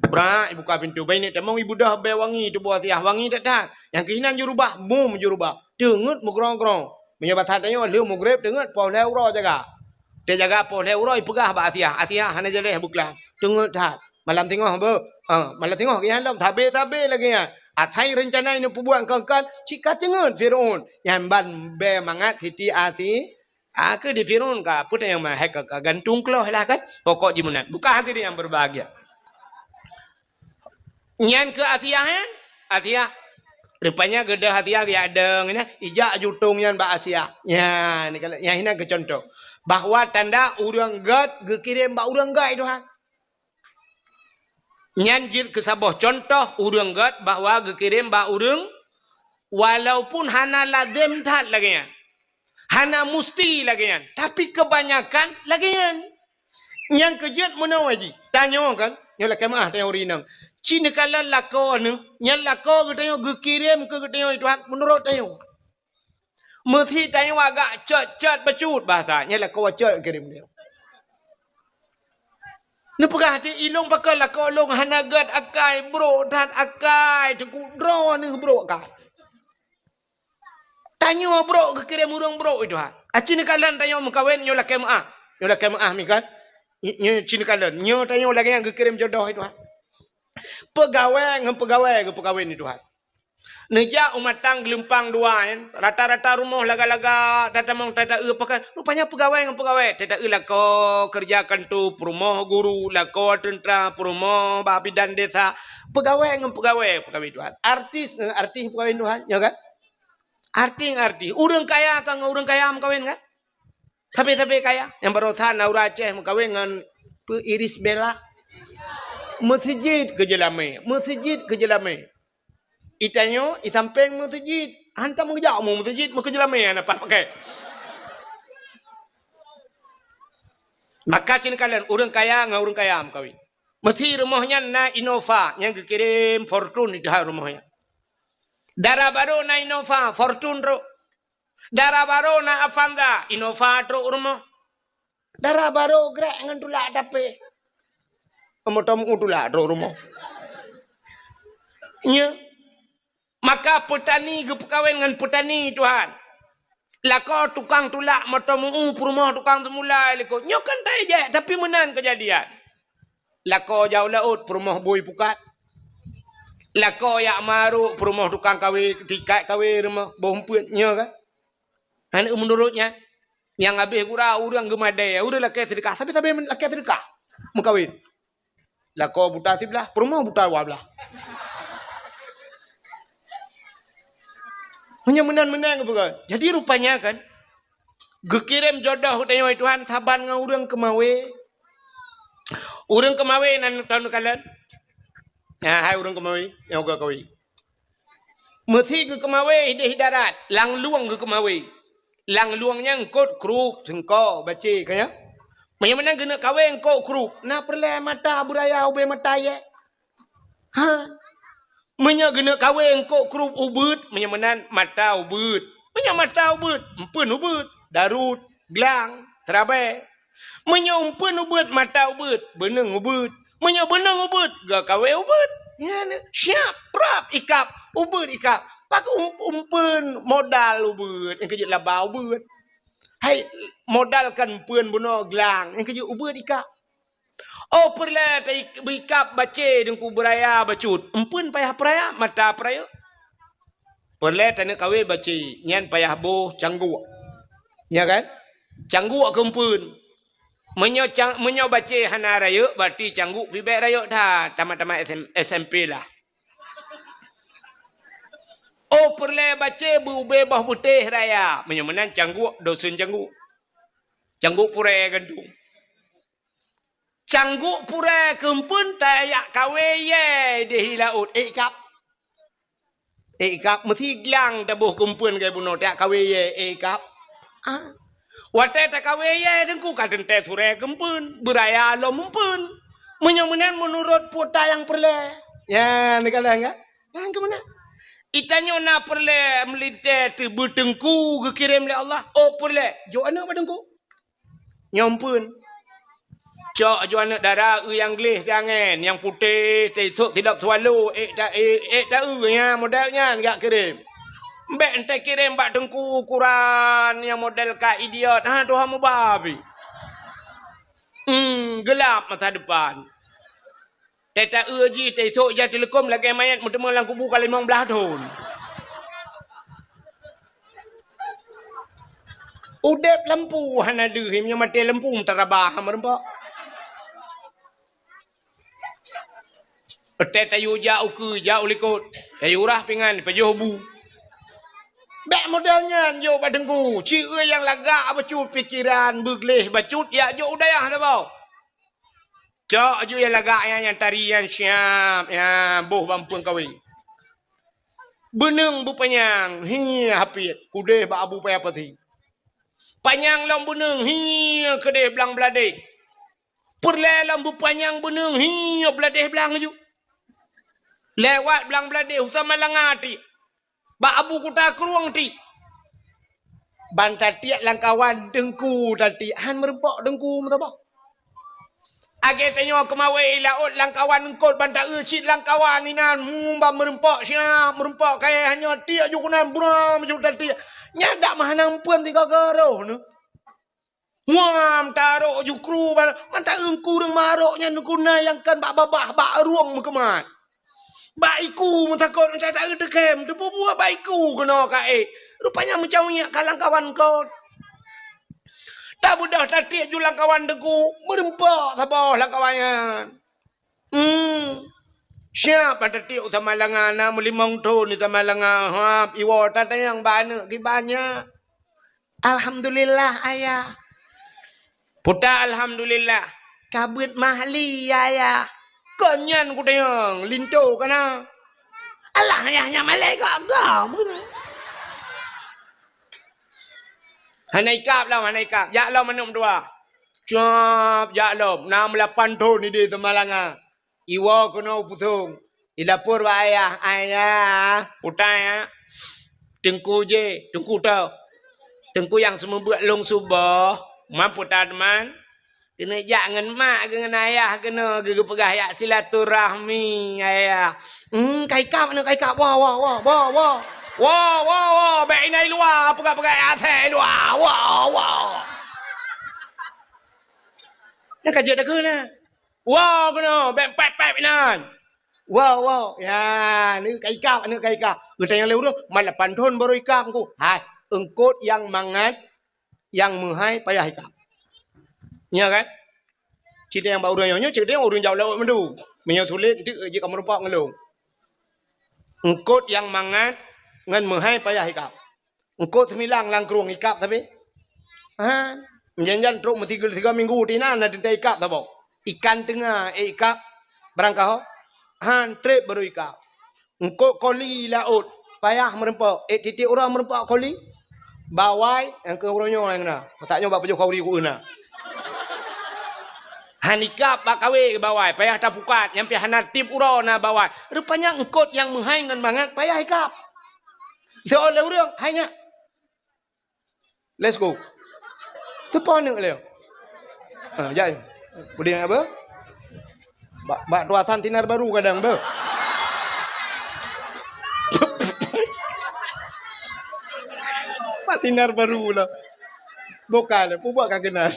Brak, ibuka pintoe. Bai neuk tamong ibeudôh bée wangi tuboh Asiah, wangi that-that. Nyang keuh inan jurubah, bum jurubah. Teungeut meugrong-grong. Meunyoe basa tanyoe lheueh mugreb teungeut poh lhée uroe jaga. Teujaga poh lhée uroe ipeugah bak Asiah, "Asiah hana jaleh beuklam. Teungeut that." Malam singoh beuh. Ha, malam singoh geuh nyan lom, sabe-sabe lagée nyan. Asai reuncana ineuk peubuet kon-kon, cit ka teungeut Fir'aun. Nyan ban bée mangat Siti Asi-, a, keu di Fir'aun ka, peue nyang ma-, hai ka, ka gantung kloh lah kan. Pokok jih meunan. Buka hadirin yang berbahagia. Nyan keu Asiah, kan? Asiah. Rupanya geudah Asiah geujak dong nyan, ijak jutong nyan bak Asiah. Nyan, nyan inan keu contoh. Bahwa tanda ureuëng gét geukirém bak ureuëng gét, Tuhan. Nyan jeuet keu saboh contoh ureuëng gét bahwa geukirém bak ureuëng, walaupun hana lazem that lagée nyan. Hana musti lagée nyan, tapi keubanyakan lagée nyan. Nyang keu jeuet meunoe jih, tanyoe kan, nyoe lakée meuáh tanyoe ureuëng inong. Ci neukalon lakoe neuh, nyan lakoe geutanyoe geukirém keu geutanyoe Tuhan meunurot tanyoe. Meusi tanyoe agak cot-cot bacut bahasa, nyan lakoe cot kirém nyoe. Neupeugah cit ilong pakon lakoe lôn hana gét akai, brok that akai, teungku droeneuh brok akai. Tanyoe brok geukirém ureuëng brok, Tuhan. Aci neukalon tanyoe meukawen nyoe lakée meuáh. Nyoe lakée meuáh mikan. Nyoe ci neukalon. Nyoe tanyoe lagée nyang geukirém jodoh, Tuhan. Peugawée ngon peugawée geupeukawen, Tuhan. Neujak u Matang Geulumpang dua nyan, rata-rata rumoh laga-laga tatamong tataeu pakai. Rupanya peugawée ngon peugawée, tataeu lakoe keureuja kanto, peurumoh guru, lakoe teuntra, peurumoh bak bidan desa. Peugawée ngon peugawée peukawén Tuhan. Artis ngon artis peukawén Tuhan, nyo kan? Artis ngon artis. Ureuëng kaya ka ngon ureuëng kaya meukawén kan? Sabe-sabe kaya. Nyang barosa na ureuëng Aceh meukawén ngon peu Iris Bella. Meuseujid keu jeulamé, meuseujid keu jeulamé. Itanyoe, i sampéng meuseujid. Hantom geujak u meuseujid, meukeujeulamé hana paih pakai. Maka ci neukalon ureuëng kaya ngon ureuëng kaya meukawén. Meusi rumoh nyan na Innova nyang geukirém Fortuner di dalam rumoh nyan. Dara barô na Innova, Fortuner trok. Dara barô na Avanza, Innova trok rumoh. Dara barô grek ngon tulak tapé. Moto meu tulak trok rumoh. Nyo. Maka peutani geupeukawén ngon peutani, Tuhan. Lakoe tukang tulak moto meu peurumoh tukang seumulai likot. Nyoe kan tajak, tapi meunan keujadian. Lakoe jak u laôt, peurumoh bui pukat. Lakoe jak marok, peurumoh tukang kawé, tikat kawé rumoh, boh umpeuet, nyoe kan? Hana meunurot nyan. Nyang habéh gura ureuëng geumadée, ureuëng lakée seudeukah, sabe-sabe lakée seudeukah meukawén. Lakoe buta siblah, peurumoh buta dua blah. Meunyoe meunan-meunan geupeugah. Jadi rupanya kan, geukirém jodoh geutanyoe Tuhan saban ngon ureuëng keumawé. Ureuëng keumawé nan tahu neukalon. Nah, hai ureuëng keumawé, nyang uga kawé. Meusi geukeumawé idéh darat, lam lueng geukeumawé. Lam lueng nyan eungkôt krup, seungko, bacé, ka nyan. Meunyoe meunan geuneuk kawé eungkôt krup, na peureulée mata beuraya ubé mata yé? Ha? Meunyoe geuneuk kawé eungkôt krup ubeuet, meunyoe meunan mata ubeuet. Meunyoe mata ubeuet, eumpeuen ubeuet, darut, glang, seurabée. Meunyoe eumpeuen ubeuet mata ubeuet, beuneueng ubeuet. Meunyoe beuneueng ubeuet, geuh kawé ubeuet. Nyan siap, prap ikab, ubeuet ikab. Pakon um-, eumpeuen modal ubeuet, nyang keujeuet laba ubeuet. Hai, modal kan eumpeuen bunoe glang, nyang keujeuet ubeuet ikab. Oh, peureulée ta-, beuikab bacé deungku beuraya bacut. Eumpeuen payah peuraya, mata peurayeuk. Peureulée taneuk kawé bacé, nyan payah boh cangguk. Ya kan? Cangguk keu eumpeuen. Meunyoe cang-, meunyoe bacé hana rayeuk, berarti cangguk pih bék rayeuk that, tamat-tamat S M, S M P lah. Oh, peureulée bacé beu-, ubé boh beutéh raya. Meunyoe meunan cangguk, dosen cangguk. Cangguk purée gandong. Cangguk purée keu eumpeuen tajak kawé yé idéh laôt, ék ikab. Ék ikab, meusi glang taboh keu eumpeuen lagée bunoe tajak kawé yé, ék ikab. Ah. Watée takawé yé teungku ka teuntée surée keu eumpeuen, beuraya lom eumpeuen. Meunyoe meunan meunurot peue ta nyang peureulée. Ya, neukalon kan? Nyang keu meunan. Itanyoe na peureulée meulintée teubeuteungku geukirém lé Allah. Oh, peureulée, jok aneuëk bak teungku. Nyoe eumpeuen. Cok aju aneuëk dara eu nyang gleh siangén, nyang putéh, teusok sidop swallow, ék ta-, ék, ék ta-eu nyan, model nyan jak kirém. Bék entée kirém bak teungku ukuran nyang model ka idiot, ha, tuha mubabi. Hmm, geulab masa depan. Tée ta-eu jih, tée isok ija teuleukom lagée manyét meuteumé lam kubu ka limong blaih thon. Udeb lampu hana deuh, meunyoe maté lampu meutarabah meureumpok. Tée tayue jak ukeue, jak u likot, tayue rhah pingan, pajoh bu. Bék model nyan jok bak teungku, ci nyang lagak bacut pikeran, beugleh bacut, jak jok u dayah saboh. Cok aju nyang lagak nyan, nyang tari nyan siab, nyan boh bak eumpeuen kawé. Beuneueng beupanyang, hi hapiet, keudeh bak Abu Paya Pasi. Panyang lom beuneueng, hi keudeh blang bladeh. Peureulée lom beupanyang beuneueng, hi bladeh blang aju. Lewat blang bladeh, u Samalanga tiek. Bak Abu Kuta Krueng tiek. Ban tatiek lam kawan teungku tatiek, han meureumpok teungku meusaboh. Lagée tanyoe keumawé i laôt lam kawan eungkôt ban ta-eu cit lam kawan inan, hmm, ban meureumpok siab, meureumpok kayée hanyoe tiek ju keunan buram ju tatiek. Nyan dak meuhana eumpeuen sigoe-goe roh neuh. Muam tarok jukru ba-, mata eungku ureuëng marok nyan guna nyang kan bak babah, bak rueng meukeumat. Bak iku meutakot meucacak teukem, teupeue buet bak iku keunoe ka ék. Rupanya meucaweueng ka lam kawan kon. Tabeudôh tatiek ju lam kawan teungku, meureumpok saboh lam kawan nyan. Hmm. Siap ban tatiek u Samalanga, na meulimong thon di Samalanga, hab, iwoe tatanyong bak aneuëk kiban nyan. Alhamdulillah, Ayah. Peue ta alhamdulillah? Ka beuet mahli, Ayah. Kon nyan kutanyong, linto kana? Alah, Ayah, nyan malée gak-gak, bukan? Hana ikab lom, hana ikab. Jak lom aneuëk meutuah. Cop, jak lom. Na meulapan thon idéh Samalanga. Iwoe keunoe u Pusong. Ilapor bak ayah, "Ayah, putai, ya. Teungku jih, teungku toh. Teungku nyang seumeubeuet lôn suboh, man putai teuma. Keuneuk jak ngon mak geuh ngon ayah keunoe geupeugah jak silaturahmi, ayah." Hmm, ka ikab, aneuk ka ikab. Woe, woe, woe, woe, woe. Woe, woe, woe. Bék inan i luwa, peugah-peugah asée i luwa. Woe, woe. Nyan ka jeuet takheun na. Woe keunoe, bèk pèt-pèt inan. Woe, woe. Ya, aneuk ka ikab, aneuk ka ikab. Geutanyong lé ureueng, "Man lapan thon baru ikab, Teungku?" Hai, eungkôt nyang mangat, nyang meuhai payah ikab. Nyo kan? Cit nyang bak ureueng nyoe, nyoe cit nyang ureueng jak lewat meundu. Meunyoe tuléh, eunteuk jeuet ka meurumpok ngon lôn. Eungkôt nyang mangat ngon meuhai payah ikab. Eungkôt seumilang lam krueng ikab tapi. Ha, jan-jan trok meusigoe-sigoe minggu tina na teuntèe ikab saboh. Ikan teunga, eh, ikab barangkaho. Han trép baru ikab. Eungkôt koli laôt, payah meurumpok. Eh, tiep-tiep uroe meurumpok koli. Bawai, nyang keu uroe nyoe nyang na. Masak nyoe bak pajoh khauri ku na. Han ikab bak kawé bawai, payah tapukat, nyang pih hana tiep uroe na bawai. Rupanya eungkôt nyang meuhai ngon mangat payah ikab. Soe lé ureueng, hai nyak. Let's go. Teupo aneuk lé. Ha, jai. Budi apa? Bak, bak tuasan sinar baru kadang, beuh. Bak sinar baru lah. Bukan, pubuat ka keunan.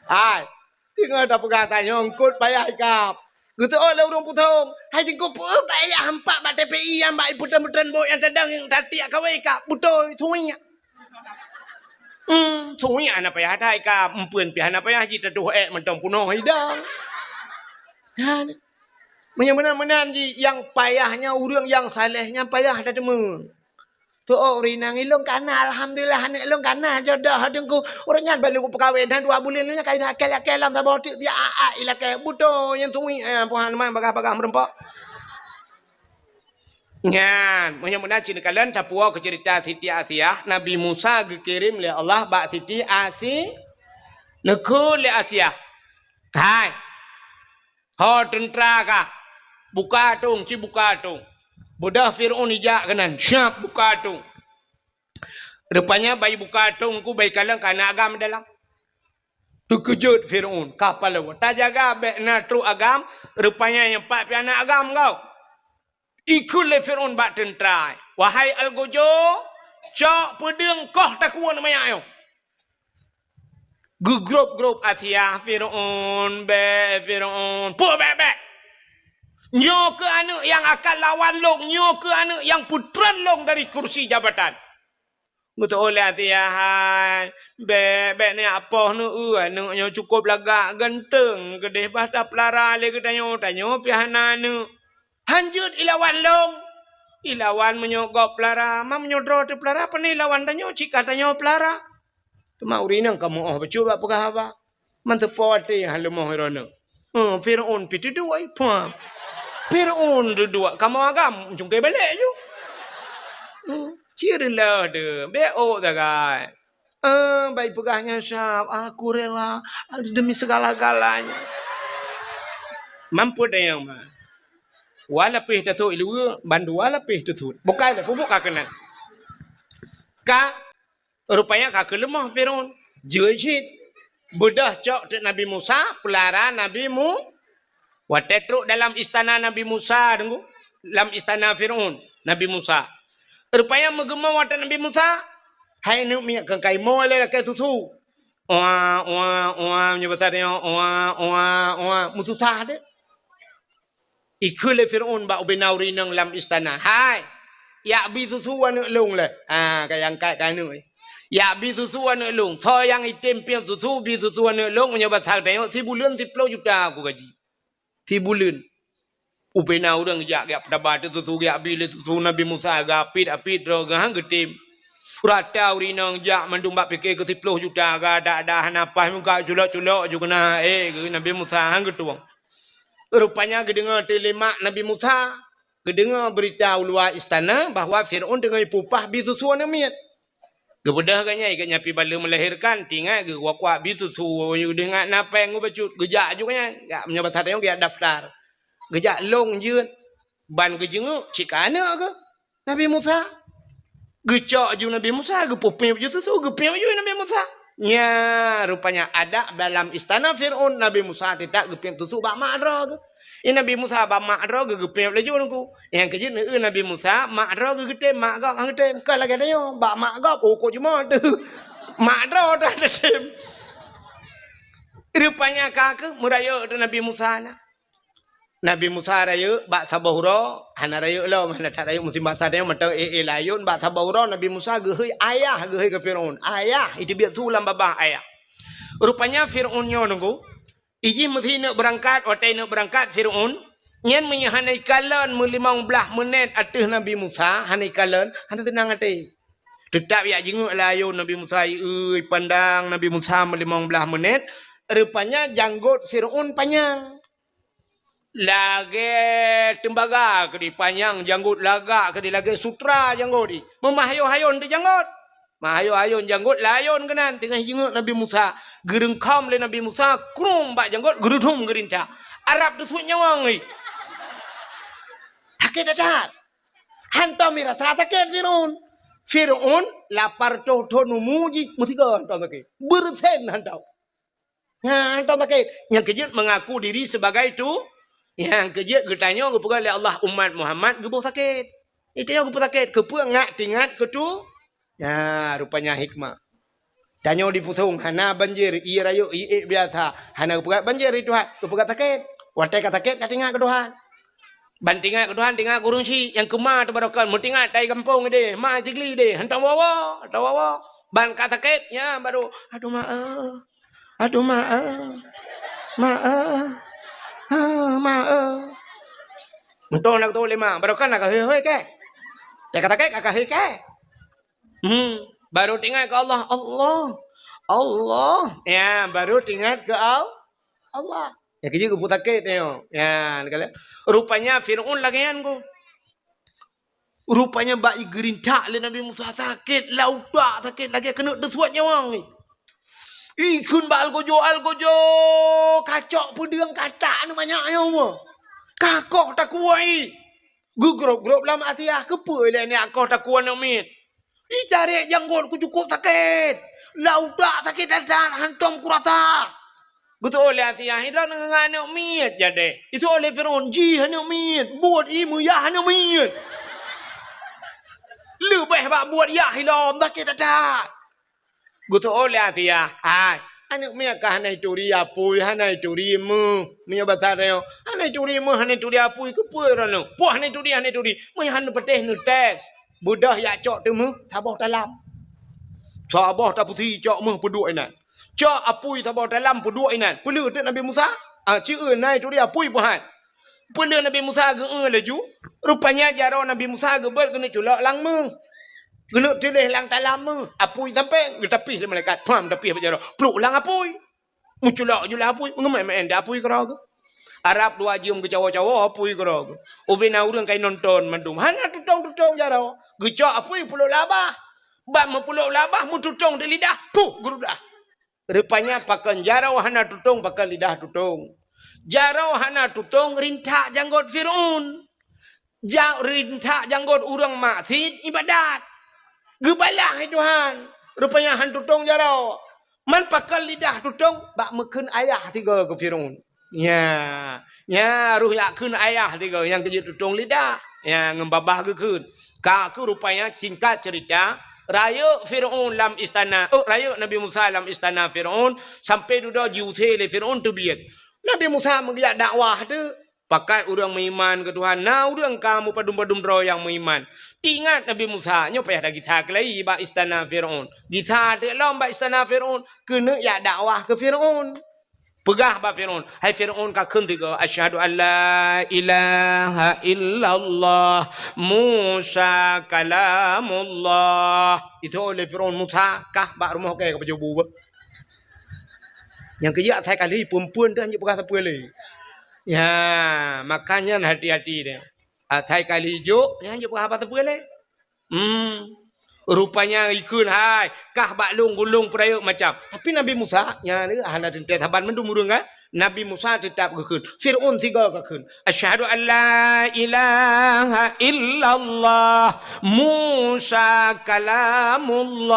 Hai. Deungoe tapeugah tanyoe eungkôt payah ikab. Geuseuôt lé ureueng pusong, "Hai Teungku, peue payah hampak bak T P I nyang bak ipeutreun-peutreun bot nyang tadong nyang tatiek kawé ikab? Beutôi, suiek." Hmm, suiek hana payah that ikab, eumpeuen pih hana payah jitatuh ék mantong punoh idang. Nyan. Meunyoe meunan-meunan jih, nyang payah nyan ureueng nyang saléh nyan payah that teuma. Tu'oh rinang ilôn kana, alhamdulillah, aneuk lôn kana jodoh Teungku. Ureueng nyan baru peukawen, dan dua buleuen nyan ka ilakée-lakée lam saboh teuk, siat-at ilakée. Beutôi nyan tui, eh, Tuhan, man bagah-bagah meurumpok. Nyan, meunyoe meunan cit neukalon tapuwoe keu ceurita Siti Asiah, Nabi Musa geukirém lé Allah bak Siti Asi-, neukheun lé Asiah. Hai, Ho teuntra kah, buka atong, ci buka atong. Beudôh Fir'aun ijak keunan, siap buka atong. Rupanya bak ibuka atong ku bak ikalon ka na agam dalam. Teukeujot Fir'aun, ka palau. Tajaga bèk na trok agam, rupanya nyang pat pih na agam kau. Ikheun lé Fir'aun bak teuntra, "Wahai Algojo, cok peudeueng koh takue manyak nyoe." Geugrôp-grôp Asiah, "Fir'aun, bèk, Fir'aun, peue bèk-bèk? Nyoe keuh aneuk nyang akan lawan lôn, nyoe keuh aneuk nyang peutreun lôn dari kursi jabatan." Geuteu'oh lé Asiah, "Hai, bèk, bèk neujak poh neueu, aneuk nyoe cukôp lagak ganteng keudéh bah tapeulara lé geutanyoe, tanyoe pih hana aneuk. Han jeuet ilawan lôn. Ilawan meunyoe gob peulara, ma meunyoe droe teupeulara, pane ilawan tanyoe cit ka tanyoe peulara." Teuma ureueng inong ka meu'oh bacut bak peugah haba. Man teupo até han leumoh droeneuh. Hmm, Fir'aun pih teuduek, pah. Fir'aun teuduek, kamoe agam cungké balek ju. Hmm, ci reuloh teuh, bèk ôk sagai. Eh, bak ipeugah nyan siap, "Aku rela demi segala-galanya." Mampet dayang ma. Wa lapéh tasôk iluweue, bandua lapéh tasôk. Bukai lé, pupuk ka keunan. Ka Rupanya ka keuleumoh Fir'aun. Jeuet cit. Beudôh cok teuk Nabi Musa, peulara Nabi Mu-, watèe trok dalam istana Nabi Musa, deungoe, lam istana Fir'aun, Nabi Musa. Rupanya meugeumong watèe Nabi Musa, hai neuk miet keu kaimoe lé lakèe susu. Oa, oa, oa, meunyoe basa tanyoe, oa, oa, oa, meususah deh. Ikheun lé Fir'aun bak ubena ureueng inong lam istana, "Hai, yak bi susu aneuk lôn lé." Ha, ka nyang angkat keu aneuk. "Yak bi susu aneuk lôn. Soe nyang item piep susu, bi susu aneuk lôn, meunyoe basa tanyoe, sibuleuen siploh juta aku gaji. Sibuleuen." Ubena ureueng jak, jak peutaba teuk susu, jak bi lé susu Nabi Musa, geuapit-apit droe geuh han geutem. Rata ureueng inong jak mandum bak pike keu siploh juta, geuadak-adak hana paih muka culok-culok ju keunan, eh, keu Nabi Musa han geutueng. Rupanya geudeungoe teuk lé mak Nabi Musa, geudeungoe beurita u luwa istana bahwa Fir'aun teungoh ipeupah bi susu aneuk miet. Geubeudôh geuh nyan, geuh nyan pih baleue meulahirkan, teuingat geuh kuak-kuak bi susu, geudeungoe na péng geuh bacut, geujak ju geuh nyan. Gak meunyoe basa tanyoe geujak daftar. Geujak lôn jeuet, ban geujeunguk cit ka aneuk geuh. Nabi Musa. Geucok ju Nabi Musa, geupeupiep ju susu, geupiep ju Nabi Musa. Nya, rupanya adat dalam istana Fir'aun, Nabi Musa teutap geupiep susu bak mak droe geuh. I Nabi Musa bak mak droe geuh geupiep laju nungku. Nyang keujeuet neueu Nabi Musa, mak droe geuh geutem, mak gob han geutem. Kon lagèe tanyoe, bak mak gob, oh, kok jumoe teuh. Mak droe dah geutem. Rupanya ka kheueh meurayeuk tu Nabi Musa na. Nabi Musa rayeuk bak saboh uroe, hana rayeuk lom, hana that rayeuk musim basa tanyoe mantong éh-éh layôn, bak saboh uroe Nabi Musa geuhôi ayah, geuhôi keu Firaun. Ayah, iteubiet su lam babah ayah. Rupanya Firaun nyoe nunggu, ijih meusi neuk beurangkat, watée neuk beurangkat Firaun, nyan meunyoe hana ikalon meulimong blaih meunét ateueh Nabi Musa, hana ikalon, hana teunang até. Teutap jak jingeuk layôn Nabi Musa, ieu pandang Nabi Musa meulimong blaih meunét, rupanya janggot Firaun panyang. Lagée teumbaga keudeh panyang janggot, lagak keudeh lagée sutra janggot jih. Meumah hayôn-hayôn teuh janggot. Mah hayôn-hayôn janggot layôn keunan teungoh jingeuk Nabi Musa. Geureungkhom lé Nabi Musa, krueng bak janggot, geurudum geurintak. Arab teusuet nyawöng jih. Sakét that-that. Hantom mirasa sakét Firaun. Firaun lapar toh thon umu jih, meusigoe hantom sakét. Beureusen hantom. Nyan hantom sakét. Nyang keujeuet mengaku diri sebagai tu, nyang keujeuet geutanyoe geupeugah lé Allah umat Muhammad geuboh sakét. Geutanyoe geuboh sakét, keupeue ngak teuingat keu tu? Nyan rupanya hikmah. Tanyoe di Pusong hana banjir, ié rayeuk, ié ék biasa. Hana geupeugah banjir di Tuhan, geupeugah sakét. Watée ka sakét ka teuingat keu Tuhan. Ban teuingat keu Tuhan, teuingat keu ureuëng syiek nyang keuma teubarokan, meuteuingat tai gampông ideh, ma Sigli ideh, hantom woe-woe, hantom woe-woe. Ban ka sakét, nyan baru, "Aduh ma eh, aduh ma eh, ma eh, ah, ma eh." Meuntong na geutoe lé ma, barokan na ka hôi-hôi keh. Teuka sakét ka hôi keh. Hmm, baru teuingat keu Allah, Allah, Allah. Ya, baru teuingat keu Al-, Allah. Nyang keujeuet geupeusakét nyoe. Ya, rupanya Firaun lagée nyan ko. Rupanya bak igeurintak lé Nabi Musa sakét, lautak sakét lagée keuneuk teusuet nyawöng. Ikheun bak algojo, "Algojo, kacok peudeueng katak aneuk manyak nyoe." Ka koh takue. Geugrob-grob lam asiah, keupeue lé aneuk koh takue aneuk miet. Itarek janggot ku cukôp sakét. Lautak sakét that-that, hantom kurasa. Geutu'oh lé Asiah, "Droeneuh ngon aneuk miet jadeh." Itu'oh lé Firaun, "Jih aneuk miet, buet ié meuyah aneuk miet. Leubeh bak buet yah ilom, sakét that-that." Geutu'oh lé Asiah, "Hai, aneuk miet ka hana ituri apui, hana ituri meuh." Meunyoe basa tanyoe, "Hana ituri meuh, hana ituri apui, keupeue droeneuh?" "Poh hana ituri, hana ituri. Meunyoe hana patéh neutés." Beudôh jak cok teumeuh saboh talam. Saboh tapeusi cok meuh peuduek inan. Cok apui saboh talam peuduek inan. Peuleueh teuk Nabi Musa? Ah, ci eu na ituri apui peuhat. Peuleueh Nabi Musa geu-eu laju. Rupanya jaroe Nabi Musa geubeuet keuneuk culok lam meuh. Keuneuk tuléh lam talam meuh. Apui sampéng geutapih lé malaikat. Pham tapih bak jaroe. Pluk lam apui. Meuculok ju lé apui, meungeumé-mé di apui keudroe geuh. Arab dua jeuem geucawoe-cawoe apui keudroe geuh. Ubé na ureuëng ka inonton mandum. Hana tutong-tutong jaroe. Geucok apui peuleuk lam babah. Bak meupeuleuk lam babah, meututong di lidah, puh, geurudah. Rupanya pakon jaroe hana tutong, pakon lidah tutong. Jaroe hana tutong, rintak janggot Firaun. Ja-, rintak janggot ureuëng maksiet ibadat. Geubalah lé Tuhan. Rupanya han tutong jaroe. Man pakon lidah tutong bak meukheun ayah sigoe keu Firaun. Nya, nya roh jak kheun ayah sigoe nyang keujeuet tutong lidah. Nya ngon babah geukheun. Ka kheueh rupanya singkat cerita, rayeuk Firaun lam istana, oh, rayeuk Nabi Musa lam istana Firaun, sampai dudoe jiusé lé Firaun teubiet. Nabi Musa meugeujak dakwah teuk. Pakat ureuëng meuiman keu Tuhan, na ureuëng ka meupadum-padum droe nyang meuiman. Teuingat Nabi Musa, nyoe payah that gisa keulai bak istana Firaun. Gisa teuk lom bak istana Firaun, keuneuk jak dakwah keu Firaun. Peugah bak Firaun, "Hai Firaun, kakheun sigoe, 'Asyhadu an la ilaha illallah, Musa kalamullah.'" Itu'oh lé Firaun, "Musa, kah bak rumoh kèe ka pajoh bu beuh." Nyang keujeuet asai kali peuen-peuen teuh hanjeuet peugah sapeue lé. Ya, makanya hati-hati deh. Asai kali jok, nyan hanjeuet peugah haba sapeue lé. Hmm. Rupanya ikheun hai, kah bak lôn gulong peurayeuk macam. Tapi Nabi Musa, nyan lé hana teuntèe saban mandum ureueng kan. Nabi Musa teutap geukheun. Firaun sigoe geukheun. "Asyhadu an la ilaha illallah, Musa kalamullah."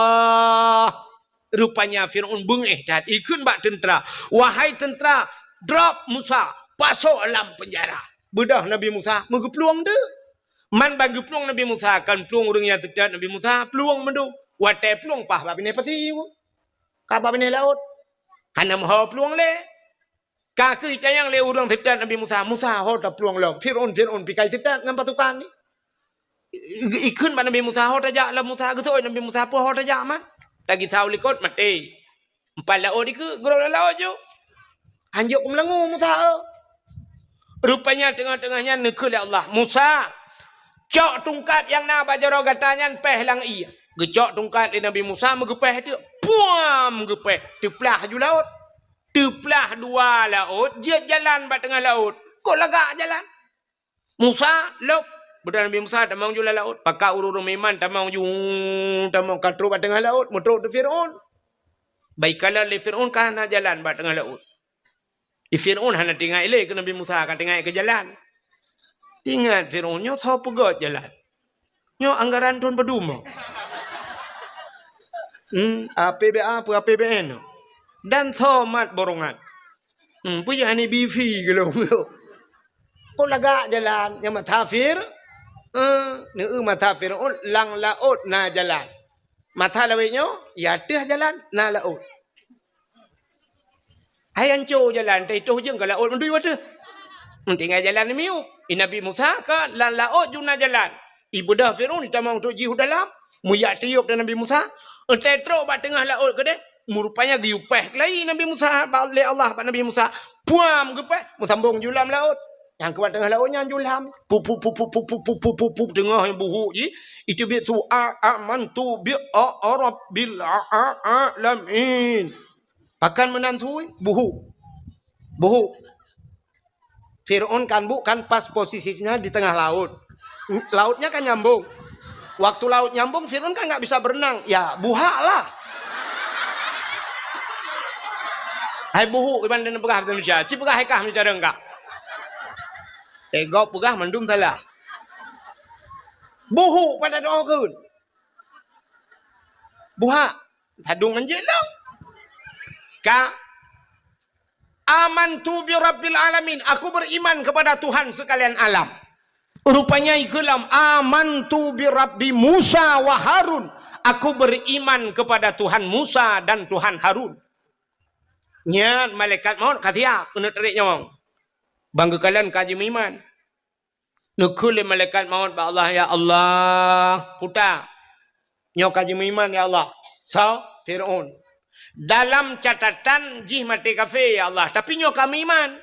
Rupanya Firaun beungéh that, ikheun bak teuntra, "Wahai teuntra, drop Musa, pasoe lam peunjara." Beudôh Nabi Musa meugeuplueng teuk. Man ban geuplueng Nabi Musa, kon plueng ureueng nyang teutab Nabi Musa, plueng mandum. Watèe plueng paih bak binéh pasi, ka bak binéh laôt. Hana meuho plueng lé. Ka keuh itanyong lé ureuëng seutat Nabi Musa, "Musa, ho taplueng lom. Fir'aun, Fir'aun pikai seutat ngon pasukan ni." I-, i-, ikheun bak Nabi Musa, "Ho tajak lom Musa." Geusoi Nabi Musa, "Peue ho tajak man?" Tagisa u likot, maté. Empat laôt dikeue, geurok lam laôt ju. Hanjeuet kumeulangue Musa, eh. Rupanya teungoh-teungoh nyan neukheun lé Allah, "Musa, cok tungkat nyang na bak jaroe gata nyan péh lam ié." Geucok tungkat lé Nabi Musa, meugeupéh teuk. Puam! Geupéh, teuplah ju laôt. Teuplah dua laôt, jeuet jalan bak teungoh laôt. Kok lagak jalan? Musa, lôb! Beudôh Nabi Musa tamong ju lam laôt. Pakat ureuëng-ureuëng meuiman tamong ju, tamong ka trok bak teungoh laôt, meutrok teuk Fir'aun. Bak ikalon lé Fir'aun ka hana jalan bak teungoh laôt. Di Fir'aun hana teuingat ilée keu Nabi Musa, ka teuingat keu jalan. Ingat Fir'aun, nyoe soe peugét jalan? Nyoe anggaran thon padum? Hmm, A P B A peue A P B N? Dan soe mat borongan? Hmm, peue jih ani bifi geulong? Kok lagak jalan nyang mata Fir-, eh, neu mata Fir'aun lam laôt na jalan. Mata lawét nyoe, ya teuh jalan na laôt. Hai anco jalan, tai toh jeueng ka laôt meudui wateuh. Meutinggai jalan miup. I Nabi Musa ka lam laôt ju na jalan. Ibeudôh Fir'aun itamong trok jih u dalam. Meuyak tiup dan Nabi Musa. Eutai trok bak teungoh laôt keudeh. Meurupanya geuyue péh keulayi Nabi Musa bak, lé Allah bak Nabi Musa. Puam geupéh, meusambong ju lam laôt. Nyang keubat teungoh laôt nyan ju lam. Pup, pup, pup, teungoh nyang buhuk jih. Iteubiet su a, amantu bi a, a rabbil a, a, alamin. Pakon meunan thui? Buhuk. Buhuk. Fir'aun kan bu-, kan pas posisinya di tengah laut. Lautnya kan nyambung. Waktu laut nyambung, Fir'aun kan nggak bisa berenang. Ya, buhak lah. Hai buhuk iban dan peugah bahasa Indonesia. Ci peugah hai kah meucareng kah. Eh, gob peugah mandum salah. Buhuk pada doa keun. Buhak. Sadung anjing long. Ka. Amantu bi rabbil alamin. Aku beriman kepada Tuhan sekalian alam. Rupanya ikeulam, "Amantu bi rabbi Musa wa Harun." Aku beriman kepada Tuhan Musa dan Tuhan Harun. Nyan malaikat maut ka siap keuneuk tarék nyawöng. Bang geukalon ka jimeuiman. Neukheun lé malaikat maut bak Allah, "Ya Allah, puta, nyoe ka jimeuiman, ya Allah." Soe? Fir'aun. "Dalam catatan jih maté kafé, ya Allah, tapi nyoe ka meuiman."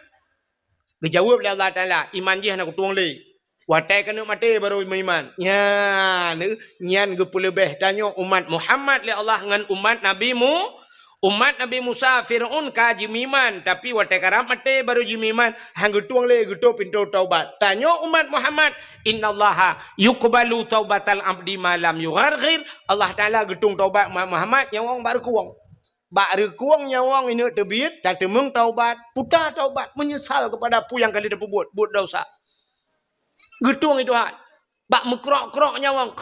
Geujaweueb lé Allah Taala, "Iman jih hana kutueng lé. Watée keuneuk maté barô meuiman." Nyan, nyan geupeuleubeh tanyoe umat Muhammad lé Allah ngon umat Nabi Mu-, Umat Nabi Musa, Fir'aun ka jimeuiman, tapi watée karab maté barô jimeuiman, han geutueng lé geutôp pintoe taubat. Tanyoe umat Muhammad, "Innallaha yuqbalu taubatal abdi ma lam yugharghir." Allah Taala geutueng taubat umat Muhammad nyawöng bak reukueng. Bak reukueng nyawöng ineuk teubiet, tateumeung taubat, puta taubat, meunyeusal keupada peue nyang ka lheueh tapeubuet, buet desya. Geutueng i Tuhan. Bak meukrok-krok nyawöng.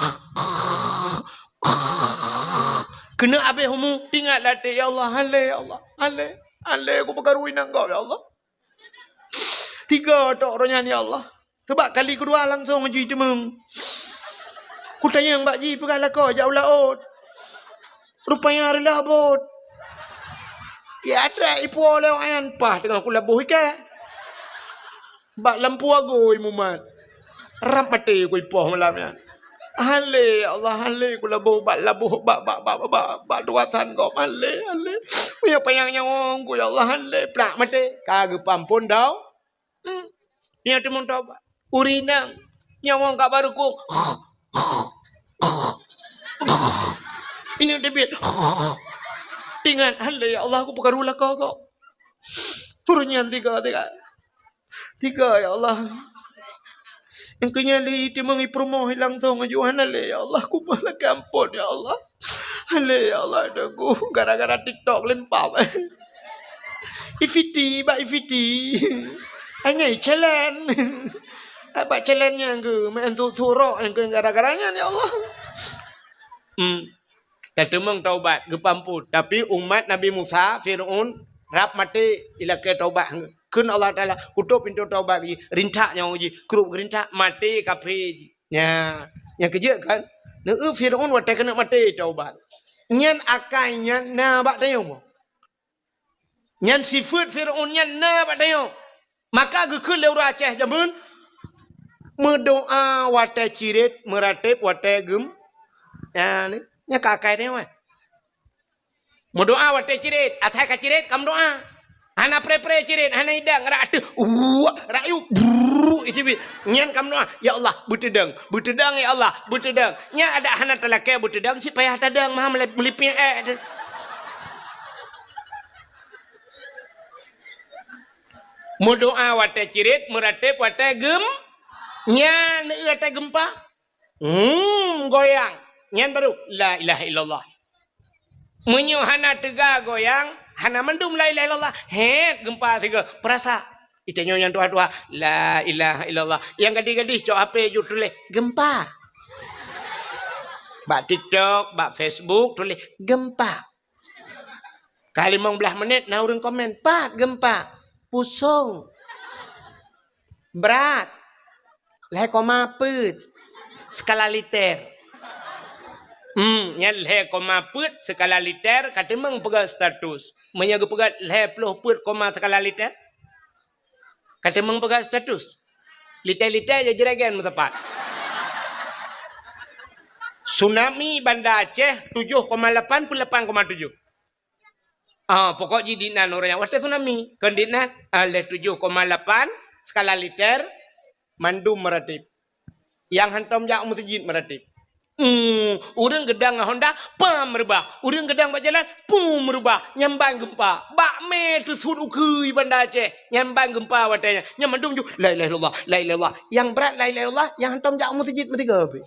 Keuneuk abéh umu, tingat latée, "Ya Allah, han lé, ya Allah, han lé, han lé kupeukaru inong gob, ya Allah." Tiga tok roh nyan, ya Allah. Sabab kali keudua langsong jih teumeung. Kutanyong bak jih, "Peugah lakoe jak u laôt." Rupanya reulah bot. Ya, trek ipuwoe lé awak nyan, paih teungoh kulaboh iké. Bak lampôh agôi mumat. Rab maté kuipoh malam nyan. Han lé, ya Allah, han lé kulaboh bak laboh, bak, bak, bak, bak, bak, bak tugasan gob. Han lé, han lé. Meunyoe panyang nyawöng ku, ya Allah, han lé. Plak maté. Ka geupeuamphon dau-, Hmm. Nyan teumeung taubat. Ureueng inong nyawöng ka barô kong. Ineuk teubiet. Tingat, "Han lé, ya Allah, kupeukaru lakoe gob." Ureueng nyan tiga, tiga. Tiga, ya Allah. Nyang keu nyan lé teumeung i peurumoh i langsong aju, "Han lé, ya Allah, kumoh lakée amphon, ya Allah." Han lé, ya Allah, Teungku, gara-gara TikTok lempap. Ifiti, bak ifiti. Hanya challenge. Bak challenge nyang ke, main tu turok nyang ke gara-gara nyan, ya Allah. Hmm. Tateumeung taubat, geupeuamphon. Tapi umat Nabi Musa, Fir'aun, rab maté, ilakée taubat. Kheun Allah Taala, "Kutôp pintoe taubat jih, rintak nyawöng jih, krôp geurintak, maté kafé jih." Nya, nyang keujeuet kan? Neu Fir'aun watée keuneuk maté taubat. Nyan akai nyan na bak tanyoe. Nyan sifeuet Fir'aun nyan na bak tanyoe. Maka geukheun lé ureuëng Aceh jameun, meudoá watée cirét, meuratéb watée geum-, nyan, nyan ka akai tanyoe. Meudoá watée cirét, asai ka cirét ka meudoá. Hana pré-pré cirét, hana idang, rak ateueh, uwak, rak yub, brrrr, icibit. Nyan ka meudoá, "Ya Allah, beuteudang, beuteudang, ya Allah, beuteudang." Nyan adak hana talakée beuteudang, cit payah tadang, meuha meulip-, meulipéng ék teuh. Meudoá watée cirét, meuratéb watée geum-, nyan watée geumpa. Hmm, goyang. Nyan baru, "La ilaha illallah." Meunyoe hana teuga goyang, hana mandum la ilaha illallah. Hét, geumpa sigoe, peurasa. Itanyoe nyang tuha-tuha, "La ilaha illallah." Nyang gadih-gadih cok H P jok tuléh, "Geumpa." Bak TikTok, bak Facebook tuléh, "Geumpa." Ka limong blaih menit na ureuëng komen, "Pat geumpa?" "Pusong." "Brat?" "Lhée koma peuet skala liter." Hmm, nyan lhée koma peuet skala liter ka teumeung peugah status. Meunyoe geupeugah lhée ploh peuet koma skala liter, ka teumeung peugah status. Liter-liter ya jeragen meusapat. Tsunami Banda Aceh tujoh koma lapan peuet lapan koma tujoh. Ah, pokok jih dinan ureuëng nyang watée tsunami. Kon dinan, ah, lhée tujoh koma lapan skala liter, mandum meuratéb. Nyang hantom jak u meuseujid meuratéb. Hmm, ureuëng geudang ngon honda, pam meurubah. Ureuëng geudang bak jalan, pum meurubah. Nyan ban geumpa. Bak mé teusuet ukeue Banda Aceh. Nyan ban geumpa watée nyan. Nyan mandum ju, "La ilaha illallah, la ilaha illallah." Nyang brat la ilaha illallah, nyang hantom jak u meuseujid meusigoe pih.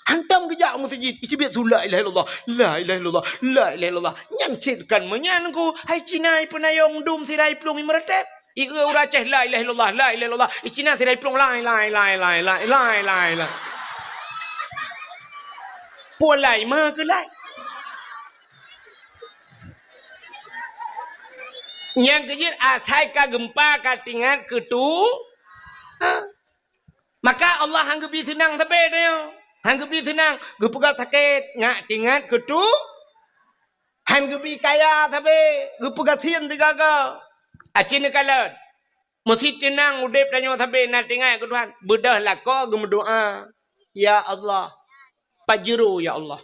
Hantom geujak u meuseujid, icibit su la ilaha illallah, la ilaha illallah, la ilaha illallah. Nyan cit kan meunyan ku, hai Cina ipeunayong dum sira iplueng imeuratéb. Ieu ureuëng Aceh la ilaha illallah, la ilaha illallah. Icina sira iplueng lai, lai, lai. Pualai ma keu lai. Nyang keujeuet asai ka geumpa ka tingat keu tu. Ha? Maka Allah han geubi seunang sabe tanyoe. Han geubi seunang, geupeugah sakét, nyak tingat keu tu. Han geubi kaya sabe, geupeugah sien sigaga. Aci neukalon. Meusi teunang udeb tanyoe sabe na tingat keu Tuhan. Beudôh lakoe geumeudoá, "Ya Allah, pajero ya Allah.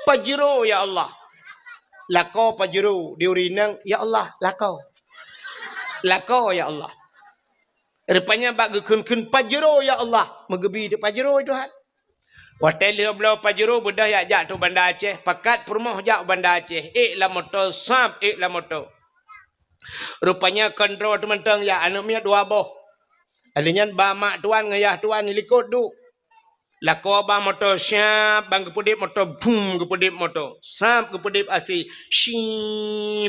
Pajero ya Allah." Lakoe pajero, di ureuëng inong, "Ya Allah, lakoe. Lakoe ya Allah." Rupanya bak geukheun-kheun pajero, "Ya Allah," meugeubi teuk pajero Tuhan. Watée lheueh bloe pajero beudôh yak jak tu Banda Aceh, pakat peurumoh jak u Banda Aceh, ék lam moto, sab ék lam moto. Rupanya kon droe teuh mantong yak aneuëk miet dua boh. Alheuh nyan ba mak tuan ngon yah tuan likot duek. Lakoe ba moto siab, ban geupeudeb moto, bum, geupeudeb moto. Sab geupeudeb asai, shi,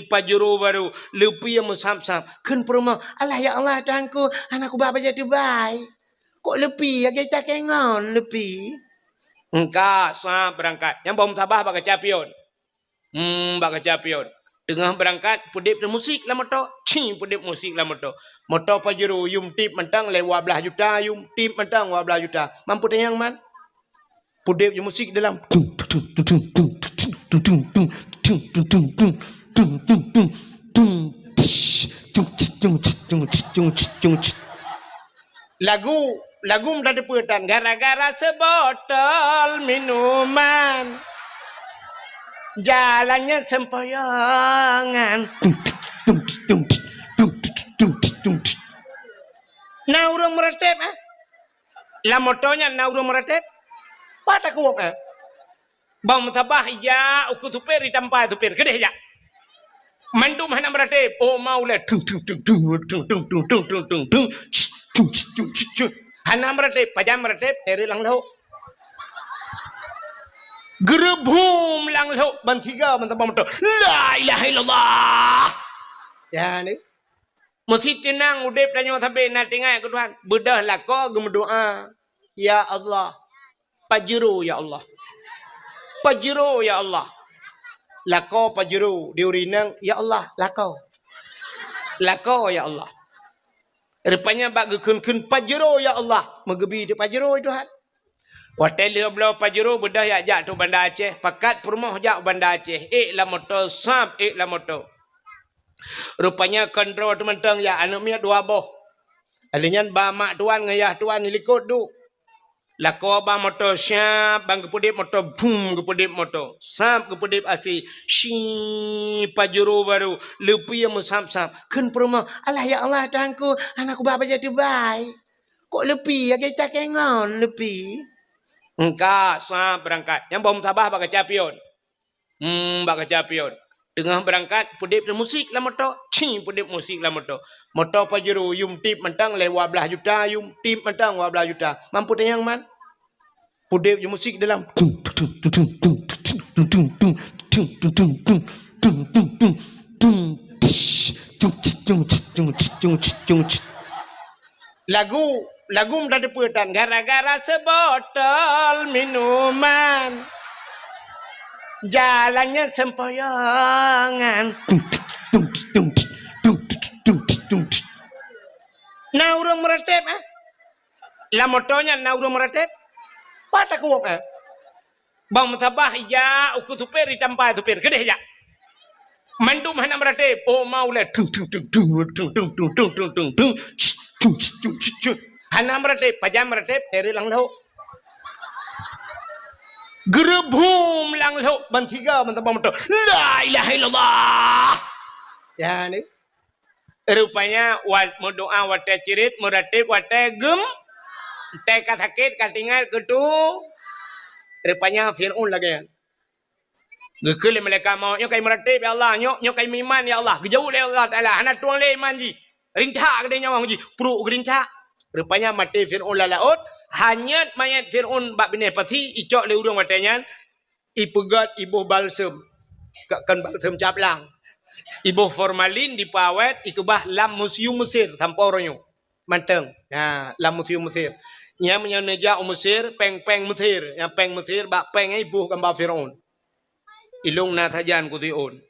pajero baru, leupie meusab-sab. Kheun peurumoh, "Alah ya Allah, Tuhanku, hana kuba bajée tubai. Kok leupie, lagée takée ngon leupie?" Engka sab beurangkat. Nyang boh meutabah bak kaca pion. Hmm, bak kaca pion. Teungoh beurangkat, peudeb teuh musik lam moto. Cing, peudeb musik lam moto. Moto pajero, yum tip mantong lé dua blaih juta, yum tip mantong dua blaih juta. Mampu tanyong man? Peudeb ju musik dalam. Lagu, lagu mudah dipeue tan. Gara-gara sebotol minuman, jalannya sempoyongan. Na ureuëng meuratéb, eh? Lam moto nyan na ureuëng meuratéb? Pat takue, eh? Bang meutabah ijak ukeue supir, itampa supir, keudeh jak. Mandum hana meuratéb. Oh, mau lé. Tung, tung, tung, tung. Hana meuratéb, pajan meuratéb, teret lam lhok. Geureubum lam lhok, ban siga, ban saboh moto. La ilaha illallah. Ya, ni. Meusi teunang udeb tanyoe sabe na tingat keu Tuhan. Beudôh lakoe geumeudoá, "Ya Allah, pajero ya Allah. Pajero ya Allah." Lakoe pajero, di ureuëng inong, "Ya Allah, lakoe. Lakoe ya Allah." Rupanya bak geukheun-kheun pajero ya Allah, meugeubi teuk pajero Tuhan. Watée lheueh bloe pajero beudôh yak jak tu Banda Aceh, pakat peurumoh jak u Banda Aceh, ék lam moto, sab ék lam moto. Rupanya kon droe teuh mantong ya, aneuk miet dua boh. Lheueh nyan ba mak tuan ngon yah tuan di likot duek. Lakoe ba moto siap, ban geupeudeb moto, bum, geupeudeb moto. Sab geupeudeb asèe, shi, Pajero baru, leupie meusab-sab. Kheun peurumoh, "Alah ya Allah, Tuhanku, hana kuba bajèe teubai. Kok leupie, lagèe takèe ngon leupie?" Engka, sab beurangkat. Nyang boh meusabah bak kaca pion. Hmm, bak kaca pion. Teungoh beurangkat, peudeb musik lam moto. Ci, peudeb musik lam moto. Moto Pajero, yum tip mantong lé dua blaih juta, yum tip mantong dua blaih juta. Mampu tanyong man? Peudeb musik dalam. Tung, tung, tung, tung, tung. Tish, tung, tung, tung, tung, tung, tung, tung. Lagu, lagu meutateupeue tan, gara-gara seubotol minuman, jalannya sempoyongan. Na ureueng meuratéb, eh? Lam moto nyan na ureueng meuratéb? Pat takuwok, eh? Bang meusabah ijak ukeue supir, itampai supir, keudeh jak. Mandum hana meuratéb. Oh, ma ulèe. Tung, tung, tung, tung. Hana meuratéb, pajan meuratéb, teureuk lam lhok. Geureubum lam lhok, ban siga ban sabang moto. La ilaha illallah. Ya, ni. Rupanya, wat meudoa watèe cirit, meuratéb watèe gem-, watèe ka sakét, ka teuingat keu tu. Rupanya Fir'aun lagèe nyan. Geukheun lé malaikat maut, "Nyoe ka imeuratéb, ya Allah, nyoe, nyoe ka imeuiman, ya Allah." Geujaweueb lé Allah Taala, "Hana tueng lé iman jih. Rintak keudéh nyawöng jih, pruet geurintak." Rupanya maté Fir'aun lam laôt, hanyut manyét Fir'aun bak binéh pasi, icok lé ureueng watèe nyan, ipeugöt iboh balsem, ka-, kon balsem caplang. Iboh formalin dipeuawét, ikeubah lam museum Mesir sampoe uroe nyoe. Mantong. Ha, lam museum Mesir. Nyan meunyoe neujak u Mesir, péng-péng Mesir. Nyang péng Mesir, bak péng nyan iboh gamba Fir'aun. Ilôn na sajan keu Fir'aun.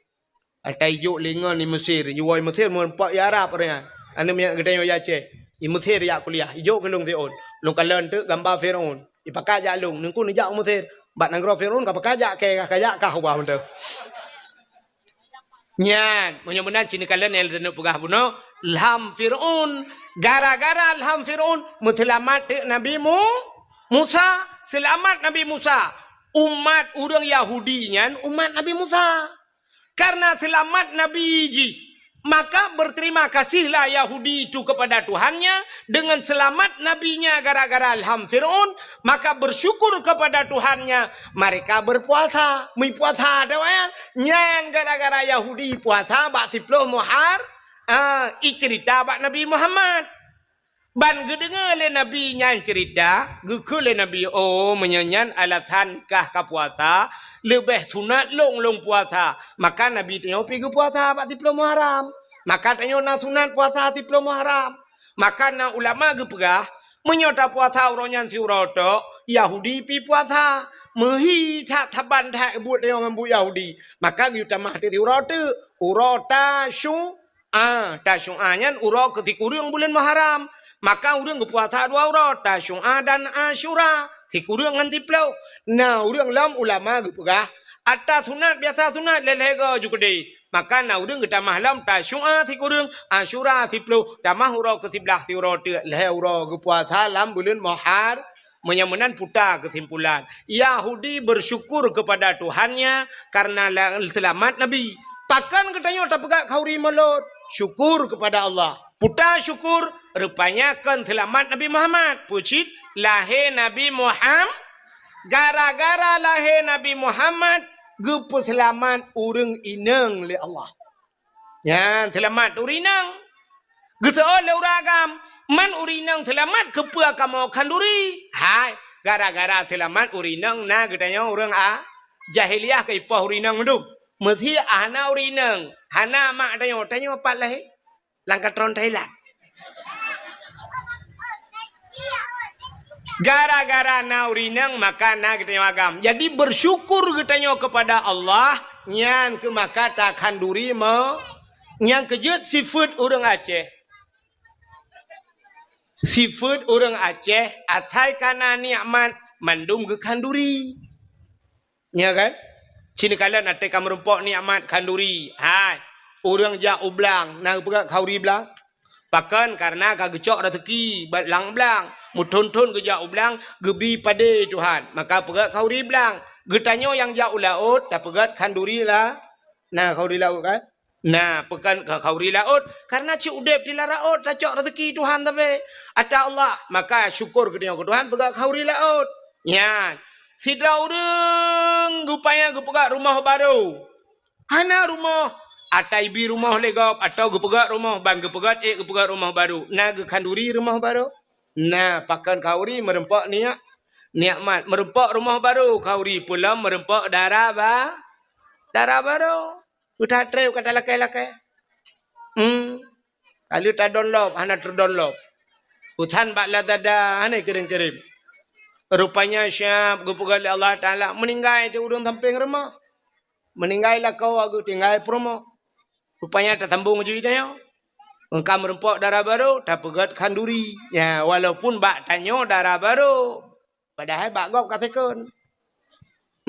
Ata ijok lé ngon i Mesir, iwoe i Mesir meureumpok i Arab ureueng nyan. Aneuk miet geutanyoe i Aceh. I Mesir jak kuliah, ijok keu lôn Fir'aun. Lôn kalon teuk gamba Fir'aun. Ipakat jak lôn, neungku neujak u Mesir. Bak nanggroe Fir'aun ka pakat jak kèe, ka jak kah ubah mantong. Nyan, meunyoe meunan ci neukalon nyang lôn peugah bunoe, lham Fir'aun. Gara-gara lham Fir'aun, meuseulamat teuk Nabi Mu-, Musa. Seulamat Nabi Musa. Umat ureueng Yahudi nyan umat Nabi Musa. Karena seulamat Nabi jih, maka berterima kasihlah Yahudi itu kepada Tuhannya dengan selamat nabinya gara-gara lham Fir'aun, maka bersyukur kepada Tuhannya, mereka berpuasa. Meupuasa, ata wayang. Nyan gara-gara Yahudi puasa bak siploh Muhar-, ah, icerita bak Nabi Muhammad. Ban geudeungoe lé Nabi nyan ceurita, geukheun lé Nabi, "Oh, meunyoe nyan alasan kah ka puasa, leubeh sunat lôn lôn puasa." Maka Nabi tanyoe pih geupuasa bak siploh Muharram. Maka tanyoe na sunat puasa siploh Muharram. Maka na ulama geupeugah, meunyoe tapuasa uroe nyan siuroe tok, Yahudi pih puasa. Meuhi that saban that buet tanyoe ngon buet Yahudi. Maka geuyue tamah teuk siuroe teuk, uroe Tasyu-, a, Tasyu'a nyan uroe keu sikureueng buleuen Muharram. Maka ureueng geupuasa dua uroe, Tasyu'a dan Asyura, sikureueng ngon siploh. Na ureueng lom ulama geupeugah, ata sunat biasa sunat lhèe-lhèe go ju keudeh. Maka na ureueng geutamah lom Tasyu'a sikureueng, Asyura siploh, tamah uroe keu siblaih siuroe teuk, lhèe uroe geupuasa lam buleuen Muhar-, Meunyoe meunan puta keusimpulan, Yahudi bersyukur kepada Tuhannya karena la-, seulamat Nabi. Pakon geutanyoe tapeugah khanduri mulod? Syukur kepada Allah. Puta syukur, rupanya kon seulamat Nabi Muhammad. Peue cit? Lahé Nabi Muham-, gara-gara lahé Nabi Muhammad, geupeuseulamat ureueng inong lé Allah. Nyan seulamat ureueng inong. Geuseuôt lé ureueng agam, man ureueng inong seulamat keupeue kamoe khanduri? Hai, gara-gara seulamat ureueng inong na geutanyoe ureueng a-, jahiliyah ka ipoh ureueng inong mandum. Meusé hana ureueng inong, hana mak tanyoe, tanyoe pat lahé? Lam katron Thailand. Gara-gara na ureueng inong, maka na geutanyoe agam. Jadi, bersyukur geutanyoe kepada Allah, nyan keuh maka takhanduri me-, nyang keujeuet sifeuet ureueng Aceh. Sifeuet ureueng Aceh, asai ka na nikmat, mandum geukhanduri. Nya kan? Ci neukalon até ka meurumpok nikmat khanduri. Hai. Ureuëng jak u blang, na geupeugét khauri blang? Pakon? Kareuna ka geucok raseuki bak lam blang. Meuthon-thon geujak u blang, geubi padé Tuhan. Maka peugét khauri blang. Geutanyoe nyang jak u laôt, tapeugét khanduri la-, na khauri laôt kan? Na, peugét kha-, khauri laôt. Kareuna cit udeb di lam laôt, tacok raseuki Tuhan sabe. Ata Allah, maka syukur geutanyoe keu Tuhan, peugét khauri laôt. Nyan, sidroe ureuëng geupaya geupeugét rumoh barô. Hana rumoh, ata ibi rumoh lé gob, atawa geupeugét rumoh, ban geupeugét ék geupeugét rumoh barô. Na geukhanduri rumoh barô? Na, pakon khauri meureumpok niak-, nikmat. Meureumpok rumoh barô, khauri peulom meureumpok dara ba-, dara barô. Uta treb ka talakée-lakée. Hmm. Ka lheueh tadonlop, hana teudonlop. Utan bak Lazada, hana kirém-kirém. Rupanya siab geupeugah lé Allah Taala, meuninggai di ureuëng sampéng rumoh. Meuninggai lakoe geutinggai peurumoh. Rupanya tasambong ju tanyoe. Engka meureumpok dara barô, tapeugét khanduri. Ya, walaupun bak tanyoe dara barô. Padahai bak gob ka second.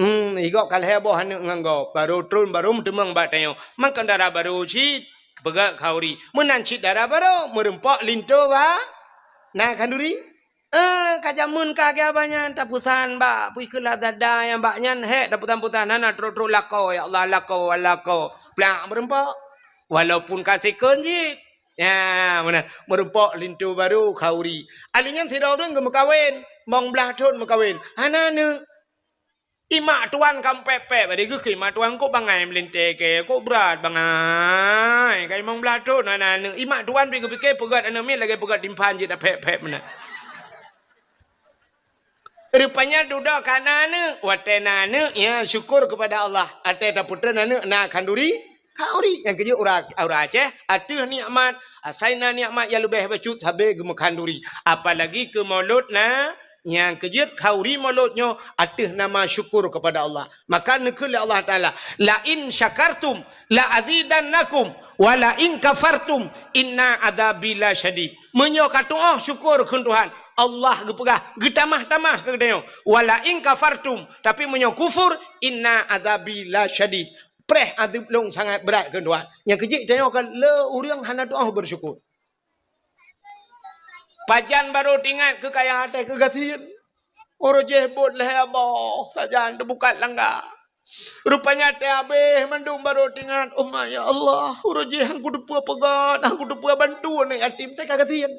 Hmm, i gob ka lhée boh aneuëk ngon gob. Barô tron, barô meuteumeung bak tanyoe. Mangkon dara barô cit, peugét khauri. Meunan cit dara barô, meureumpok linto ba-, na khanduri. Eh, ka jameun ka geuh abah nyan, tapusan bak, pui keu Lazada nyang bak nyan, hék, tapusan-pusan, hana trok-trok lakoe, ya Allah, lakoe, lakoe. Plak meureumpok. Walaupun ka second cit. Ya, meunan. Meureumpok linto barô khauri. Ahli nyan sidroe ureuëng geumeukawen, limong blaih thon meukawen. Hana aneuëk. Imak tuan ka pép-pép, bari geuh keu imak tuan kok bangai meulintée keu, kok brat bangai. Ka limong blaih thon hana aneuëk. Imak tuan pi geupike peugét aneuëk miet lagée peugét timphan jeuet pép-pép meunan. Rupanya dudoe ka na aneuëk. Watée na aneuëk, ya syukur keupada Allah. Watée tapeutreun aneuëk na khanduri, khauri. Nyang keujeuet ureuëng, ureuëng Aceh, ateueh nikmat, asai na nikmat nyang leubeh bacut sabe geumeukhanduri. Apalagi keu mulod na, nyang keujeuet khauri mulod nyoe ateueh nama syukur keupada Allah. Maka neukheun lé Allah Taala, "La in syakartum la azidannakum, wa la in kafartum inna adzabi lasyadid." Meunyoe katu'oh syukur keu Tuhan, Allah geupeugah, geutamah-tamah keu geutanyoe. "Wa la in kafartum," tapi meunyoe kufur, "inna adzabi lasyadid." Preh azeub lôn sangat brat keu Tuhan. Nyang keujeuet tanyoe ka le ureuëng hana tu'oh beusyukur. Pajan barô teuingat keu kaya até keu gasien. Uroe jih buet lhée boh sajan teubukat langga. Rupanya até habéh mandum barô teuingat, "Uma ya Allah, uroe jih han kuteupeue peugét, han kuteupeue bantu aneuk yatim teuka gasien."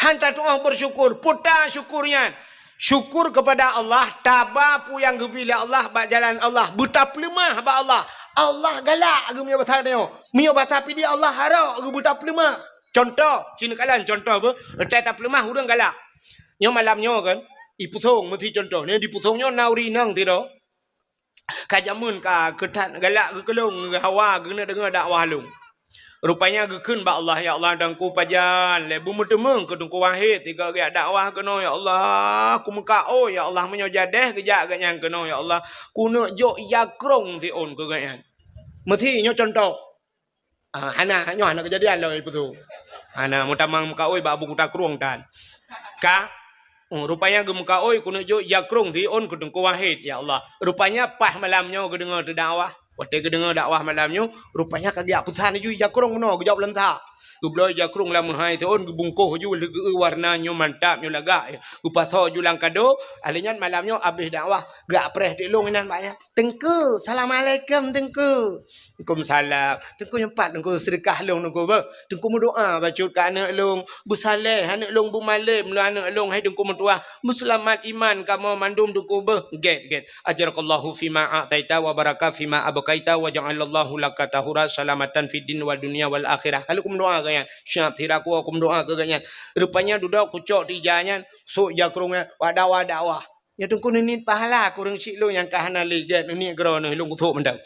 Han tatu'oh beusyukur, peue ta syukur nyan? Syukur keupada Allah, taba peue nyang geubri lé Allah bak jalan Allah, beutapeuleumah bak Allah. Allah galak geuh meunyoe basa tanyoe. Meunyoe basa Pidie Allah harok geuh beutapeuleumah. Cuntoh, ci neukalon cuntoh beuh, teuka tapeuleumah ureuëng galak. Nyoe malam nyoe kan, i pusong meusi cuntoh, nyoe di pusong nyoe na ureuëng inong sidroe. Ka jameun ka keu that galak geukeulong hawa geuneuk deungoe dakwah lôn. Rupanya geukheun bak Allah, "Ya Allah, teungku pajan lé beumeuteumeung keu Teungku Wahid sigoe geujak dakwah keunoe, ya Allah. Kumeukaôi, ya Allah, meunyoe jadeh geujak geuhnyan keunoe, ya Allah, kuneuk jok ija krong siôn keu geuhnyan." Meusi nyoe cuntoh. Ah, hana, nyoe hana keujadian lom ipeuthu. Hana, meutamang meukaôi bak Abu Kuta Krueng tan. Ka, oh, rupanya geumeukaôi keuneuk jok ija krong siôn keu Teungku Wahid, ya Allah. Rupanya paih malam nyoe geudeungoe teudakwah. Watée geudeungoe dakwah malam nyoe, rupanya ka geujak peusan laju ija krong bunoe, geujok lam sa. Geubloe ija krong lam meuhai siôn, geubungkoh laju lagée warna nyoe mantap, nyoe lagak. Geupasoe laju lam kado, ahli nyan malam nyoe abéh dakwah, geupreh teuk lôn inan bak nyan. "Teungku, assalamualaikum, Teungku." "Waalaikumsalam." "Teungku, nyoe pat Teungku seudeukah lôn, Teungku, beuh. Teungku meudoá bacut keu aneuk lôn, beusaleh aneuk lôn, beumalém lôn aneuk lôn, hai Teungku meutuah, beuseulamat iman kamoe mandum, Teungku, beuh." "Gét, gét. Ajarakallahu fima a'taita wa baraka fima abqaita wa ja'alallahu laka tahura salamatan fid din wa dunya wal akhirah." Ka lheueh kumeudoá keu nyan. Siab sira kue kumeudoá keu nyan. Rupanya dudoe kucok teuija nyan, sôk ija krong nyan, wada-wada wah. Nyoe Teungku neuniet pahala keu ureuëng syiek lôn nyang ka hana lé gét, neuniet keudroe neuh lôn kuthok mantong.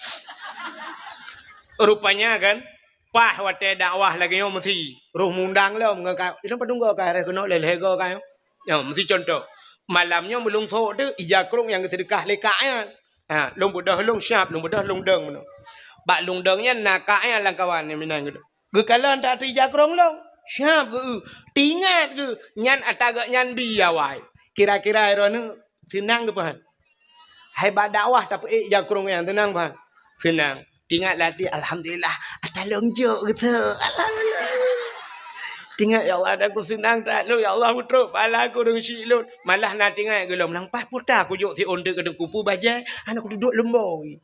Rupanya kan, paih watée dakwah lagée nyoe meusi, roh mundang lom ngon ka, ilôn padum goe ka, reh keunoe lhée-lhée goe ka nyoe. Nyoe meusi cuntoh. Malam nyoe meulôn thok teuk ija krong nyang geuseudeukah lé kak nyan. Ha, lôn beudôh lôn siab, lôn beudôh lôn dong meunoe. Bak lôn dong nyan na kak nyan lam kawan nyang meunan geuh. Geukalon that ija krong lôn, siab geu-eu, teuingat geu, nyan ata geuhnyan bi awai. Kira-kira droeneuh seunang geuh peuhan? Hai bak dakwah tapeuék ija krong nyan seunang peuhan? Seunang. Tingat lati, "Alhamdulillah, ata lôn jok geutu. Alhamdulillah." Tingat, "Ya Allah, ata kuseunang that lôn, ya Allah, beutrok pahala keu ureueng syiek lôn." Malah na tingat gohlom, "Nang paih puta kujok siôn teuk keu teungku, peue bajée, hana kuduek lom boi."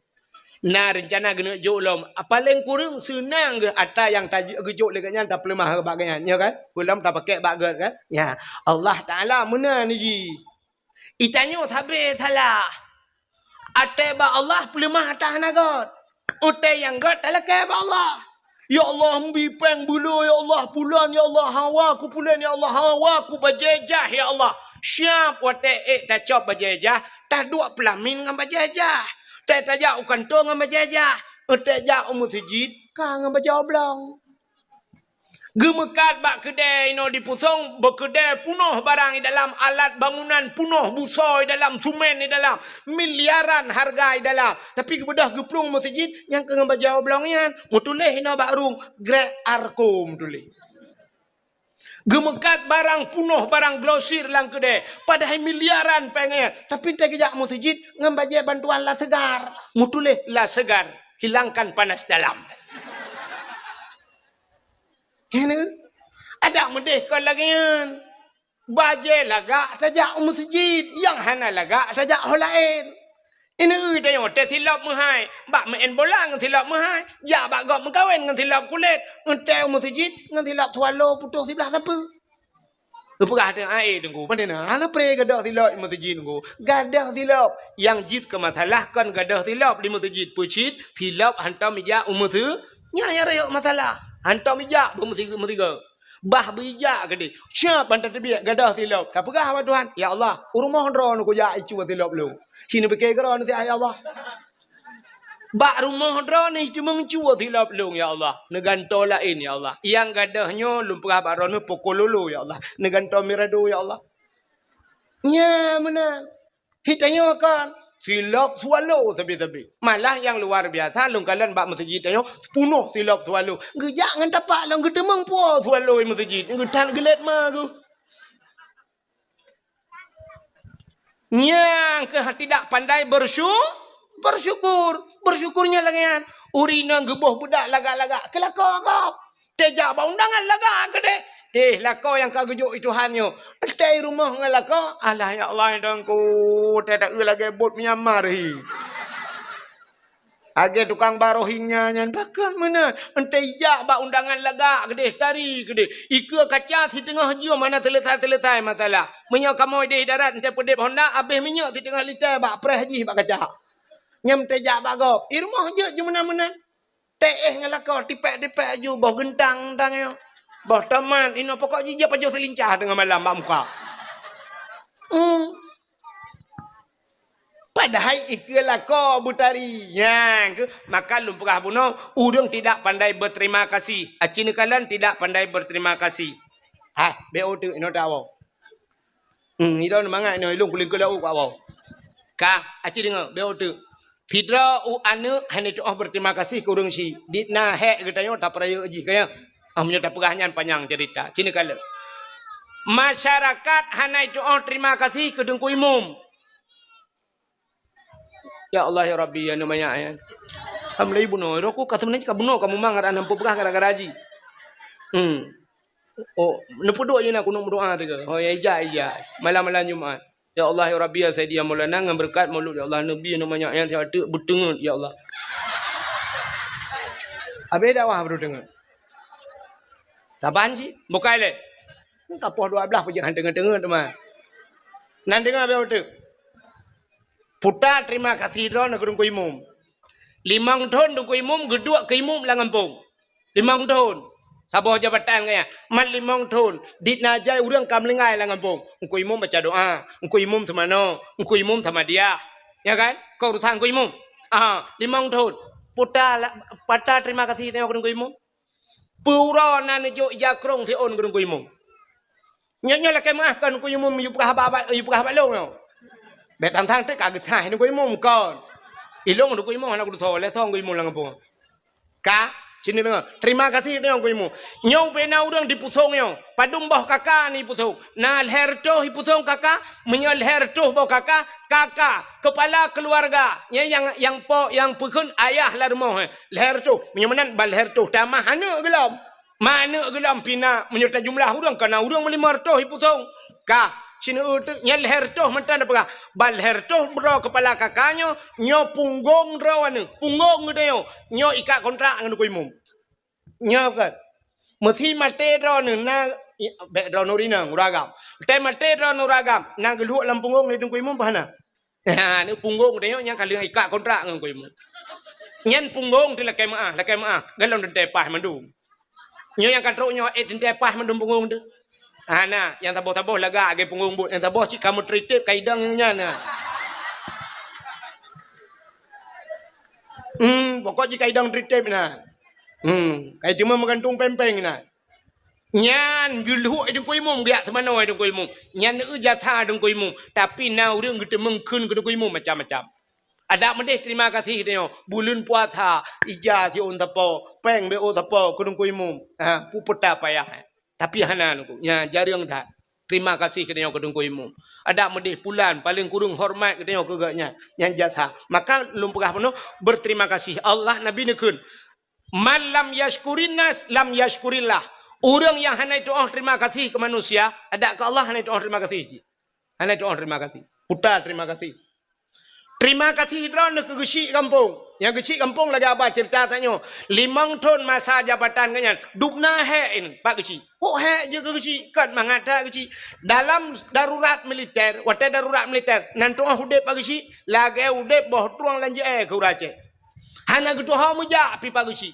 Na reuncana geuneuk jok lom, paléng kureueng seunang geuh ata nyang ta-, geujok lé geuhnyan tapeuleumah bak geuhnyan, nyo kan? Gohlom tapakèk bak gét kan? Ya, Allah Taala meunan jih. Itanyoe sabe salah. Até bak Allah peuleumah ata hana gét. Até nyang gét talakée bak Allah. "Ya Allah, mbi péng beulo, ya Allah, pulan, ya Allah, hawa ku pulan, ya Allah, hawa ku bajée jah, ya Allah." Siap watée ék tacok bajée jah, taduek peulamin ngon bajée jah. Tée tajak u kantô ngon bajée jah. Tée jak u meuseujid ka ngon bajée oblong. Geumeukat bak keudée inoe dipusong, bak keudée punoh barang i dalam, alat bangunan punoh, busoe i dalam, sumen i dalam, miliaran hareuga i dalam. Tapi geubeudôh geuplueng meuseujid nyang keu ngon bajée oblong nyan, meutuléh inoe bak rueng, Grek Arko meutuléh. Geumeukat barang punoh, barang glosir lam keudée, padahai miliaran péng nyan. Tapi tée geujak meuseujid ngon bajée bantuan La Segar, meutuléh La Segar, hilangkan panas dalam. Nyan, adak meudeh kon lagée nyan. Bajée lagak tajak u meuseujid, nyang hana lagak tajak ho laén. Ineuk tanyoe teusilop meuhai, bak meu'en bola ngon silop meuhai, jak bak gob meukawen ngon silop kulét, eunteuk u meuseujid ngon silop swallow putôh siblaih sapeue. Geupeugah teuh, "Ai, Teungku, pane na? Hana pré gadôh silop i meuseujid, Teungku." Gadôh silop. Nyang jeuet keu masalah kon gadôh silop di meuseujid. Peue cit? Silop hantom ijak u meuseu-, nyan nyang rayeuk masalah. Hantom ijak bak meusi-, meusigoe. Bah beujak keudeh. Siap ban tateubiet gadôh silop. Tapeugah bak Tuhan, "Ya Allah, u rumoh droeneuh kujak icu silop lôn." Sineupike keudroe neusiat, "Ya Allah." Bak rumoh droeneuh teumeucue silop lôn, ya Allah. Neugantoe laén, ya Allah. Nyang gadôh nyoe lôn peugah bak droeneuh poko lolo, ya Allah. Neugantoe mirado, ya Allah. Nyan meunan. Hi tanyoe kan, silop swallow sabe-sabe. Malah nyang luar biasa, lôn kalon bak meuseujid tanyoe, punoh silop swallow. Geujak ngon tapak lom geuteumeung po swallow i meuseujid. Geutan geulet ma geuh. Nyang keuh tidak pandai bersyu-, bersyukur. Bersyukur nyan lagée nyan. Ureueng inong geuboh beudak lagak-lagak, keu lakoe gob. Tée jak bak undangan lagak keudeh. Teh lakoe nyang ka geujok i Tuhan nyoe. Teuntée i rumoh ngon lakoe, "Alah ya Allah, Teungku, tée taeu lagée bot Myanmar hi." Lagée tukang ba Rohingya nyan, pakon meunan. Eunteuk ijak bak undangan lagak keudeh, tari keudeh. Ikeue kaca siteungoh jeuem hana seuleusai-seuleusai masalah. Meunyoe kamoe ideh darat eunteuk peudeb honda, abéh minyeuk siteungoh lita bak preh jih bak kaca. Nyan eunteuk jak bak gob. I rumoh jeuet jeumeunan-meunan. Teuéh ngon lakoe, tipék-tipék aju, boh geuntang-geuntang nyoe. Boh tomat, inoe pokok jih jeuet pajoh seulincah teungoh malam bak muka. Hmm. Padahai ikeue lakoe beutari. Nyan keuh, maka lôn peugah bunoe, ureueng tidak pandai berterima kasih. Aci neukalon tidak pandai berterima kasih. Hah, B O teuk inoe tawoe. Hmm, idong mangat inoe ilong kulingkeu laôt keu awak. Ka, aci deungoe, B O teuk. Sidroe u aneuk hana tuoh berterima kasih keu ureueng syiek. Dit na hék geutanyoe tapeurayeuk jih kaya. Ah, meunyoe tapeugah nyan panyang cerita. Ci neukalon. Masyarakat hana tuoh terima kasih keu Teungku Imum. Ya Allah, ya Rabbi, ya neu manyak nyan. Alhamdulillah bunoe, roh ku ka seubeuna ka bunoe ka mumang aran hampeue peugah gara-gara jih. Hmm. Oh, neupeuduek jih na kunong meudoa teuka. Oh, ya ija, ija. Malam-malam Jumat. Ya Allah, ya Rabbi, ya Sayyidi, ya Maulana, ngon beureukat Maulud, ya Allah, Nabi neu manyak nyan siat teuk beuteungeut, ya Allah. Habéh dakwah beuteungeut. Saban cit, bukai lé. Ka poh dua blaih peujeuet han teungeut-teungeut teuma. Nan deungoe beu teuk. Puta terima kasih droeneuh keu Teungku Imum. Limong thon Teungku Imum geuduek keu imum lam gampông. Limong thon. Saboh jabatan gaya. Man limong thon. Dit na jai ureueng ka meulinggai lam gampông. Teungku Imum baca doa. Teungku Imum seumanoe. Teungku Imum sama dia. Ya kan? Keu urusan Teungku Imum. Ah, limong thon. Puta la-, pata terima kasih nyoe keu Teungku Imum. Peue uroe na neujok ija krong siôn keu Teungku Imum. Nyoe, nyoe lakée meuah kon Teungku Imum yue peugah haba, yue peugah haba lôn nyoe. Bék tang-tang teuk ka geusaih Teungku Imum kon. Ilong Teungku Imum hana kutusoe, lé song Teungku Imum lam gampông. Ka, Sini deungoe. Terima kasih deungoe Teungku Imum. Nyoe ubena ureuëng dipusong nyoe. Padum boh kaka ni pusong. Na lhèe reutôh ipusong kaka, meunyoe lhèe reutôh boh kaka, kaka, kepala keluarga. Nyan nyang, nyang po, nyang peukheun ayah lam rumoh, eh. Lhèe reutôh. Meunyoe meunan ban lhèe reutôh tamah aneuk geulom. Ma aneuk geulom pih na, meunyoe tajumlah ureuëng, ka na ureuëng meulimong reutôh ipusong. Ka, sineuk teuk nyan lhèe reutôh mantong tapeugah. Ban lhèe reutôh droe kepala kaka nyoe, nyoe punggong droe aneuk. Punggong geutanyoe, nyoe ikat kontrak ngon Teungku Imum. Nyoe kan. Meusi maté droeneuh na, i, bèk droeneuh rinong, ureuëng agam. Watèe maté droeneuh ureuëng agam, na geulhok lam punggong lé Teungku Imum bah na. Ha, ni punggong teuh nyoe nyang ka lheueh ikat kontrak ngon Teungku Imum. Nyan punggong teuh lakèe meu'ah, lakèe meu'ah. Golom teuntèe paih mandum. Nyoe nyang ka trok nyoe, eh, teuntèe paih mandum punggong teuh. Ha, na, nyang saboh-saboh lagak lagèe punggong buet, nyang saboh cit ka meutritép ka idong nyan na. Hmm, pokok jih ka idong tritép na. Hmm, ka iteumé meugantung péng-péng na. Nyan geulhok Teungku Imum, geujak seumanoe Teungku Imum. Nyan eu jasa Teungku Imum. Tapi na ureuëng geuteumeung kheun keu Teungku Imum macam-macam. Adak meudeh terima kasih tanyoe. Buleuen puasa, ija siôn sapo, péng beuôt sapo keu Teungku Imum. Ha, peue peue payah. Tapi hana Teungku. Nyan jareueng that. Terima kasih keu tanyoe keu Teungku Imum. Adak meudeh pulan, paléng kureueng hormat keu tanyoe keu gobnyan. Nyan jasa. Maka lôn peugah bunoe, berterima kasih. Allah Nabi neukheun, "Man lam yashkurin nas, lam yashkurillah." Ureuëng nyang hana itu'oh terima kasih keu manusia, adak keu Allah hana itu'oh terima kasih cit. Hana itu'oh terima kasih. Puta terima kasih. Terima kasih droeneuh keu geuchik gampông. Nyang geuchik gampông lagèe haba ceurita tanyoe. Limong thon masa jabatan gobnyan, dubna hék in Pak Geuchik. Kok hék jeuet keu geuchik? Kon mangat that geuchik. Dalam darurat militer, watèe darurat militer, nan tu'oh udép Pak Geuchik, lagèe udép boh trueng lam jeu'èe keu ureuëng Aceh. Hana geutuho meujak pih Pak Geuchik.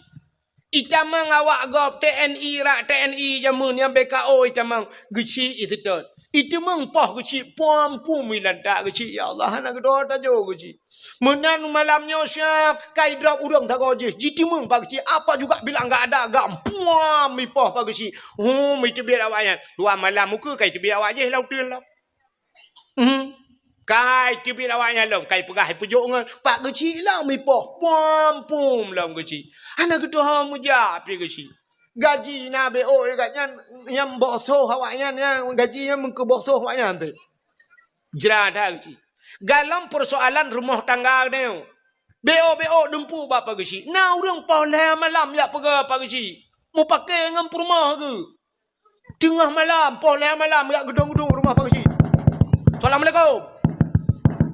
Itamong awak gob T N I, rak T N I jameun nyang B K O itamong, geuchik iseutôt. Iteumeung poh geuchik, pom pum ilantak geuchik, ya Allah, hana geutuho tajok geuchik. Meunan malam nyoe siab, ka idrop ureuëng sagoe jih, jiteumeung Pak Geuchik, apa juga bilang enggak ada, gam, puam ipoh Pak Geuchik. Hum, iteubiet awaknyan. Dua malam ukeue ka iteubiet awak jih lam uteuen lom. Hmm. Ka iteubiet awaknyan lom, ka ipeugah ipeujok ngon Pak Geuchik lom ipoh, pom pum lom geuchik. Hana geutuho meujak pih geuchik. Gaji na B O gobnyan, nyang boh soh awaknyan, nyang gaji nyan meukeu boh soh awaknyan teuh. Jra that geuchik. Golom peusoalan rumoh tangga geutanyoe. B O B O dumpeue bak Pak Geuchik. Na ureuëng poh lhèe malam jak peugah Pak Geuchik. Meupaké ngon peurumoh geuh. Teungoh malam, poh lhèe malam, jak geudong-geudong rumoh Pak Geuchik. "Assalamualaikum.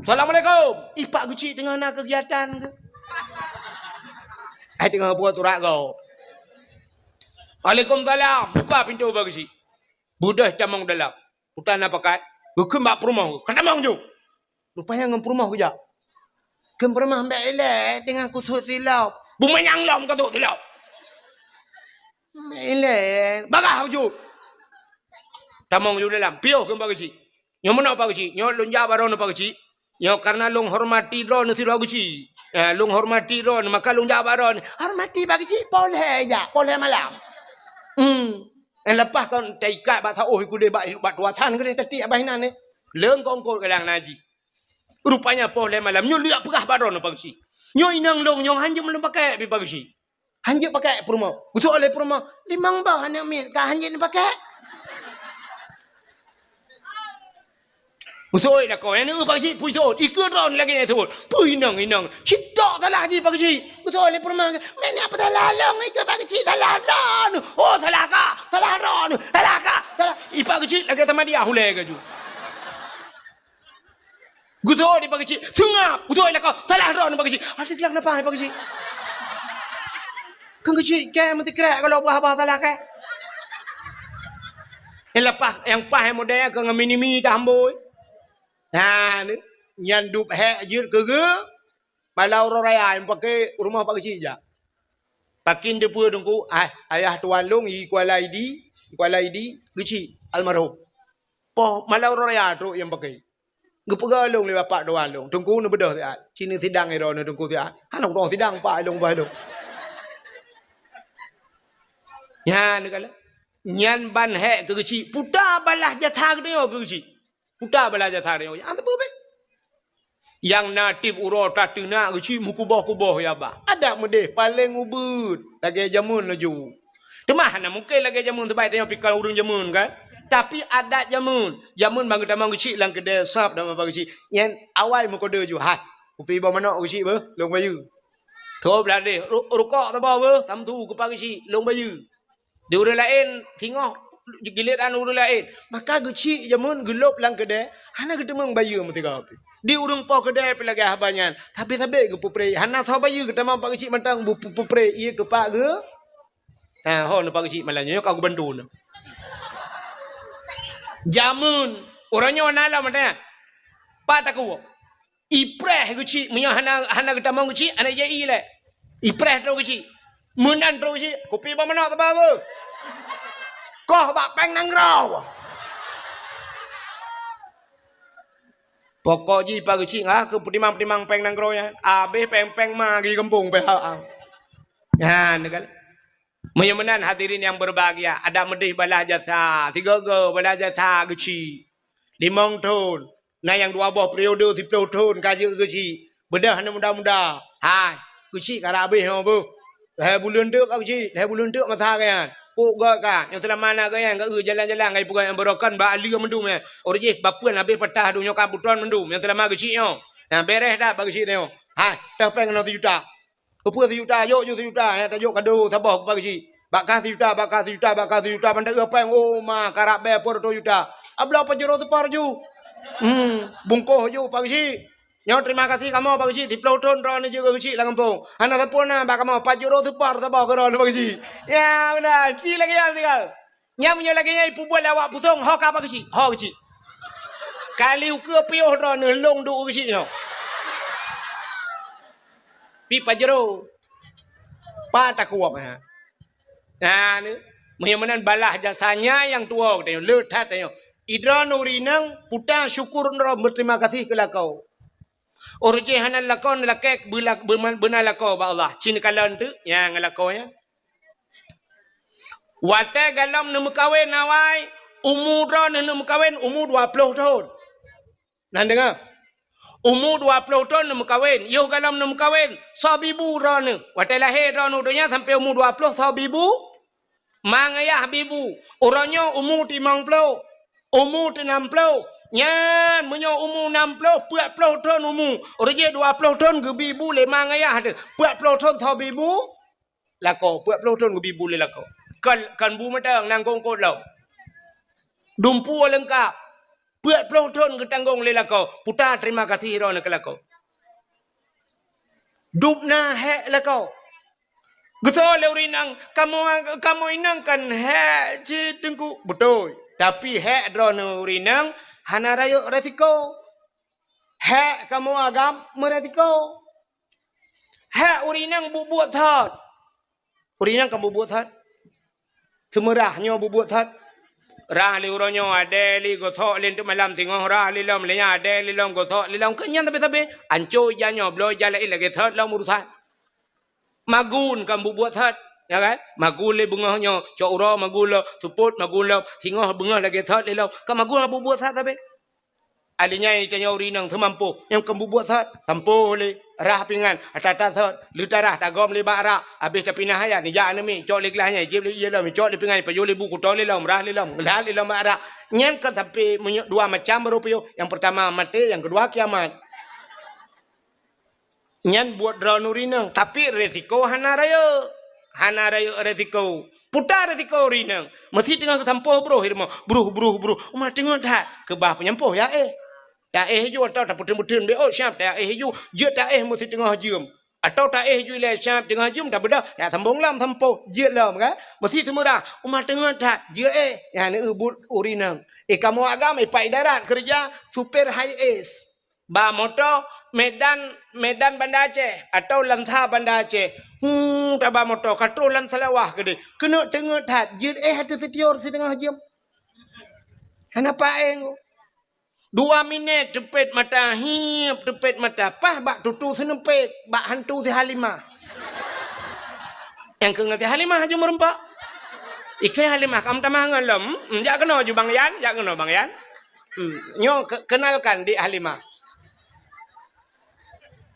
Assalamualaikum." Ih, Pak Geuchik teungoh na keugiatan geuh. Ai teungoh buet urat gob. "Waalaikumsalam." Buka pintoe Pak Geuchik. Beudôh tamong dalam. Puta na pakat. Geukheun bak peurumoh geuh. "Ka tamong ju." Rupanya ngon peurumoh geujak. Kheun peurumoh, "Bèk ilèe, teungoh kusut silop." "Beumanyang lom kusut silop." "Bèk ilèe." "Bagah bacut." Tamong ju dalam. "Piôh," kheun Pak Geuchik. "Nyoe meunoe Pak Geuchik. Nyoe lôn jak bak droeneuh Pak Geuchik. Nyoe karena lôn hormati droeneuh sidroe Geuchik. Eh, lôn hormati droeneuh, maka lôn jak bak droeneuh." "Hormati Pak Geuchik, poh lhèe jak, poh lhèe malam." Hmm. Eh, leupah kon taikat bak saôh i keudéh bak, bak tuasan keudéh tatiek abah inan, eh. Leung kongkot kadang na jih. Rupanya poh lhèe malam, nyoe lheueh peugah bak droeneuh Pak Geuchik. "Nyoe inong lôn nyoe hanjeuet lôn pakék pih Pak Geuchik. Hanjeuet pakék peurumoh." Geuseuôt lé peurumoh, "Limong boh aneuk miet ka hanjeuet neupakék?" Geuseuôt lakoe, "Nyan Pak Geuchik, peue seuôt?" Ikeue droeneuh lagèe nyan seuôt. "Peue inong, inong? Cit tok salah jih Pak Geuchik." Geuseuôt lé peurumoh, "Meunan peue salah lôn, ikeue Pak Geuchik, salah droeneuh." "Oh, salah kah? Salah droeneuh, salah kah? Salah." Ih, Pak Geuchik lagèe sama dia ulèe gaju. Geuseuôt di Pak Geuchik, "Seungab!" Geuseuôt lakoe, "Salah droeneuh Pak Geuchik." Adak geulah kenapa Pak Geuchik? Kan Geuchik kèe meusikrek kalau bah-bah salah kèe. Nyang leupah, nyang paih model keu ngon mini-mini dah amboi. Nah, ni, nyan dub hék jeuet keu geuh, malam uroe raya nyang paké rumoh Pak Geuchik jak. Pakin teupeue Teungku, ah, ayah tuan lôn i Kuala Idi, Kuala Idi, Geuchik, almarhum. Poh malam uroe raya trok nyang paké. Geupeugah lôn lé bapak tuan lôn, "Teungku neubeudôh siat, ci neusidang droeneuh Teungku siat." Hana udong sidang pak lôn bah lôn. Nyan kala. Nyan ban hék keu Geuchik, puta balah jasa geutanyoe keu Geuchik. Puta balah jasa geutanyoe. Nyan teupeue beh. Nyang na tieb uroe tateunak geuchik meukuboh-kuboh ya bah. Adak meudeh paleng ubeuet lagèe jameun laju. Teuma hana mungken lagèe jameun, sabab tanyoe pih kon ureueng jameun kan. Tapi adat jameun, jameun ban geutamong geuchik lam keudè sab dan meupa geuchik. Nyan awai meukodeu ju, "Hai, kupi boh manok geuchik beuh, lôn bayeue." Tho blah deh, ru-, rukok saboh beuh, samsu kupa geuchik, lôn bayeue. Di ureueng laén singoh giliran ureueng laén. Maka geuchik jameun geulôb lam keudè, hana geuteumeung bayeue meusigoe pih. Di ureueng po keudè pih lagèe haba nyan. Tapi sabé geupeupreh, hana soe bayeue geutamong pak geuchik mantong bu-, peupreh ié keu pak geu. Ha, ho neu pak geuchik malam nyoe ka geubantu neu. Jameun, uroe nyoe na lom mantong. Pat takue. Ipreh geuchik, meunyoe hana, hana geutamong geuchik, hana jai lé. Ipreh droe geuchik. Meunan droe geuchik, kupi boh manok teuba beuh. Koh bak péng nanggroe. Pokok jih pak geuchik ngah keu peutimang-peutimang péng nanggroe nyan. Abéh péng-péng ma geugampông pih ha. Nyan kan. Meunyoe meunan hadirin yang berbahagia, adak meudeh balaih jasa, sigoe-goe balaih jasa geuchik. Limong thon, na nyang dua boh periode siplôh thon ka jeuet geuchik. Beudôh aneuk muda-muda. Hai, geuchik karab abéh nyoe beuh. Lhèe buleuen teuk ka geuchik, lhèe buleuen teuk masa geuh nyan. Pok gèt ka, nyang seulama na geuh nyan, geuh jalan-jalan, geuh peugah nyang beurokon bak aleue mandum nyan. Ureueng jih bapeuen abéh patah donya ka butron mandum, nyang seulama geuchik nyoe. Nyan bereh that bak geuchik nyoe. Hai, toh péng keunoe sijuta. Keupeue sijuta? Jok ju sijuta, nyang tajok kado saboh bak geuchik. Bak kah sijuta, bak kah sijuta, bak kah sijuta, ban ta eu péng, oh ma, karab bèe peuet reutôh juta. Abloe pajoh reutôh seupar ju. Hmm, bungkôh ju pak geuchik. Nyoe terima kasih kamoe pak geuchik, siplôh thon droeneuh jeuet geuchik lam gampông. Hana sapeue na bak kamoe, pajoh reutôh seupar saboh keu droeneuh pak geuchik. Ya, meunan, ci lagèe nyan sigoe. Nyan meunyoe lagèe nyan ipeubuet lé awak pusong, ho ka pak geuchik, ho geuchik. Kali ukeue piôh droeneuh lôn duek geuchik nyoe. Pih pajoh reutôh. Pat takue ha. Nah, ni. Meunyoe meunan balaih jasa nyan nyang tuwoe geutanyoe, le that tanyoe. Idroeneuh ureueng inong puta syukur droe, beuterima kasih keu lakoe. Ureueng jih hana lakoe, lakèe beula-, beuma-, beuna lakoe bak Allah. Ci neukalon teuk nyang lakoe nyan. Watèe galom neumeukawen awai, umu droeneuh neumeukawen umu dua plôh thon. Nan deungö. Umu dua plôh thon neumeukawen, yoh galom neumeukawen, soe bibu droeneuh. Watèe lahé droeneuh donya sampoe umu dua plôh soe bibu? Ma ngayah bibu. Uroe nyoe umu limong plôh, umu teunam plôh. Nyan meunyoe umu nam plôh, peuet plôh thon umu. Ureueng jih dua plôh thon geubi bu lé ma ngayah teuh. Peuet plôh thon soe bibu? Lakoe, peuet plôh thon geubi bu lé lakoe. Kon, kon bu mantong, nangkong kot lom. Dumpeue leungkap. Peuet plôh thon geutanggong lé lakoe. Puta terima kasih droeneuh keu lakoe. Dum na hék lakoe. Geusoe lé ureueng inong, "Kamoe, kamoe inong kan hék cit Teungku." Beutôi. Tapi hék droeneuh ureueng inong hana rayeuk resiko. Hék kamoe agam meuresiko. Hék ureueng inong buet-buet that. Ureueng inong kan buet-buet that. Seumeurah nyoe buet-buet that. Rah lé uroe nyoe, adèe lé gosok lé teuk malam singoh, rah lé lom lé nyan, adèe lé lom gosok lé lom. Keu nyan sabe-sabe, anco ija nyoe, bloe ija laén lagèe that lom urusan. Magun kan buet-buet that, ya kan? Magun lé beungoh nyoe, cok uroe magun lom, seupôt magun lom, singoh beungoh lagèe that lé lom. Kan magun buet-buet that sabe. Alèh nyan tanyoe ureueng inong seumampoh, nyang keu bubuet sot, tampoh lé, rah pingan, ata-ata sot, leutarah tagom lé bak rak, abéh tapinah ayat, nijak aneuk miet, cok lé glah nyan, jieb lé ié lom, cok lé pingan, pajoh lé bu, kuto lé lom, rah lé lom, glah lé lom bak rak. Nyan kan sampoe meunyoe dua macam baru piôh, nyang peurtama maté, nyang keudua kiamat. Nyan buet droeneuh ureueng inong, tapi resiko hana rayeuk. Hana rayeuk resiko. Puta resiko ureueng inong. Meusi teungoh geusampoh broh i rumoh. Broh, broh, broh. Uma teungoh that. Keubah peunyampôh ya éh. Taéh ju atau tapeuteun-peuteun bé ôt siab taéh ju. Jeuet taéh meusi teungoh jeuem. Atau taéh ju ilèe siab teungoh jeuem tabeudôh. Ya sambông lom sampoh. Jeuet lom kan. Meusi seumeurah. Uma teungoh that. Jeuet éh. Nyan eu buet ureueng inong. Éh kamoe agam, éh pat idarat keureuja. Supir high es. Ba moto Medan, Medan Banda Aceh atau Lansa Banda Aceh. Hu, taba moto ka troh lam Salawah keudeh. Keuneuk teungeut that, jeuet éh ateueh sitior siteungoh jeuem. Kenapa éh? Dua minèt teupet mata, hiep teupet mata, paih bak tutoe seuneupet, bak hantu si Halimah. Nyang keu ngon si Halimah aju meureumpok. Ikeu Halimah ka meutamah ngon lom. Hmm, jak keunoe ju Bang Yan, jak keunoe Bang Yan. Hmm, nyoe ke-, kenalkan Dik Halimah.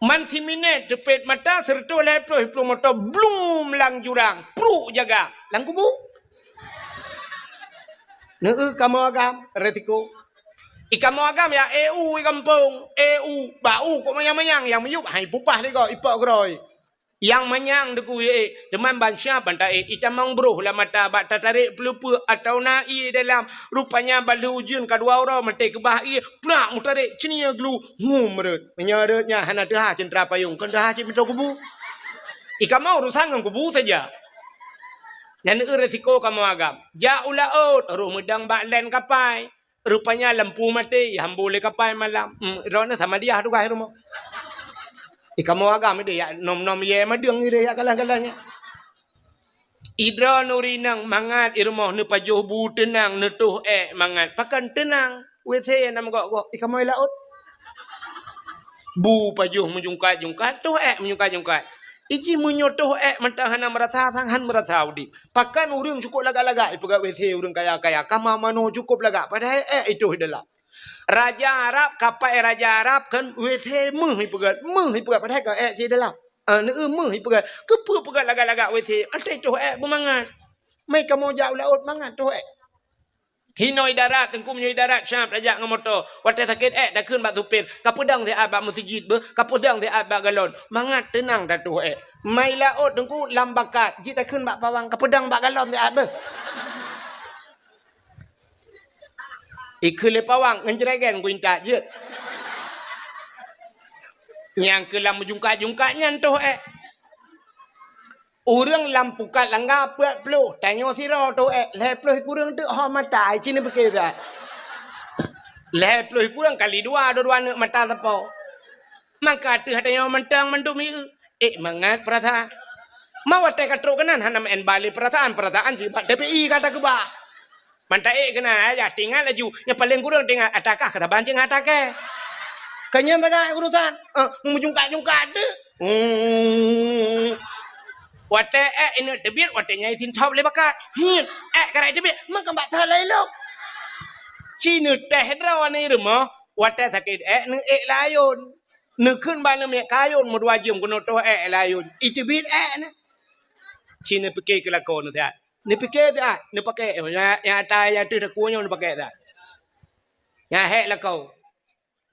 Man siminét teupet mata, seureutôh lhèe ploh iplueng moto, blum lam jurang, pruk jaga lam kubu. Neueu kamoe agam, resiko. I kamoe agam ya, eu i gampông, eu, bak u kok manyang-manyang, nyang miyueb hai pupah lé gob, ipok keudroe. Nyang manyang deukui ék, teuma ban siab ban taék, itamong broh lam mata bak tatarek peuleupeuk atawa na ié dalam. Rupanya ban lheueh ujeuen ka dua uroe maté keubah ié, plak meutarek ceunie glu, ngum rhot. Meunyoe rhot nyan hana teuhah ceuntra payong, kon teuhah cit meutoe kubu. I kamoe urusan ngon kubu saja. Nyan eu resiko kamoe agam. Jak u laôt, roh meudang bak lén kapai. Rupanya lampu maté, ihambô lé kapai malam. Hmm, droeneuh sama diah tugaih rumoh. I kamoe agam ideh yak nom-nom yé madeueng ideh yak galah-galah nyan. Idroeneuh ureueng inong mangat i rumoh neupajoh bu teunang, neutoh ék mangat. Pakon teunang? W C na meugok-gok. I kamoe laôt. Bu pajoh meujungkat-jungkat, toh ék meujungkat-jungkat. Iji meunyoe toh ék mantong hana meurasa, sang han meurasa udeb. Pakon ureueng cukôp lagak-lagak ipeugah W C ureueng kaya-kaya, kama manoe cukôp lagak, padahai ék itoh i dalam. Raja Arab, kapai raja Arab kan W C meuh ipeugah, meuh ipeugah, padahai ka ék cit i dalam. Ah, neueu meuh ipeugah, keupeue peugah lagak-lagak W C, até toh ék beumangat. Mai kamoe jak u laôt mangat toh ék. Hinoe i darat, Teungku, meunyoe i darat siab tajak ngon moto. Watée sakét ék takheun bak supir, "Kapeudong siat bak meuseujid beuh, kapeudong siat bak galon." Mangat teunang tatoh ék. Mai laôt, Teungku, lam bakat, jeuet takheun bak pawang, "Kapeudong bak galon siat beuh." Ikheun lé pawang, ngon jregen kuintat jeuet. Nyang keu lam meujungkat-jungkat nyan toh ék. Ureueng lam pukat langga peuet ploh, tanyoe sidroe toh ék, lhée ploh kureueng teuk ho mata, ci neupike that. Lhée ploh kureueng kali dua, dua-dua neuk mata sapo. Maka ateueh tanyoe mantong mandum ieu, ék mangat peurasaan. Ma watée ka trok keunan hana meu'en bale peurasaan, peurasaan sibak T P I ka takeubah. Mantong ék keunan, ayah, teuingat laju. Nyang paleng kureueng teuingat, ata kah ka saban cit ngon ata kée. Ka nyan sagai urusan. Eh, meujungkat-jungkat teuk. Hmm. Watée ék ineuk teubiet, watée nyan isintop lé bakat. Hiet, ék ka raya teubiet, meukeubak salai lom. Ci neutéh droe aneuk rumoh, watée sakét ék neuék layôn. Neukheun bak neumiet kayôn meudua jeuem keunoe toh ék layôn. Iteubiet ék nyan. Ci neupike keu lakoe neusiat. Neupike siat, neupake, nyang, nyang ata nyang teuh takue nyoe neupake siat. Nyang hék lakoe.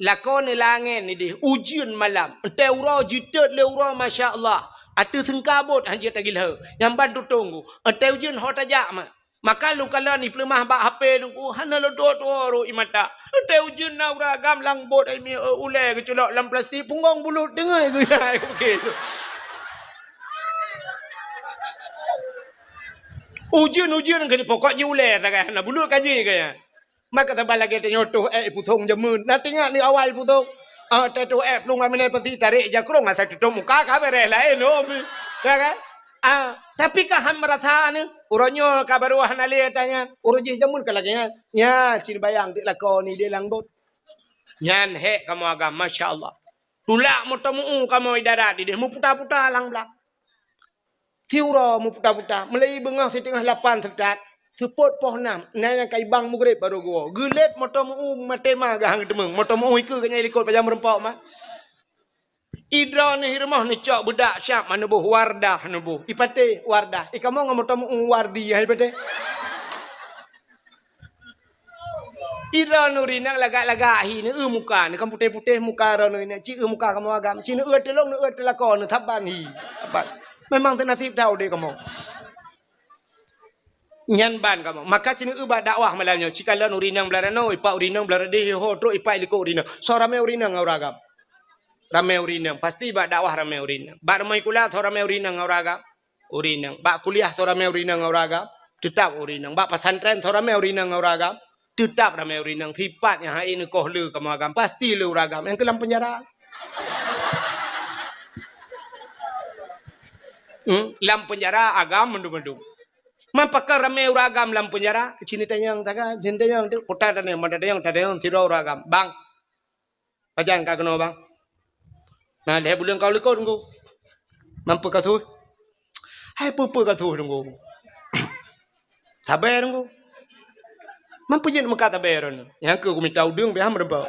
Lakoe neulangén ideh, ujeuen malam. Entée uroe jitot lé uroe, masya Allah. Ateueh seungkabot han jeuet tagilheu. Nyang ban tutong ku. Entée ujeuen ho tajak ma. Maka lôn kalon ipeuleumah bak H P lôn ku, hana lôn tuwoe-tuwoe rot i mata. Entée ujeuen na uroe agam lam bot ai mi, ulée geuculok lam plastik, punggong bulut deungoe geuya. Ujeuen-ujeuen keu pokok ji ulée sagai hana bulut ka ji keu nyan. Maka saban lagée tanyoe toh ék ipusong jameun. Na teuingat ni awai ipusong. Ah, teutoh ék plueng aminai pasi tarek jakrong asai tutup muka ka beres laén, oh, mi. Ya kan? Ah, tapi ka han meurasa ni. Uroe nyoe ka barô hana lé ata nyan. Uroe jih jameun ka lagée nyan. Nya, ci neubayang dik lakoe ni di lam bot. Nyan hék kamoe agam, masya Allah. Tulak moto meu-u kamoe i darat ideh, meuputa-puta lam blang. Siuroe meuputa-puta, meulai beungoh siteungoh lapan seutôt, seupôt poh nam, na nyang ka ibang mugreb barô geuwoe. Geulét moto meu-u maté ma geuhang teumeueng, moto meu-u ikeue geunyai likot pajan meureumpok ma. Idroeneuh i rumoh neucok beudak siab ma neuboh, Wardah neuboh. Ipatéh Wardah, ikamoe ngon moto meu-u Wardi hai patéh. Idroeneuh rinang lagak-lagak hi, neueu muka, neukan putéh-putéh muka droeneuh rinang, ci eu muka kamoe agam, ci neueu tulông, neueu teulakô, neusaban hi. Saban. Memang teunasib that udeb kamoe. Nyan ban kamoe. Maka ci neueu bak dakwah malam nyoe, ci kalon urinang Beularanoe, ipak urinang Beularanoe, ho trok ipak likot urinang. Soe ramé urinang ngon ureueng agam? Ramé urinang. Pasti bak dakwah ramé urinang. Bak rumoh sikula soe ramé urinang ngon ureueng agam? Urinang. Bak kuliah soe ramé urinang ngon ureueng agam? Teutap urinang. Bak pesantren soe ramé urinang ngon ureueng agam? Teutap ramé urinang. Sipat nyang hai neukoh le kamoe agam, pasti le ureueng agam. Nyang keu lam penjara. Hmm, lam penjara agam mandum-mandum. Man pakon ramé ureueng agam lam penjara? Ci neutanyong sagai, ci neutanyong tu, kota tanyong, mata tanyong, tatanyong sidroe ureueng agam. Bang, pajan ka keunoe, Bang? Na lhée buleuen ka u likot, Teungku. Man peue ka su? Hai peue-peue ka su, Teungku. Sabe, Teungku. Man peue jeuet meukat sabe droeneuh? Nyang keu kumita udeueng pih han meureumpok.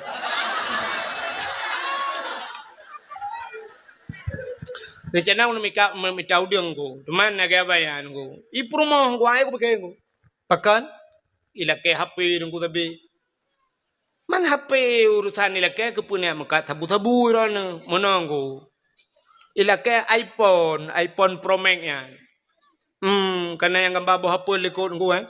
Reuncana ulôn mita, meumita udeueng ku, teuma na gaya bayan ku. I peurumoh ku, ai ku pike ku. Pakon? Ilakée H P deungku sabe. Man H P urusan ilakée keupeue neuk meukat sabu-sabu droeneuh, meunoe ku. Ilakée iPhone, iPhone Pro Max nyan. Hmm, kana nyang gamba boh apel likot ku, eh.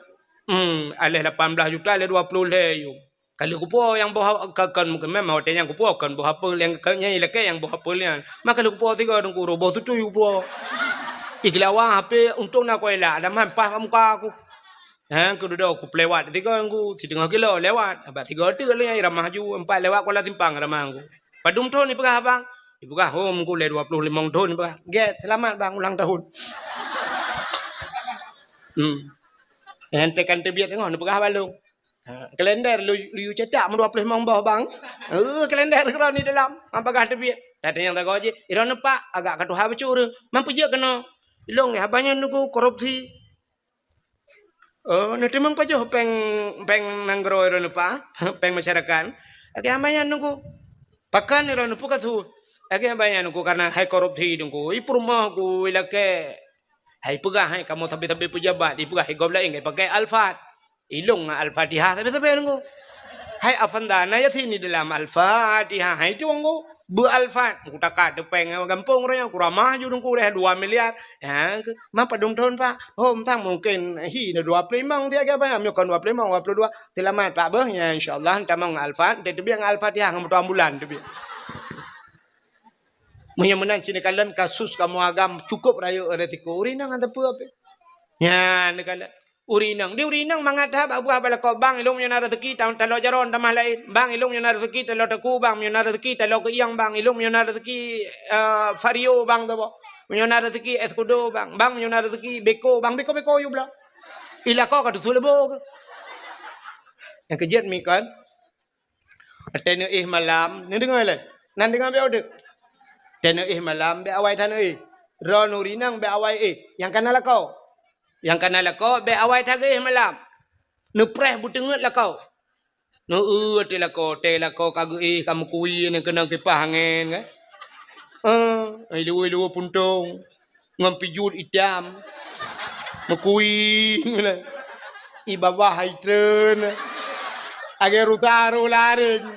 Hmm, aléh lapan blah juta, aléh dua ploh lhée yum. Ka lheueh kupuwoe nyang boh ha-, ka, kon, memang watée nyan kupuwoe kon boh apel nyang ka, nyang ilakée nyang boh apel nyan. Maka lheueh kupuwoe sigoe deungku, roh boh tutui kupuwoe. Igeulawa H P untông na kuela, ada man paih bak muka ku. Ha, keududoe kupeuliwat sigoe deungku, siteungoh kilo lewat. Bak sigoe teuk lé nyang iramah ju, empat lewat Kuala Simpang ramah ku. Padum thon ipeugah abang? Ipeugah, "Hom ku lé dua ploh limong thon," ipeugah. "Gét, seulamat bang ulang tahun." Hmm. Nyang tekan teubiet teungoh neupeugah bak lôn. Ha, kalender lu, lu cetak meudua ploh limong boh bang. Eh, kalender keudroe ni dalam, han peugah teubiet. Datang nyang sagoe jih, "Droeneuh pak, agak ka tuha bacut ureueng. Man peujeuet keunoe?" "Ilôn haba nyan deungku korupsi." "Oh, neuteumeung pajoh péng, péng nanggroe droeneuh pak, péng masyarakat?" "Lagée haba nyan deungku." "Pakon droeneuh peue ka su?" "Lagée haba nyan deungku, karena hai korupsi deungku. I peurumoh ku ilakée." Hai peugah hai kamoe sabe-sabe peujabat, ipeugah hai gob laén, geupakai Alphard. Ilôn ngon Al-Fatihah sabe-sabe deungku. Hai Afanda, na Yasin di dalam Al-Fatihah, hai tueng ku. Beu Alphard, kutaka teupeng gampông royong, kuramah ju deungku deh dua miliar. Ha, ke, ma padum thon, Pak? Hom sang mungken hi na dua ploh limong siat geuh, Pak. Meunyoe kon dua ploh limong, dua ploh dua. Seulamat, Pak, beuh. Ya, insya Allah, tamong ngon Alphard, teubiet ngon Al-Fatihah ngon moto ambulan teubiet. Meunyoe meunan cit neukalon kasus kamoe agam cukup rayeuk resiko. Ureueng inong hana teupeu ape. Nyan neukalon. Ureueng inong, di ureueng inong mangat that bak buah bak lakoe, "Bang, ilôn meunyoe na rezeki ta-, taloe jaroe tamah laén. Bang, ilôn meunyoe na rezeki taloe teungku, bang, meunyoe na rezeki taloe keuieng, bang, ilôn meunyoe na rezeki, eh, vario, bang, saboh. Meunyoe na rezeki es kudo, bang, bang, meunyoe na rezeki beko, bang, beko-beko yue bloe." I lakoe ka tusu leubo keuh. Nyang keujeuet mi kon. Watée neuéh malam, neudeungoe lé. Nan deungoe bék udeuek. Watée neuéh malam, bék awai that neuéh. Droeneuh ureueng inong bék awai éh. Nyang kana lakoe. Nyang kana lakoe, bék awai that geuéh malam. Neupreh beuteungeut lakoe. Neueu watée lakoe, watée lakoe ka geuéh, ka meukui, nyan keunong kipah angén, kan? Eh, ilue-ilue puntông. Ngon pijot itam. Meukui. I babah hai treun. Lagée rusa roh lareng.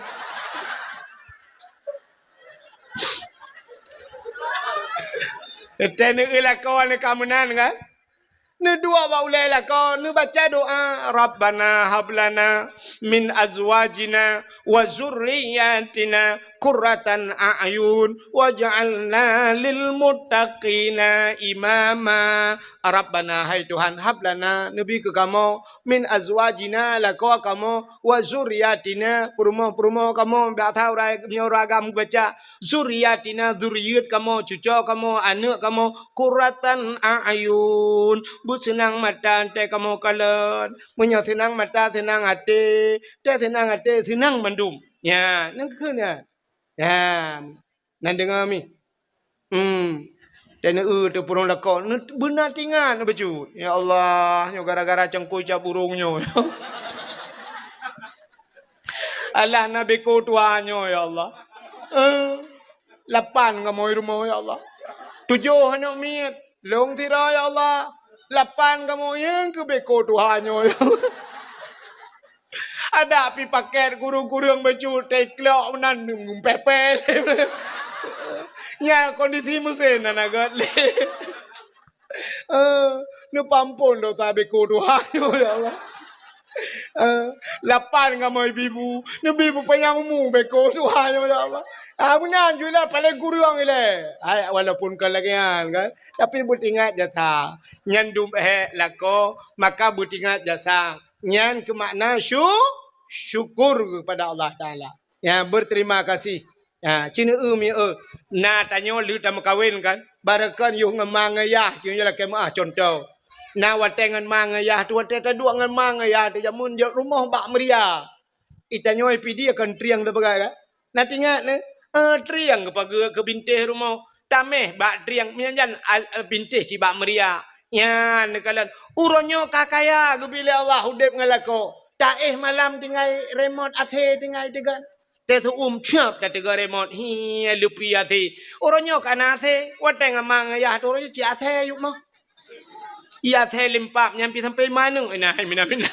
Watée neueu lakoe neuka meunan kan? Neuduek bak ulée lakoe, neubaca doa, "Rabbana hablana min azwajina wa zurriyyatina qurratan a'yun waj'alna lil muttaqina imama." Rabbana, hai Tuhan, hablana, neubi keu kamoe, min azwajina, lakoe kamoe, wa zurriyatina, peurumoh-peurumoh kamoe, biasa urai nyoe ureueng agam geubaca, zurriyatina, zuriyeuet kamoe, cucoe kamoe, aneuëk kamoe, qurratan a'yun, beuseunang mata watée kamoe kalon. Meunyoe seunang mata, seunang até, watée seunang até, seunang mandum. Nyan, nyan keuh nyan. Nyan, nan deungoe mi. Hmm. Dan eu teupeurong lakoe, beuna tingat bacut. Ya Allah, nyoe gara-gara cangkôi cap burung nyoe. Alah na beko tuha nyoe, ya Allah. Eh, lapan kamoe rumoh, ya Allah. Tujoh aneuk miet, lôn sidroe, ya Allah. Lapan kamoe, nyang keu beko tuha nyoe, ya Allah. Ada pi paket kureueng-kureueng bacut, teuklok meunan, peupée. Nyan kondisi meusén hana gét lé. Eh, neupampon dosa beko tuha nyoe, ya Allah. Eh, lapan kamoe ibu-ibu, neubi peupanyang umu beko tuha nyoe, ya Allah. Ah, meunan ju ilée, paleng kureueng ilée. Hai, walaupun kon lagée nyan kan, tapi beutingat jasa. Nyan dum hék lakoe, maka beutingat jasa. Nyan keumakna syu-, syukur keupada Allah Taala. Ya, berterima kasih. Ya, ci neueu mi eu. Na tanyoe lheueh tameukawen kan, barokon yoh ngon ma ngon yah, ci nyoe lakée meuah cuntoh. Na watée ngon ma ngon yah tu, watée taduek ngon ma ngon yah teuh jameun jok rumoh bak meuria. I tanyoe pidie kon trieng teupeugah kan? Na tingat nyoe? Eh, trieng geupageue keu bintéh rumoh. Taméh bak trieng, meunyan al-, eh, bintéh cibak meuria. Nyan neukalon, uroe nyoe ka kaya geubi lé Allah udeb ngon lakoe. Taéh malam tinggai remote A C tinggai teugon. Teuh seu'uem cap tateugoe remote. Hi, lupi até. Uroe nyoe ka na até. Watèe ngon ma ngon yah tu uroe nyoe cit até yub moh. Iya até limpap nyan pi sampai manok ina hai mina-mina.